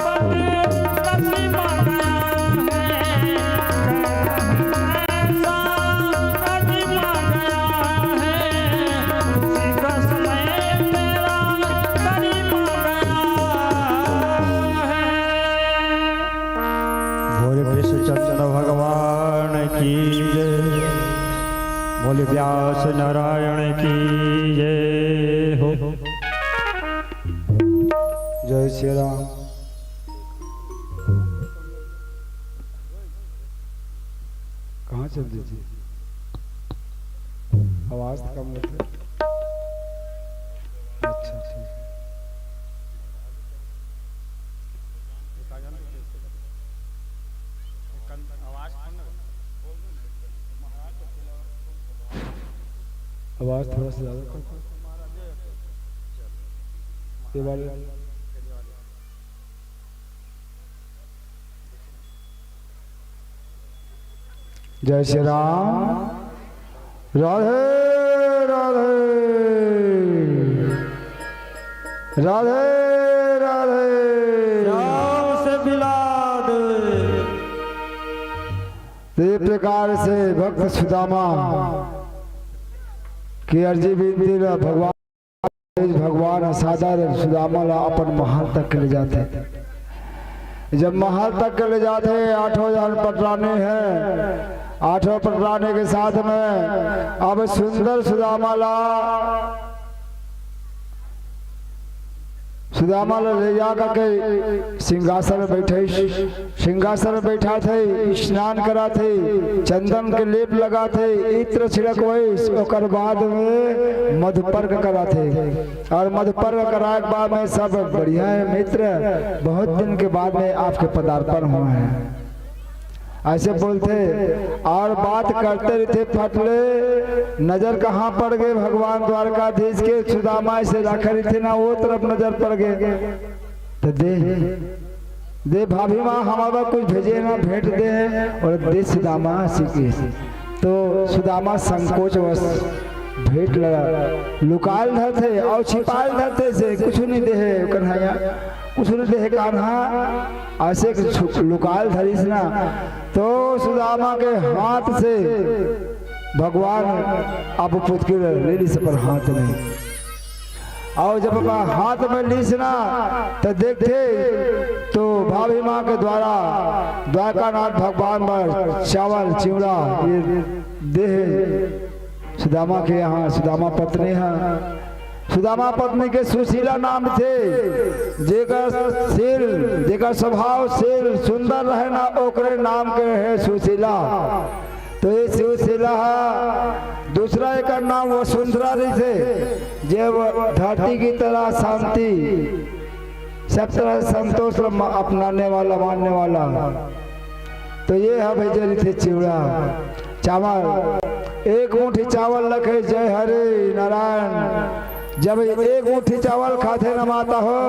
बदनसीब आ गया है, कैसा अजीब आ गया है। खुशी का समय तेरा करीब आ गया है। बोले कृष्णचंद्र भगवान की जय, बोले व्यास नारायण की जय हो। जय श्री राम। कहाँ चल दीजिए, आवाज तो कम होती है। अच्छा, ठीक है। आवाज थोड़ा सा ज्यादा कर। ये वाले। जय श्री राम। राधे राधे। राधे राधे। श्याम से मिला दे। तो ये प्रकार से भक्त सुदामा के अर्जी विनती ला भगवान, भगवान सादर सुदामा ला अपन महल तक के ले जाथे। जब महल तक के ले जाथे, आठों जन पटरानी है, आठों पटरानी के साथ में अब सुंदर सुदामा ला सुदामा ला ले जा करके सिंहासन में बैठे, सिंहासन में बैठाथे, स्नान कराथे, चंदन के लेप लगाथे, इत्र छिड़कवइस, ओकर बाद में मधुपर्क कराथे। और मधुपर्क कराए के बाद में सब बढ़िया है मित्र, बहुत दिन के बाद में आपके पदार्पण हुआ है। ऐसे बोलथे और बात करते रहिथे फटले, नजर कहाँ पड़ गे भगवान द्वारकाधीश के, सुदामा ऐसे रखे रहिथे ना, वो तरफ नजर पड़ गे। तो दे, दे भाभी माँ, हमर बर कुछ भेजे ना, भेंट दे, और दे सुदामा हँसी के। तो सुदामा संकोचवश भेंट ला लुकाल धरथे और छिपाल धरथे से कुछ नहीं दे है कन्हैया। कुछ नहीं दे हे कान्हा, ऐसे छु-, लुकाल धरिस ना, तो सुदामा के हाथ से भगवान अब पुतकी ले लिस अपन हाथ में। और जब अपन हाथ में लिस ना, तो देखथे तो भाभी माँ के द्वारा द्वारकानाथ भगवान बर चावल चिवड़ा ये दे हे। सुदामा के यहाँ सुदामा पत्नी है। सुदामा पत्नी के सुशीला नाम थे, जेकर शील, जेकर स्वभाव शील सुंदर रहे ना, ओकरे नाम के रहे सुशीला। तो ये सुशीला है। दूसरा एकर नाम वसुंधरा रहिथे, जे वो धरती की तरह शांति, सब तरह संतोष ल-, अपनाने वाला, मानने वाला। तो ये है भेजे रहिथे चिवड़ा, चावल, एक मुट्ठी चावल रखे, जय हरे नारायण। जब एक मुट्ठी चावल खाथे न माता हो,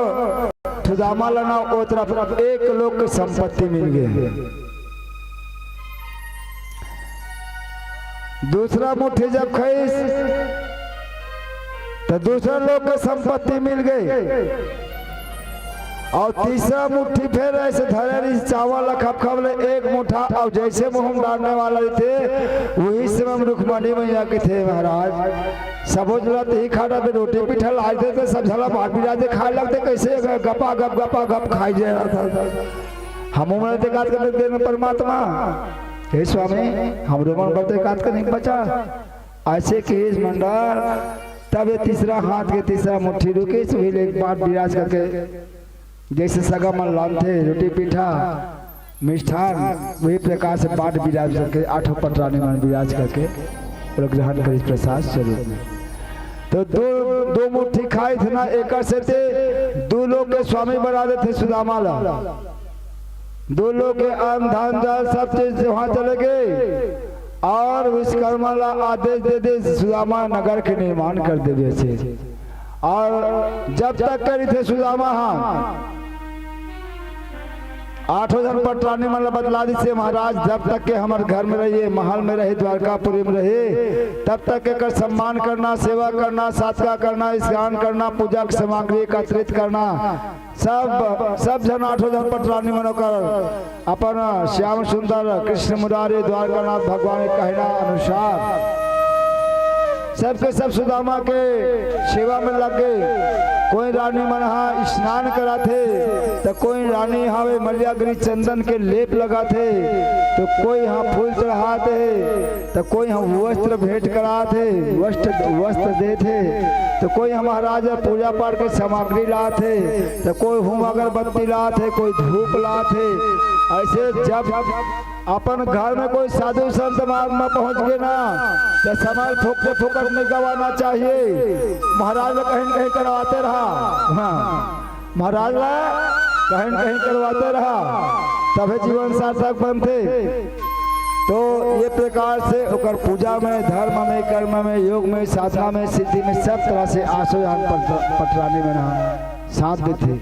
सुदामा ला ना ओ तरफ एक लोक के संपत्ति मिल गे। दूसरा मुट्ठी जब खाइस, तो दूसरा लोक के संपत्ति मिल गे। और तीसरा मुट्ठी फेर ऐसे धरे रहिस, चावल ला खप खप ले एक मुट्ठा, और जैसे मुंह में डालने वाला रहिथे, वही समय में रुक्मणी मैया कथे, "महाराज, सबो झन ला तिही खाना पे रोटी पीठा लाए थे, तो सब झन ला बांट बिराज के खाए लगथे, कैसे गपा गप, गपा गप खाई जा रहा था।" हम उमर ते कात कर देन परमात्मा, "हे स्वामी, हमरो मन बर ते कात कर नहीं बचा।" ऐसे कहिस मंडल, तब ये तीसरा हाथ के तीसरा मुट्ठी रुकिस, वही ले एक बांट बिराज करके, जैसे सगा मन लानथे रोटी पीठा मिष्ठान, वही प्रकार से बांट बिराज करके आठों पटरानी मन बिराज करके ओला ग्रहण करिस प्रसाद स्वरूप में। तो दो, दो मुट्ठी खाइस ना, एकर सेती दू लोक के स्वामी बना देथे सुदामा ला। दू लोक के अन्न धन जल सब चीज वहां चले गे और विश्वकर्मा ला आदेश दे दे सुदामा नगर के निर्माण कर देवे से। और जब तक करी थे सुदामा हा आठों जन पटरानी मन ला बतला दिसे, "महाराज, जब तक के हमर घर में रहिए, महल में रहे, द्वारकापुरी में रहे, तब तक एकर सम्मान करना, सेवा करना, सातका करना, स्नान करना, पूजा के सामग्री एकत्रित करना।" सब, सब झन आठों झन पटरानी मन ओकर अपन श्याम सुंदर, कृष्ण मुरारी, द्वारकानाथ भगवान के कहना अनुसार सबके सब सुदामा के सेवा में लग गे। कोई रानी मन हा स्नान कराथे, तो कोई रानी हावे मलियागिरी चंदन के लेप लगाथे, तो कोई हा फूल चढ़ात हे, तो कोई हा वस्त्र भेंट करात हे, वस्त्र, वस्त्र देत हे, तो कोई हा महाराज पूजा पाठ के सामग्री लात हे, तो कोई हूम अगरबत्ती लात हे, कोई धूप लात हे। ऐसे जब अपन घर में कोई साधु संत महात्मा पहुंच गए ना, तो समय फोकट फोकट नहीं गवाना चाहिए। महाराज ला कहीं न कहीं करवाते रहा, हाँ, महाराज ला कहीं न कहीं करवाते रहा, तभी जीवन सार्थक बनथे। तो ये प्रकार से ओकर पूजा में, धर्म में, कर्म में, योग में, साधना में, सिद्धि में, सब तरह से आसो यहाँ पट-, पटरानी में ना साथ देथे।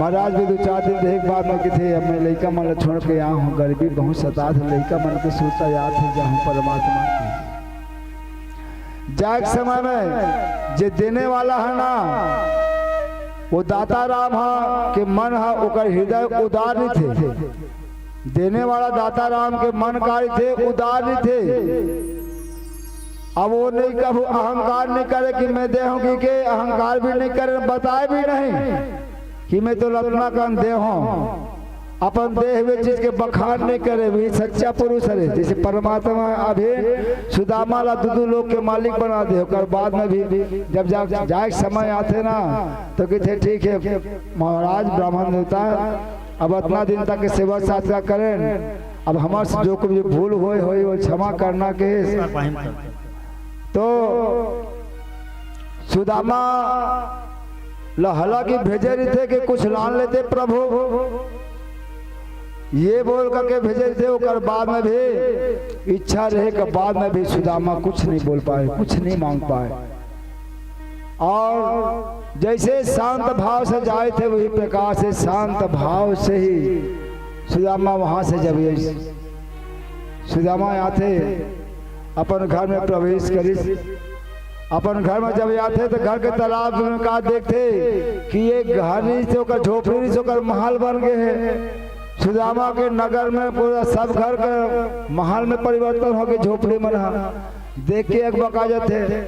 महाराज भी दो चार दिन रहे के बाद में कथे, "अब मैं लइका मन ल छोड़ के आए हूँ, गरीबी बहुत सतात हे, लइका मन के सुरता याद हे, जाहूँ परमात्मा के।" जाए के समय में जे देने वाला हे ना, वो दाता राम हा के मन हा, ओकर हृदय उदार रहिथे। देने वाला दाता राम के मन का रहिथे, उदार रहिथे। अब वो नहीं कभू अहंकार नहीं करे कि मैं दे हूँ, कि के अहंकार भी नहीं करे, बताए भी नहीं कि मैं तो रत्ना कन दे हूँ। अपन दे हुए चीज के बखान नहीं करे, वही सच्चा पुरुष हरे। जैसे परमात्मा अभी सुदामा ला दू दू लोक के मालिक बना दे, ओकर बाद में भी जब जा, जाए के समय आथे ना, तो कथे, "ठीक है महाराज, ब्राह्मण देवता, अब अतना दिन तक के सेवा सत्कार करेन, अब हमर से जो कुछ भी भूल होए होई, वो क्षमा करना के।" तो सुदामा ल हालांकि भेजे रहिथे कि कुछ लान लेते प्रभु, ये बोल करके भेजे रहिथे। ओकर बाद में भी इच्छा रहे के बाद में भी सुदामा कुछ नहीं बोल पाए, कुछ नहीं मांग पाए। और जैसे शांत भाव से जाए थे, वही प्रकार से शांत भाव से ही सुदामा वहां से जब ये सुदामा आथे, अपन घर में प्रवेश करिस। अपन घर में जब आथे तो घर के तालाब में का देखथे कि ये घर नहीं से ओकर झोपड़ी नहीं से ओकर महल बन गए हे। सुदामा के नगर में पूरा सब घर के महल में परिवर्तन हो गए, झोपड़ी मन हा। देख के अकबका जाथे।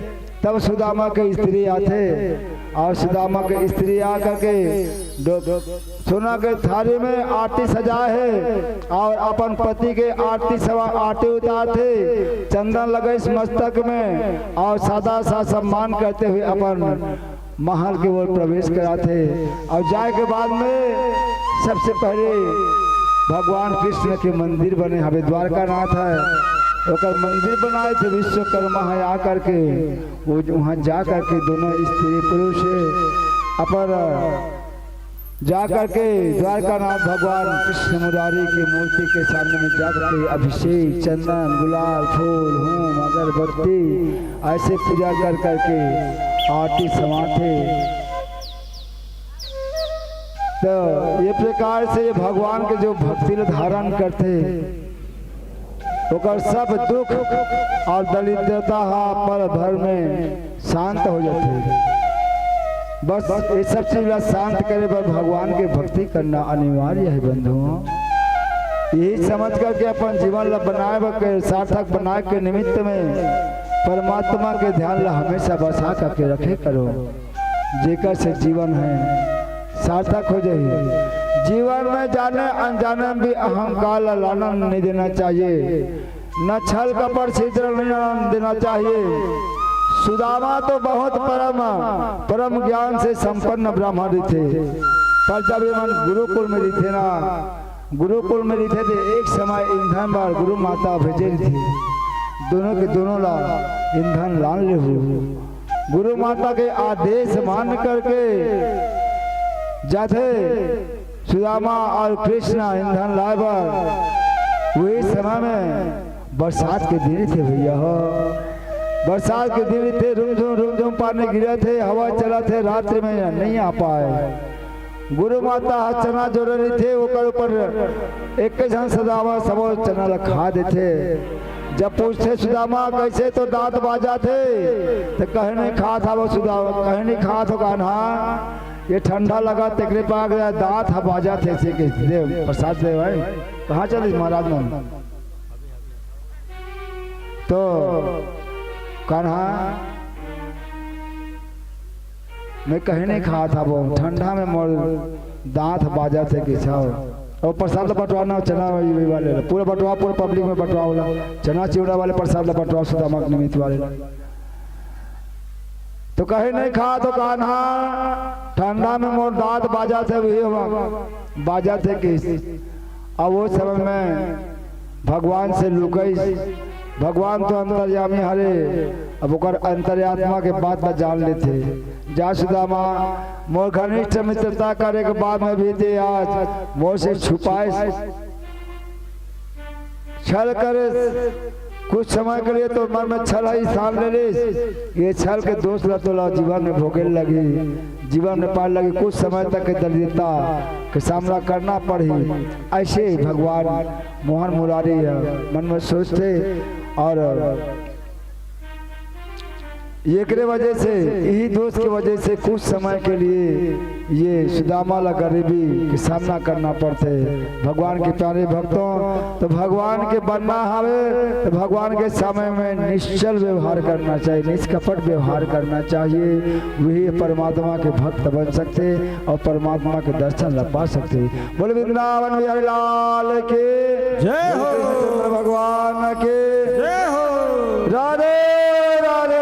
तब सुदामा के स्त्री आथे और सुदामा के स्त्री आ करके दो, सोना के थारी में आरती सजाए हे और अपन पति के आरती सवा आरती उतारथे, चंदन लगाइस मस्तक में और सादा सा सम्मान करते हुए अपन महल के ओर प्रवेश कराथे। और जाए के बाद में सबसे पहले भगवान कृष्ण के मंदिर बने हवे, द्वारकानाथ हे, ओकर मंदिर बनाए थे विश्वकर्मा हे आकर के। वो वहाँ जा करके दोनों स्त्री पुरुष अपन जा करके द्वारकानाथ भगवान कृष्ण मुरारी की मूर्ति के सामने में जा करके अभिषेक, चंदन, गुलाल, फूल, हूम, अगरबत्ती ऐसे पूजा कर करके आरती समाथे। तो ये प्रकार से ये भगवान के जो भक्ति ल धारण करथे, ओकर सब दुख और दरिद्रता हा पल भर में शांत हो जाथे। बस ये सब चीज ला शांत करे बर भगवान के भक्ति करना अनिवार्य हे बंधुओं। यही समझ करके अपन जीवन ला बनाए बर के, सार्थक बनाए के निमित्त में परमात्मा के ध्यान ला हमेशा बसा करके रखे करो, जेकर से जीवन हे सार्थक हो जाही। जीवन में जाने अनजाने में भी अहंकार ला लालन नहीं देना चाहिए, न छल कपट छिद्र नहीं लालन देना चाहिए। सुदामा तो बहुत परम, परम ज्ञान से संपन्न ब्राह्मण रहिथे, पर जब ये मन गुरुकुल में रहिथे ना, गुरुकुल में रहिथे तो एक समय ईंधन बर गुरु माता भेजे रहिथे, दोनों के दोनों ला ईंधन लान लेहू। गुरु माता के आदेश मान करके जाथे सुदामा और कृष्ण ईंधन लाए बर। वही समय में बरसात के दिन थे भैया हो, बरसात के दिन थे, रुमझुम रुमझुम पानी गिरत हे, हवा चलत हे, रात्रि में नहीं आ पाए। गुरु माता ह चना जोरे रहिथे, ओकर ऊपर एक झन सुदामा सबो चना ल खा देथे। जब पूछथे सुदामा, "कैसे तो दांत बाजाथे?" त कहे, "नहीं खात हवं सुदामा।" कहे, "नहीं खात हो कान्हा, ये ठंडा लगा, तेकरे पाक दांत ह बाजाथे।" से के देव प्रसाद देव हे, कहाँ चले महाराज मन? तो कान्हा, मैं कहीं नहीं खात हवं, ठंडा में मोर दांत बाजत हे कि छव। और प्रसाद ल बंटवाना, चना ये वाले ल, पूरा बंटवा, पूरा पब्लिक में बंटवा वाला, चना चिवड़ा वाले प्रसाद ल बंटवा, सुदामा के निमित्त वाले ल। तो कहीं नहीं खात हो कान्हा, ठंडा में मोर दांत बाजत हे, वही हुआ बाजत हे कि अब वो समय में भगवान से लुकइस, भगवान तो अंतर्यामी हरे, अब ओकर अंतर्यात्मा के बात ला जान लेथे। जा सुदामा, मोर घनिष्ठ मित्रता करे के बाद में भी ते आज मोर से छुपाइस। छल करे कुछ समय के लिए तो मन में छल ही ठान ले लिस, ये छल के दोष ला तोला जीवन में भोगे लगी, जीवन में पाए लगी। कुछ समय तक के दरिद्रता के सामना करना पड़ही। ऐसे ही भगवान मोहन मुरारी ह मन में सोचथे और एकरे वजह से, यही दोष के वजह से कुछ समय के लिए ये सुदामा ला गरीबी के सामना करना पड़थे। भगवान के प्यारे भक्तों, तो भगवान के बनना हवे तो भगवान के सामने में निश्चल व्यवहार करना चाहिए, निष्कपट व्यवहार करना चाहिए। वही परमात्मा के भक्त बन सकथे और परमात्मा के दर्शन ला पा सकथे। बोले वृंदावन बिहारी लाल की जय हो। कृष्ण भगवान की जय हो। राधे राधे।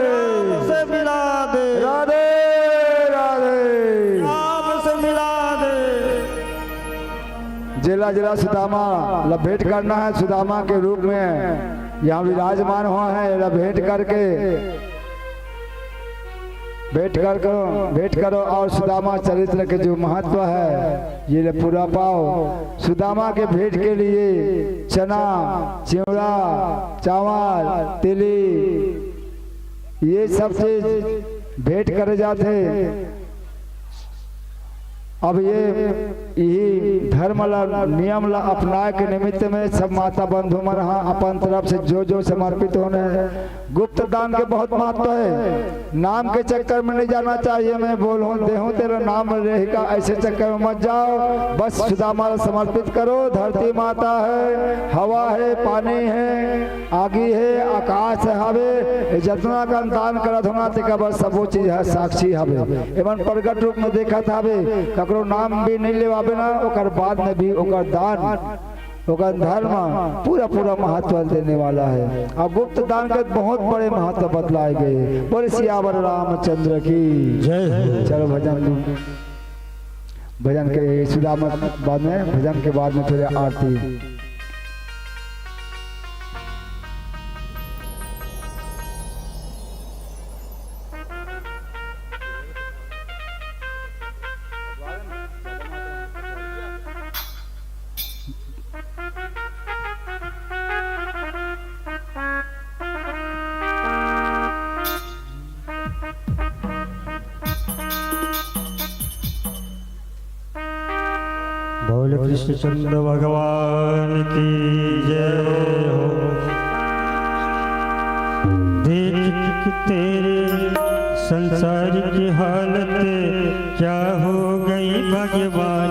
राम से मिला दे। राधे राधे। राम से मिला दे। जेला जेला सुदामा ला भेंट करना है, सुदामा के रूप में यहाँ विराजमान हुआ है, एला भेंट करके भेंट कर करो, भेंट करो और सुदामा चरित्र के जो महत्व है, ये ले पूरा पाओ। सुदामा के भेंट के लिए चना, चिवड़ा, चावल, तिली, ये सब चीज भेंट करे जाथे। अब ये यही धर्म ला, नियम ला अपनाए के निमित्त में सब माता बंधु मन हा अपन तरफ से जो जो समर्पित होने हैं। गुप्त दान के बहुत महत्व है। नाम के चक्कर में नहीं जाना चाहिए, मैं बोलूं देहूं तेरा नाम रहेगा, ऐसे चक्कर में मत जाओ। बस सुदामा ला समर्पित करो। धरती माता है, हवा है, पानी है, आगी है, आकाश हवे, ये जतना कन दान करत हो ना, तेकर बर सबो चीज ह साक्षी हवे। एमन प्रगट रूप में देखत हवे, ककरो नाम भी नहीं लेवाबे ना, ओकर बाद में भी ओकर दान, ओकर धर्म पूरा पूरा महत्व देने वाला है। और गुप्त दान के बहुत बड़े महत्व बतलाए गए। बोले सियावर रामचंद्र की जय हो। चलो भजन, भजन के सुदामा बाद में, भजन के बाद में फिर आरती। बोल कृष्णचंद्र भगवान की जय हो। देख तेरे संसार की हालत क्या हो गई भगवान,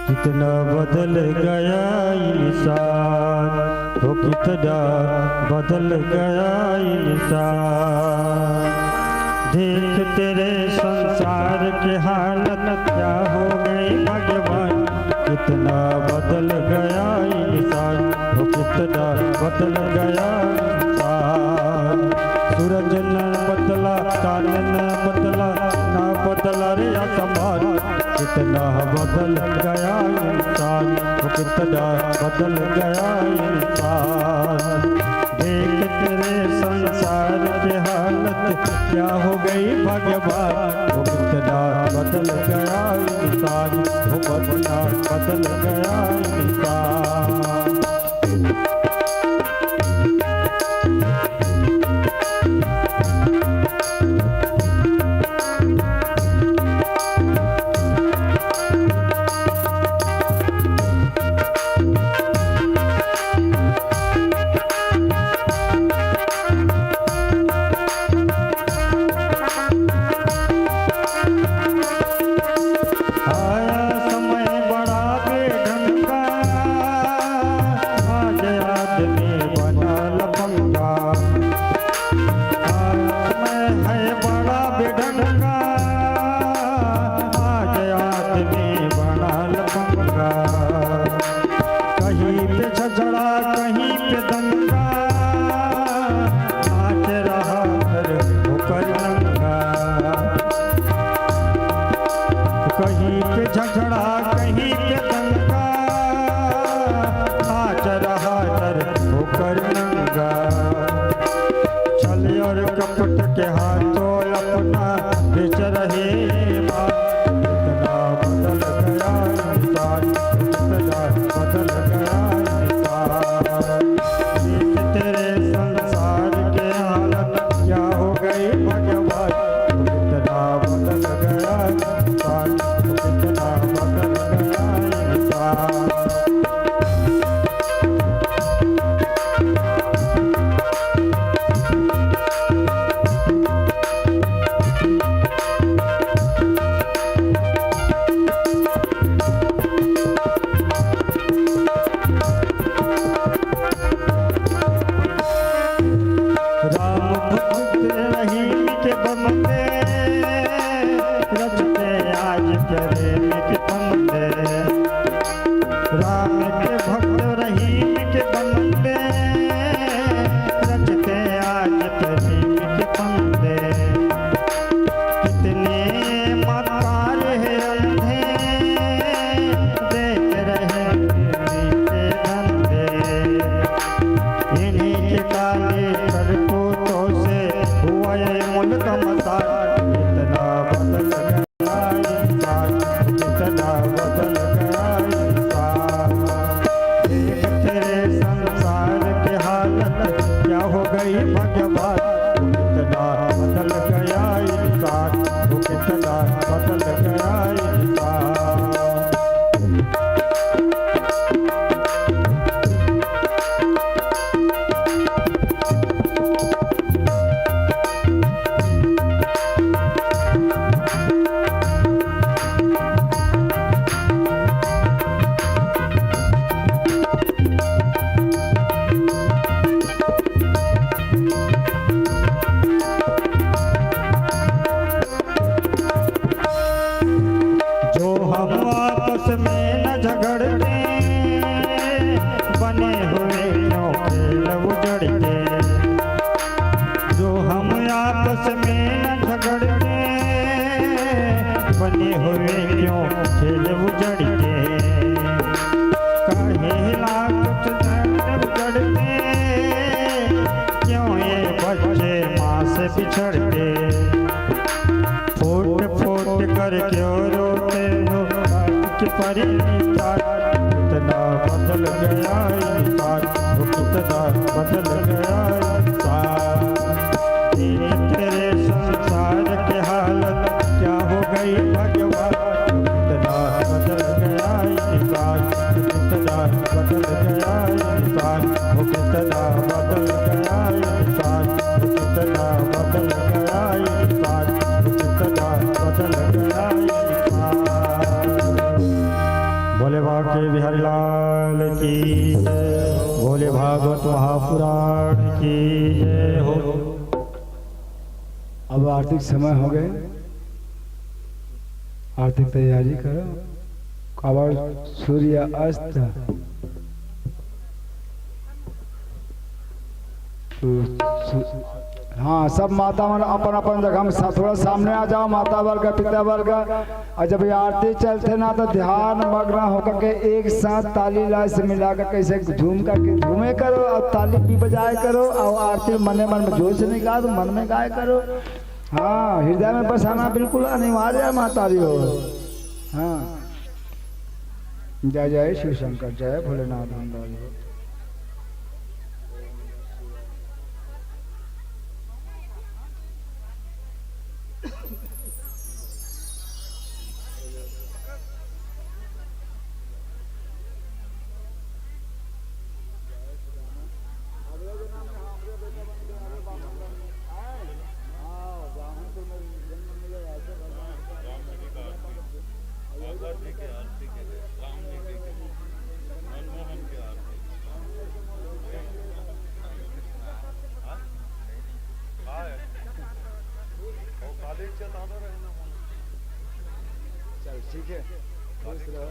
कितना बदल गया इंसान, वो कितना बदल गया इंसान। देख तेरे संसार की हालत क्या हो गई भगवान, कितना बदल गया इंसान, वो कितना बदल गया इंसान। सूरज न बदला, चांद न बदला, ना बदला रे आसमान, कितना बदल गया इंसान, वो कितना बदल गया इंसान। देख तेरे संसार की हालत क्या हो गई भगवान, वो कितना बदल गया इंसान, वो कितना बदल गया इंसान। आया समय बड़ा बेढंग का, परिवार, कितना बदल गया इंसान, वो कितना बदल गया इंसान। देख तेरे संसार की हालत क्या हो गई भगवान, कितना बदल गया इंसान, कितना बदल गया इंसान, वो कितना बदल गया इंसान, वो कितना बदल गया इंसान, वो कितना बदल गया इंसान। भोले बाबा के बिहारी लाल की जय, भोले भागवत महापुराण की जय हो। अब आरती के समय हो गए, आरती के तैयारी करो। अब सूर्य अस्त। तो सु-, हाँ, सब माता मन अपन अपन जगह में सा-, थोड़ा सामने आ जाओ, माता वर्ग, पिता वर्ग। और जब ये आरती चलथे ना, तो ध्यान मग्न होकर के एक साथ ताली ला से मिला कर कैसे झूम करके झूमे करो और ताली भी बजाए करो और आरती मने मन में जोर से नहीं गा तो मन में गाए करो। हाँ, हृदय में बसाना बिल्कुल अनिवार्य है, महतारी हो। हाँ, जय जय शिव शंकर, जय भोलेनाथ भंडारी हो। चल, ठीक है। खुश रहो।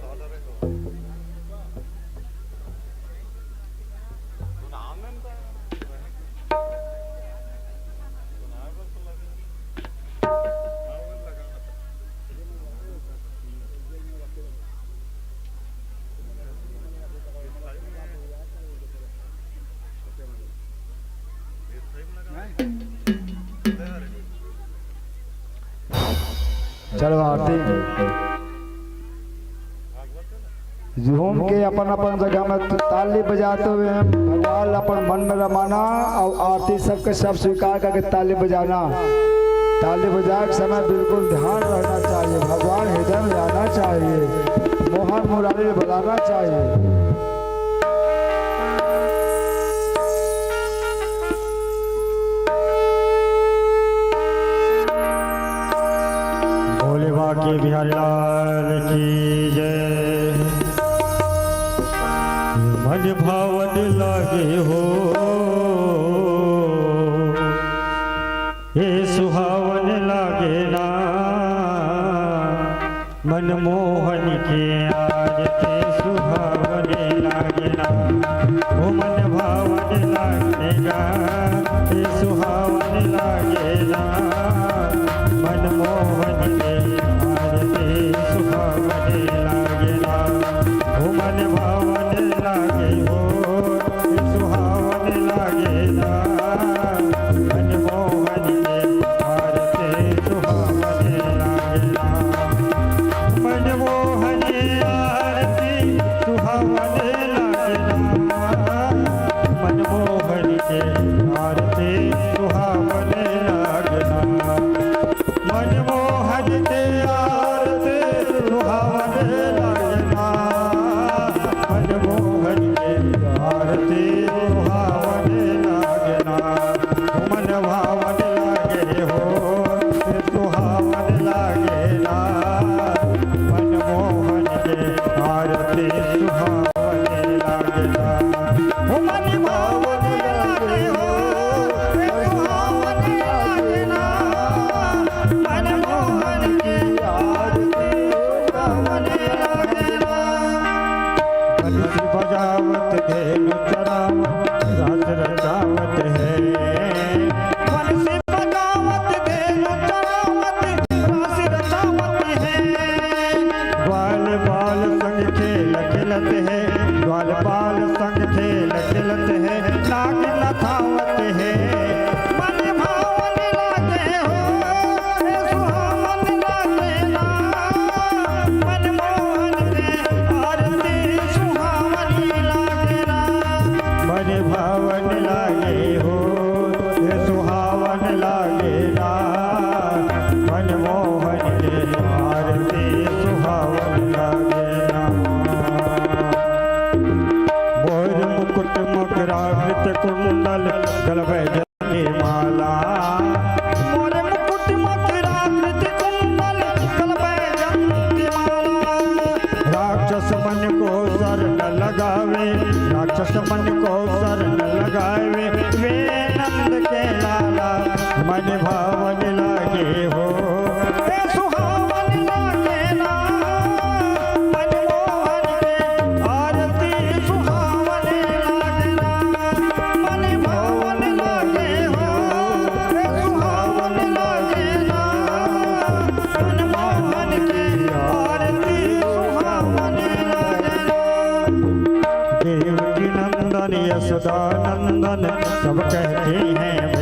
चलो आरती। झूम के अपन अपन जगह में ताली बजाते हुए हम भगवान ला अपन मन में रमाना और आरती सबके सब स्वीकार करके ताली बजाना। ताली बजाए के समय बिल्कुल ध्यान रहना चाहिए, भगवान हृदय में आना चाहिए, मोहन मुरारी बुलाना चाहिए। भोले बाबा के बिहारी लाल की जय। मन भावन लागे हो, ये सुहावन लागे ना। मनमोहन के आरती सुहावन लागे ना, ओ मन भावन लागे ना, ये सुहावन लागे ना। मनमोहन के आरती सुहावन लागे ना, ओ मन भावन लागे हो, ये सुहावन लागे ना। मनमोहन के आरती सुहावन लागे ना। मनमोहन आरती सुहावन लागना, मनमोहन के आरती सुहावन लागना, मनमोहन के आरती सुहावन लागना, मनमोहन के आरती सुहावन लागना। मन भावन लागे हो, सुहावन लागे ना, मनमोहन के आरती सुहावन लागे ना। ओ मन भावन लागे हो, सुहावन लागे ना, मनमोहन के आरती सुहावन लागे ना। बंसी बजावत धेनु चरावत रास रचावत है। बंसी बजावत धेनु चरावत रास रचावत है। ग्वाल बाल संग खेल खेलत है, ग्वाल बाल संग खेल खेलत है, नाग नथावत है। मन भावन लागे हो, ए सुहावन लागे ना, मन मोहन के कुंडल गल बैजंती माला। मोरे मुकुट मकुराकृति कुंडल गल बैजंती माला। राक्षस मन को शरण लगावे, राक्षस मन को शरण लगावे, वे नंद के लाला मन भावन लागे हो। ए सुहावन लागे ना, मनमोहन के आरती सुहावन लागे ना, मन भावन लागे हो। ए सुहावन लागे ना, मनमोहन के आरती सुहावन लागे ना। देवकी नंदन यशोदा नंदन सब कहते हैं